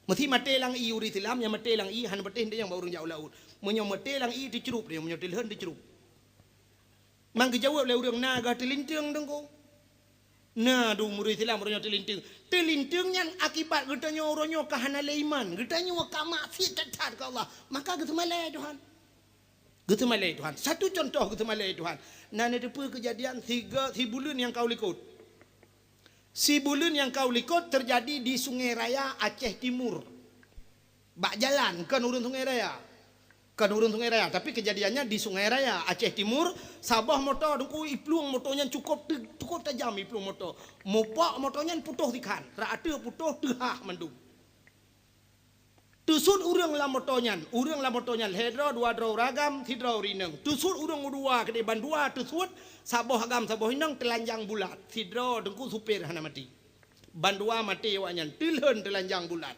Meusi maté lam ié ureueng Islam, nyang maté lam ié hana patéh, tanyoe bak ureueng jak u laôt. Meunyoe maté lam ié teucrup, tanyoe meunyoe teulheueh teucrup. Mang geujaweueb lé ureueng, "Na gah teulinteung Teungku?" Na dum ureueng Islam uroe nyoe teulinteung. Teulinteung nyan akibat geutanyoe uroe nyoe ka hana lé iman, geutanyoe ka maksiet that-that keu Allah, maka geuseumalée Tuhan. Geuseumalée Tuhan. Satu contoh geuseumalée Tuhan. Na neuteupeue keujadian siga-, sibuleuen nyang ka u likot. Sibuleuen nyang ka u likot teujadi di Sungai Raya, Aceh Timur. Bak jalan, kon ureueng Sungai Raya. Kon ureueng Sungai Raya, tapi keujadiannya di Sungai Raya, Aceh Timur, saboh moto Teungku iplueng moto nyan cukôp te-, cukôp tajam iplueng moto. Mupok moto nyan putôh sikhan, rata putôh teuhah mandum. Teusut ureueng lam moto nyan, ureueng lam moto nyan lhèe droe dua droe ureueng agam, sidroe ureueng inong. Teusut ureueng dua keudéh, bandua teusut, saboh agam saboh inong teulanjang bulat. Sidroe Teungku supir hana maté. Bandua maté awaknyan, teulheueh teulanjang bulat.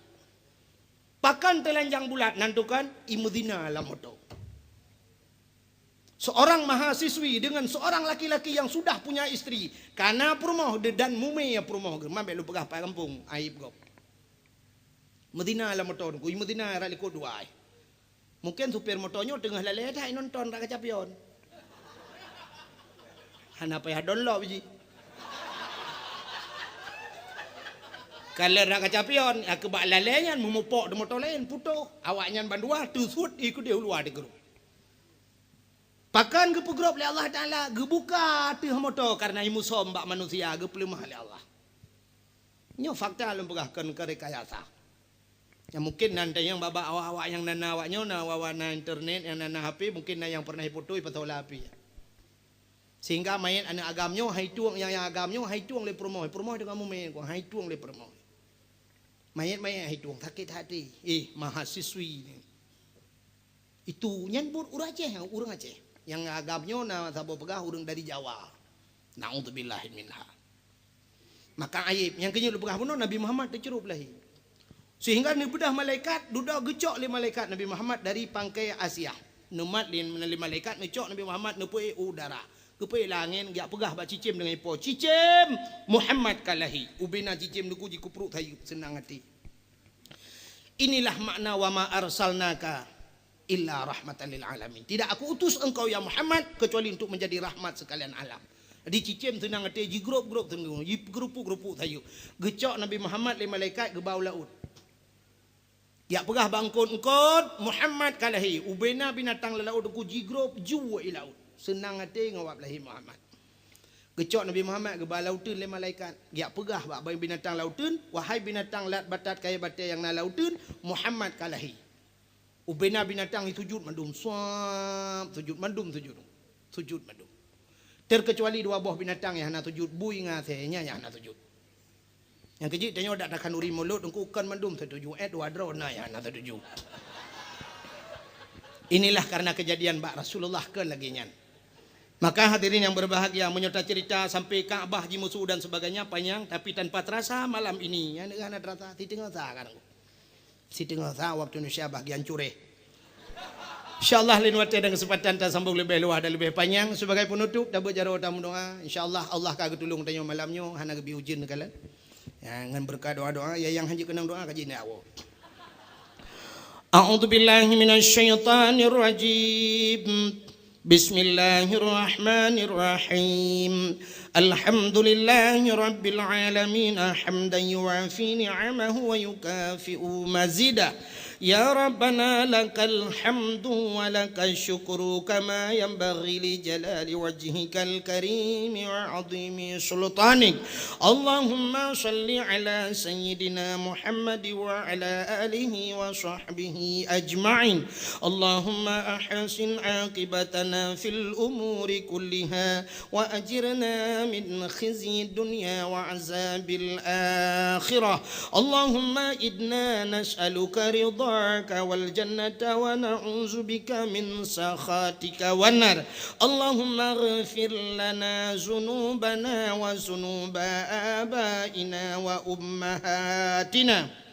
Pakon teulanjang bulat nan tukon? Imeuzina lam moto. Seorang mahasiswi dengan seorang laki-laki yang sudah punya istri, ka na peurumoh de-, dan mumé peurumoh geuh, man bèk lôn peugah pat gampông, aib gob. Meuzina lam moto Teungku, imeuzina rot likot dua ai. Mungken supir moto nyoe teungoh lalée that nonton raka capion. Hana payah download biji. Kalau raka capion, ya keubak lalée nyan meumupok di moto laén, putôh. Awaknyan bandua teusut ikuti uluwa di grup. Pakon geupeugrob lé Allah Taala, geubuka ateueh moto karena imusom bak manusia geupeuleumah lé Allah. Nyoe fakta lôn peugah kon rekayasa. Ya mungkin nan tanyong babak awak-awak nyang nana awak nyoe na wawa na internet nyang nana H P mungkin na nyang pernah iputui pasola api. Sehingga mayét aneuk agam nyoe hai tueng nyang, nyang agam nyoe hai tueng lé peurumoh, peurumoh dengan mumin hai tueng lé peurumoh. Mayét-mayét hai tueng sakét hati. Eh mahasiswi ni. Itu nyan buet ureuëng Aceh, ureuëng Aceh. Nyang agam nyoe na saboh peugah ureuëng dari Jawa. Naudzubillah minha. Maka aib nyang keunyoe peugah bunoe Nabi Muhammad teucrup lahé. Sehingga neubeudah malaikat, dudoe geucok lé malaikat Nabi Muhammad dari pangkai Asia. Neumat lé, lé malaikat neucok Nabi Muhammad neupeuék u udara. Geupeuék lam angén geujak peugah bak cicém deungon ipo, "Cicém, Muhammad ka lahé." Ubena cicém nuku jikupruek sayeuep seunang até. Inilah makna wa ma arsalnaka illa rahmatan lil alamin. Tidak aku utus engkau ya Muhammad kecuali untuk menjadi rahmat sekalian alam. Dicicém seunang até jigrop-grop teungoh, jigeurupuk-rupuk sayeuep. Geucok Nabi Muhammad lé malaikat geuba u laôt. Jak peugah bak eungkot-eungkot Muhammad ka lahé. Ubena binatang lam laôt teungku jigrop ju i laôt. Seunang até ngon wab lahé Muhammad. Geucok Nabi Muhammad geuba lauteun lé malaikat. Jak peugah bak binatang lauteun, "Wahai binatang lat batat kayée batée nyang na lauteun, Muhammad ka lahé." Ubena binatang sujud mandum, suab sujud mandum sujud. Sujud mandum. Terkecuali dua boh binatang nyang hana sujud, bui ngon asée, nyan nyang hana sujud. Nyang keujeuet tanyoe dak takhanduri mulod teungku kon mandum satuju, eh dua droe na nyang hana satuju. Inilah karena kejadian bak Rasulullah kon lagée nyan. Maka hadirin yang berbahagia, meunyoe tacerita sampai Ka'bah jimusu dan sebagainya panjang, tapi tanpa terasa malam ini, ya, hana terasa, siteungoh sa kadang. Siteungoh sa waktu Indonesia bahagian cureh. Insya Allah lain watée dan kesempatan tasambung leubeh luwah dan leubeh panjang. Sebagai penutup, tabeuet jaroe tameudoa. Insya Allah, Allah ka geutulông tanyoe malam nyoe, hana geubi ujeuen neukalon. Ya, ngon beureukat doa-doa, ya nyang hanjeuet keunong doa ka jinak woe. A'udzubillahi minasyaitonirrajim. Bismillahirrahmanirrahim. Alhamdulillahi rabbil alamin, hamdan yuwafi ni'amahu wa yukafi'u mazidah. Ya Rabbana lakal hamdu wa lakal syukru kama yanbaghi li jalali wajhikal karimi wa azimi sultanik. Allahumma salli ala sayyidina Muhammad wa ala alihi wa sahbihi ajma'in. Allahumma ahsin aqibatana fil umuri kulliha wa ajirna min khizyid dunya wa azabil akhirah. Allahumma inna nas'aluka ridhaka wal jannata wa na'udzubika min sakhatika wan nar. Allahumma ighfir lana dzunubana wa dzunuba abaina wa ummahatina.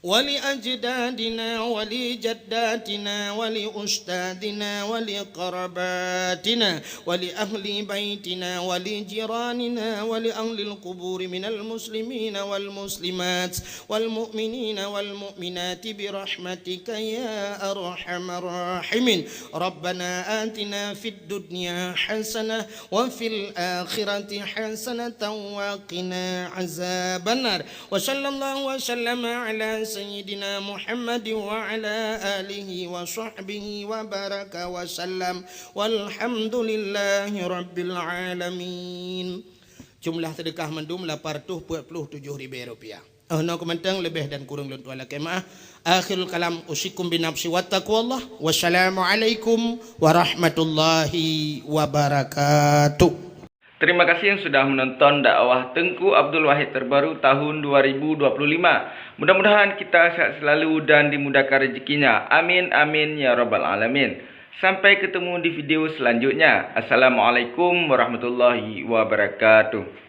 ولأجدادنا ولجداتنا ولأستاذنا ولقرباتنا ولأهل بيتنا ولجيراننا ولأهل القبور من المسلمين والمسلمات والمؤمنين والمؤمنات برحمتك يا أرحم الراحمين. ربنا آتنا في الدنيا حسنة وفي الآخرة حسنة وقنا عذاب النار. وصلى الله وسلم على سيدنا محمد وعلى آله وصحبه وبارك وسلم. والحمد لله رب العالمين. Jumlah seudeukah mandum lapan reutôh peuet ploh tujoh ribée rupiah. Oh, nyoe keuh mantong, leubeh dan kureueng lôn tuan lakée meu'ah. Akhirul kalam, usikum binafsi wattaqwallah. Wassalamualaikum warahmatullahi wabarakatuh. Terima kasih yang sudah menonton dakwah Teungku Abdul Wahid terbaru tahun dua ribu dua puluh lima. Mudah-mudahan kita sehat selalu dan dimudahkan rezekinya. Amin, amin, ya rabbal alamin. Sampai ketemu di video selanjutnya. Assalamualaikum warahmatullahi wabarakatuh.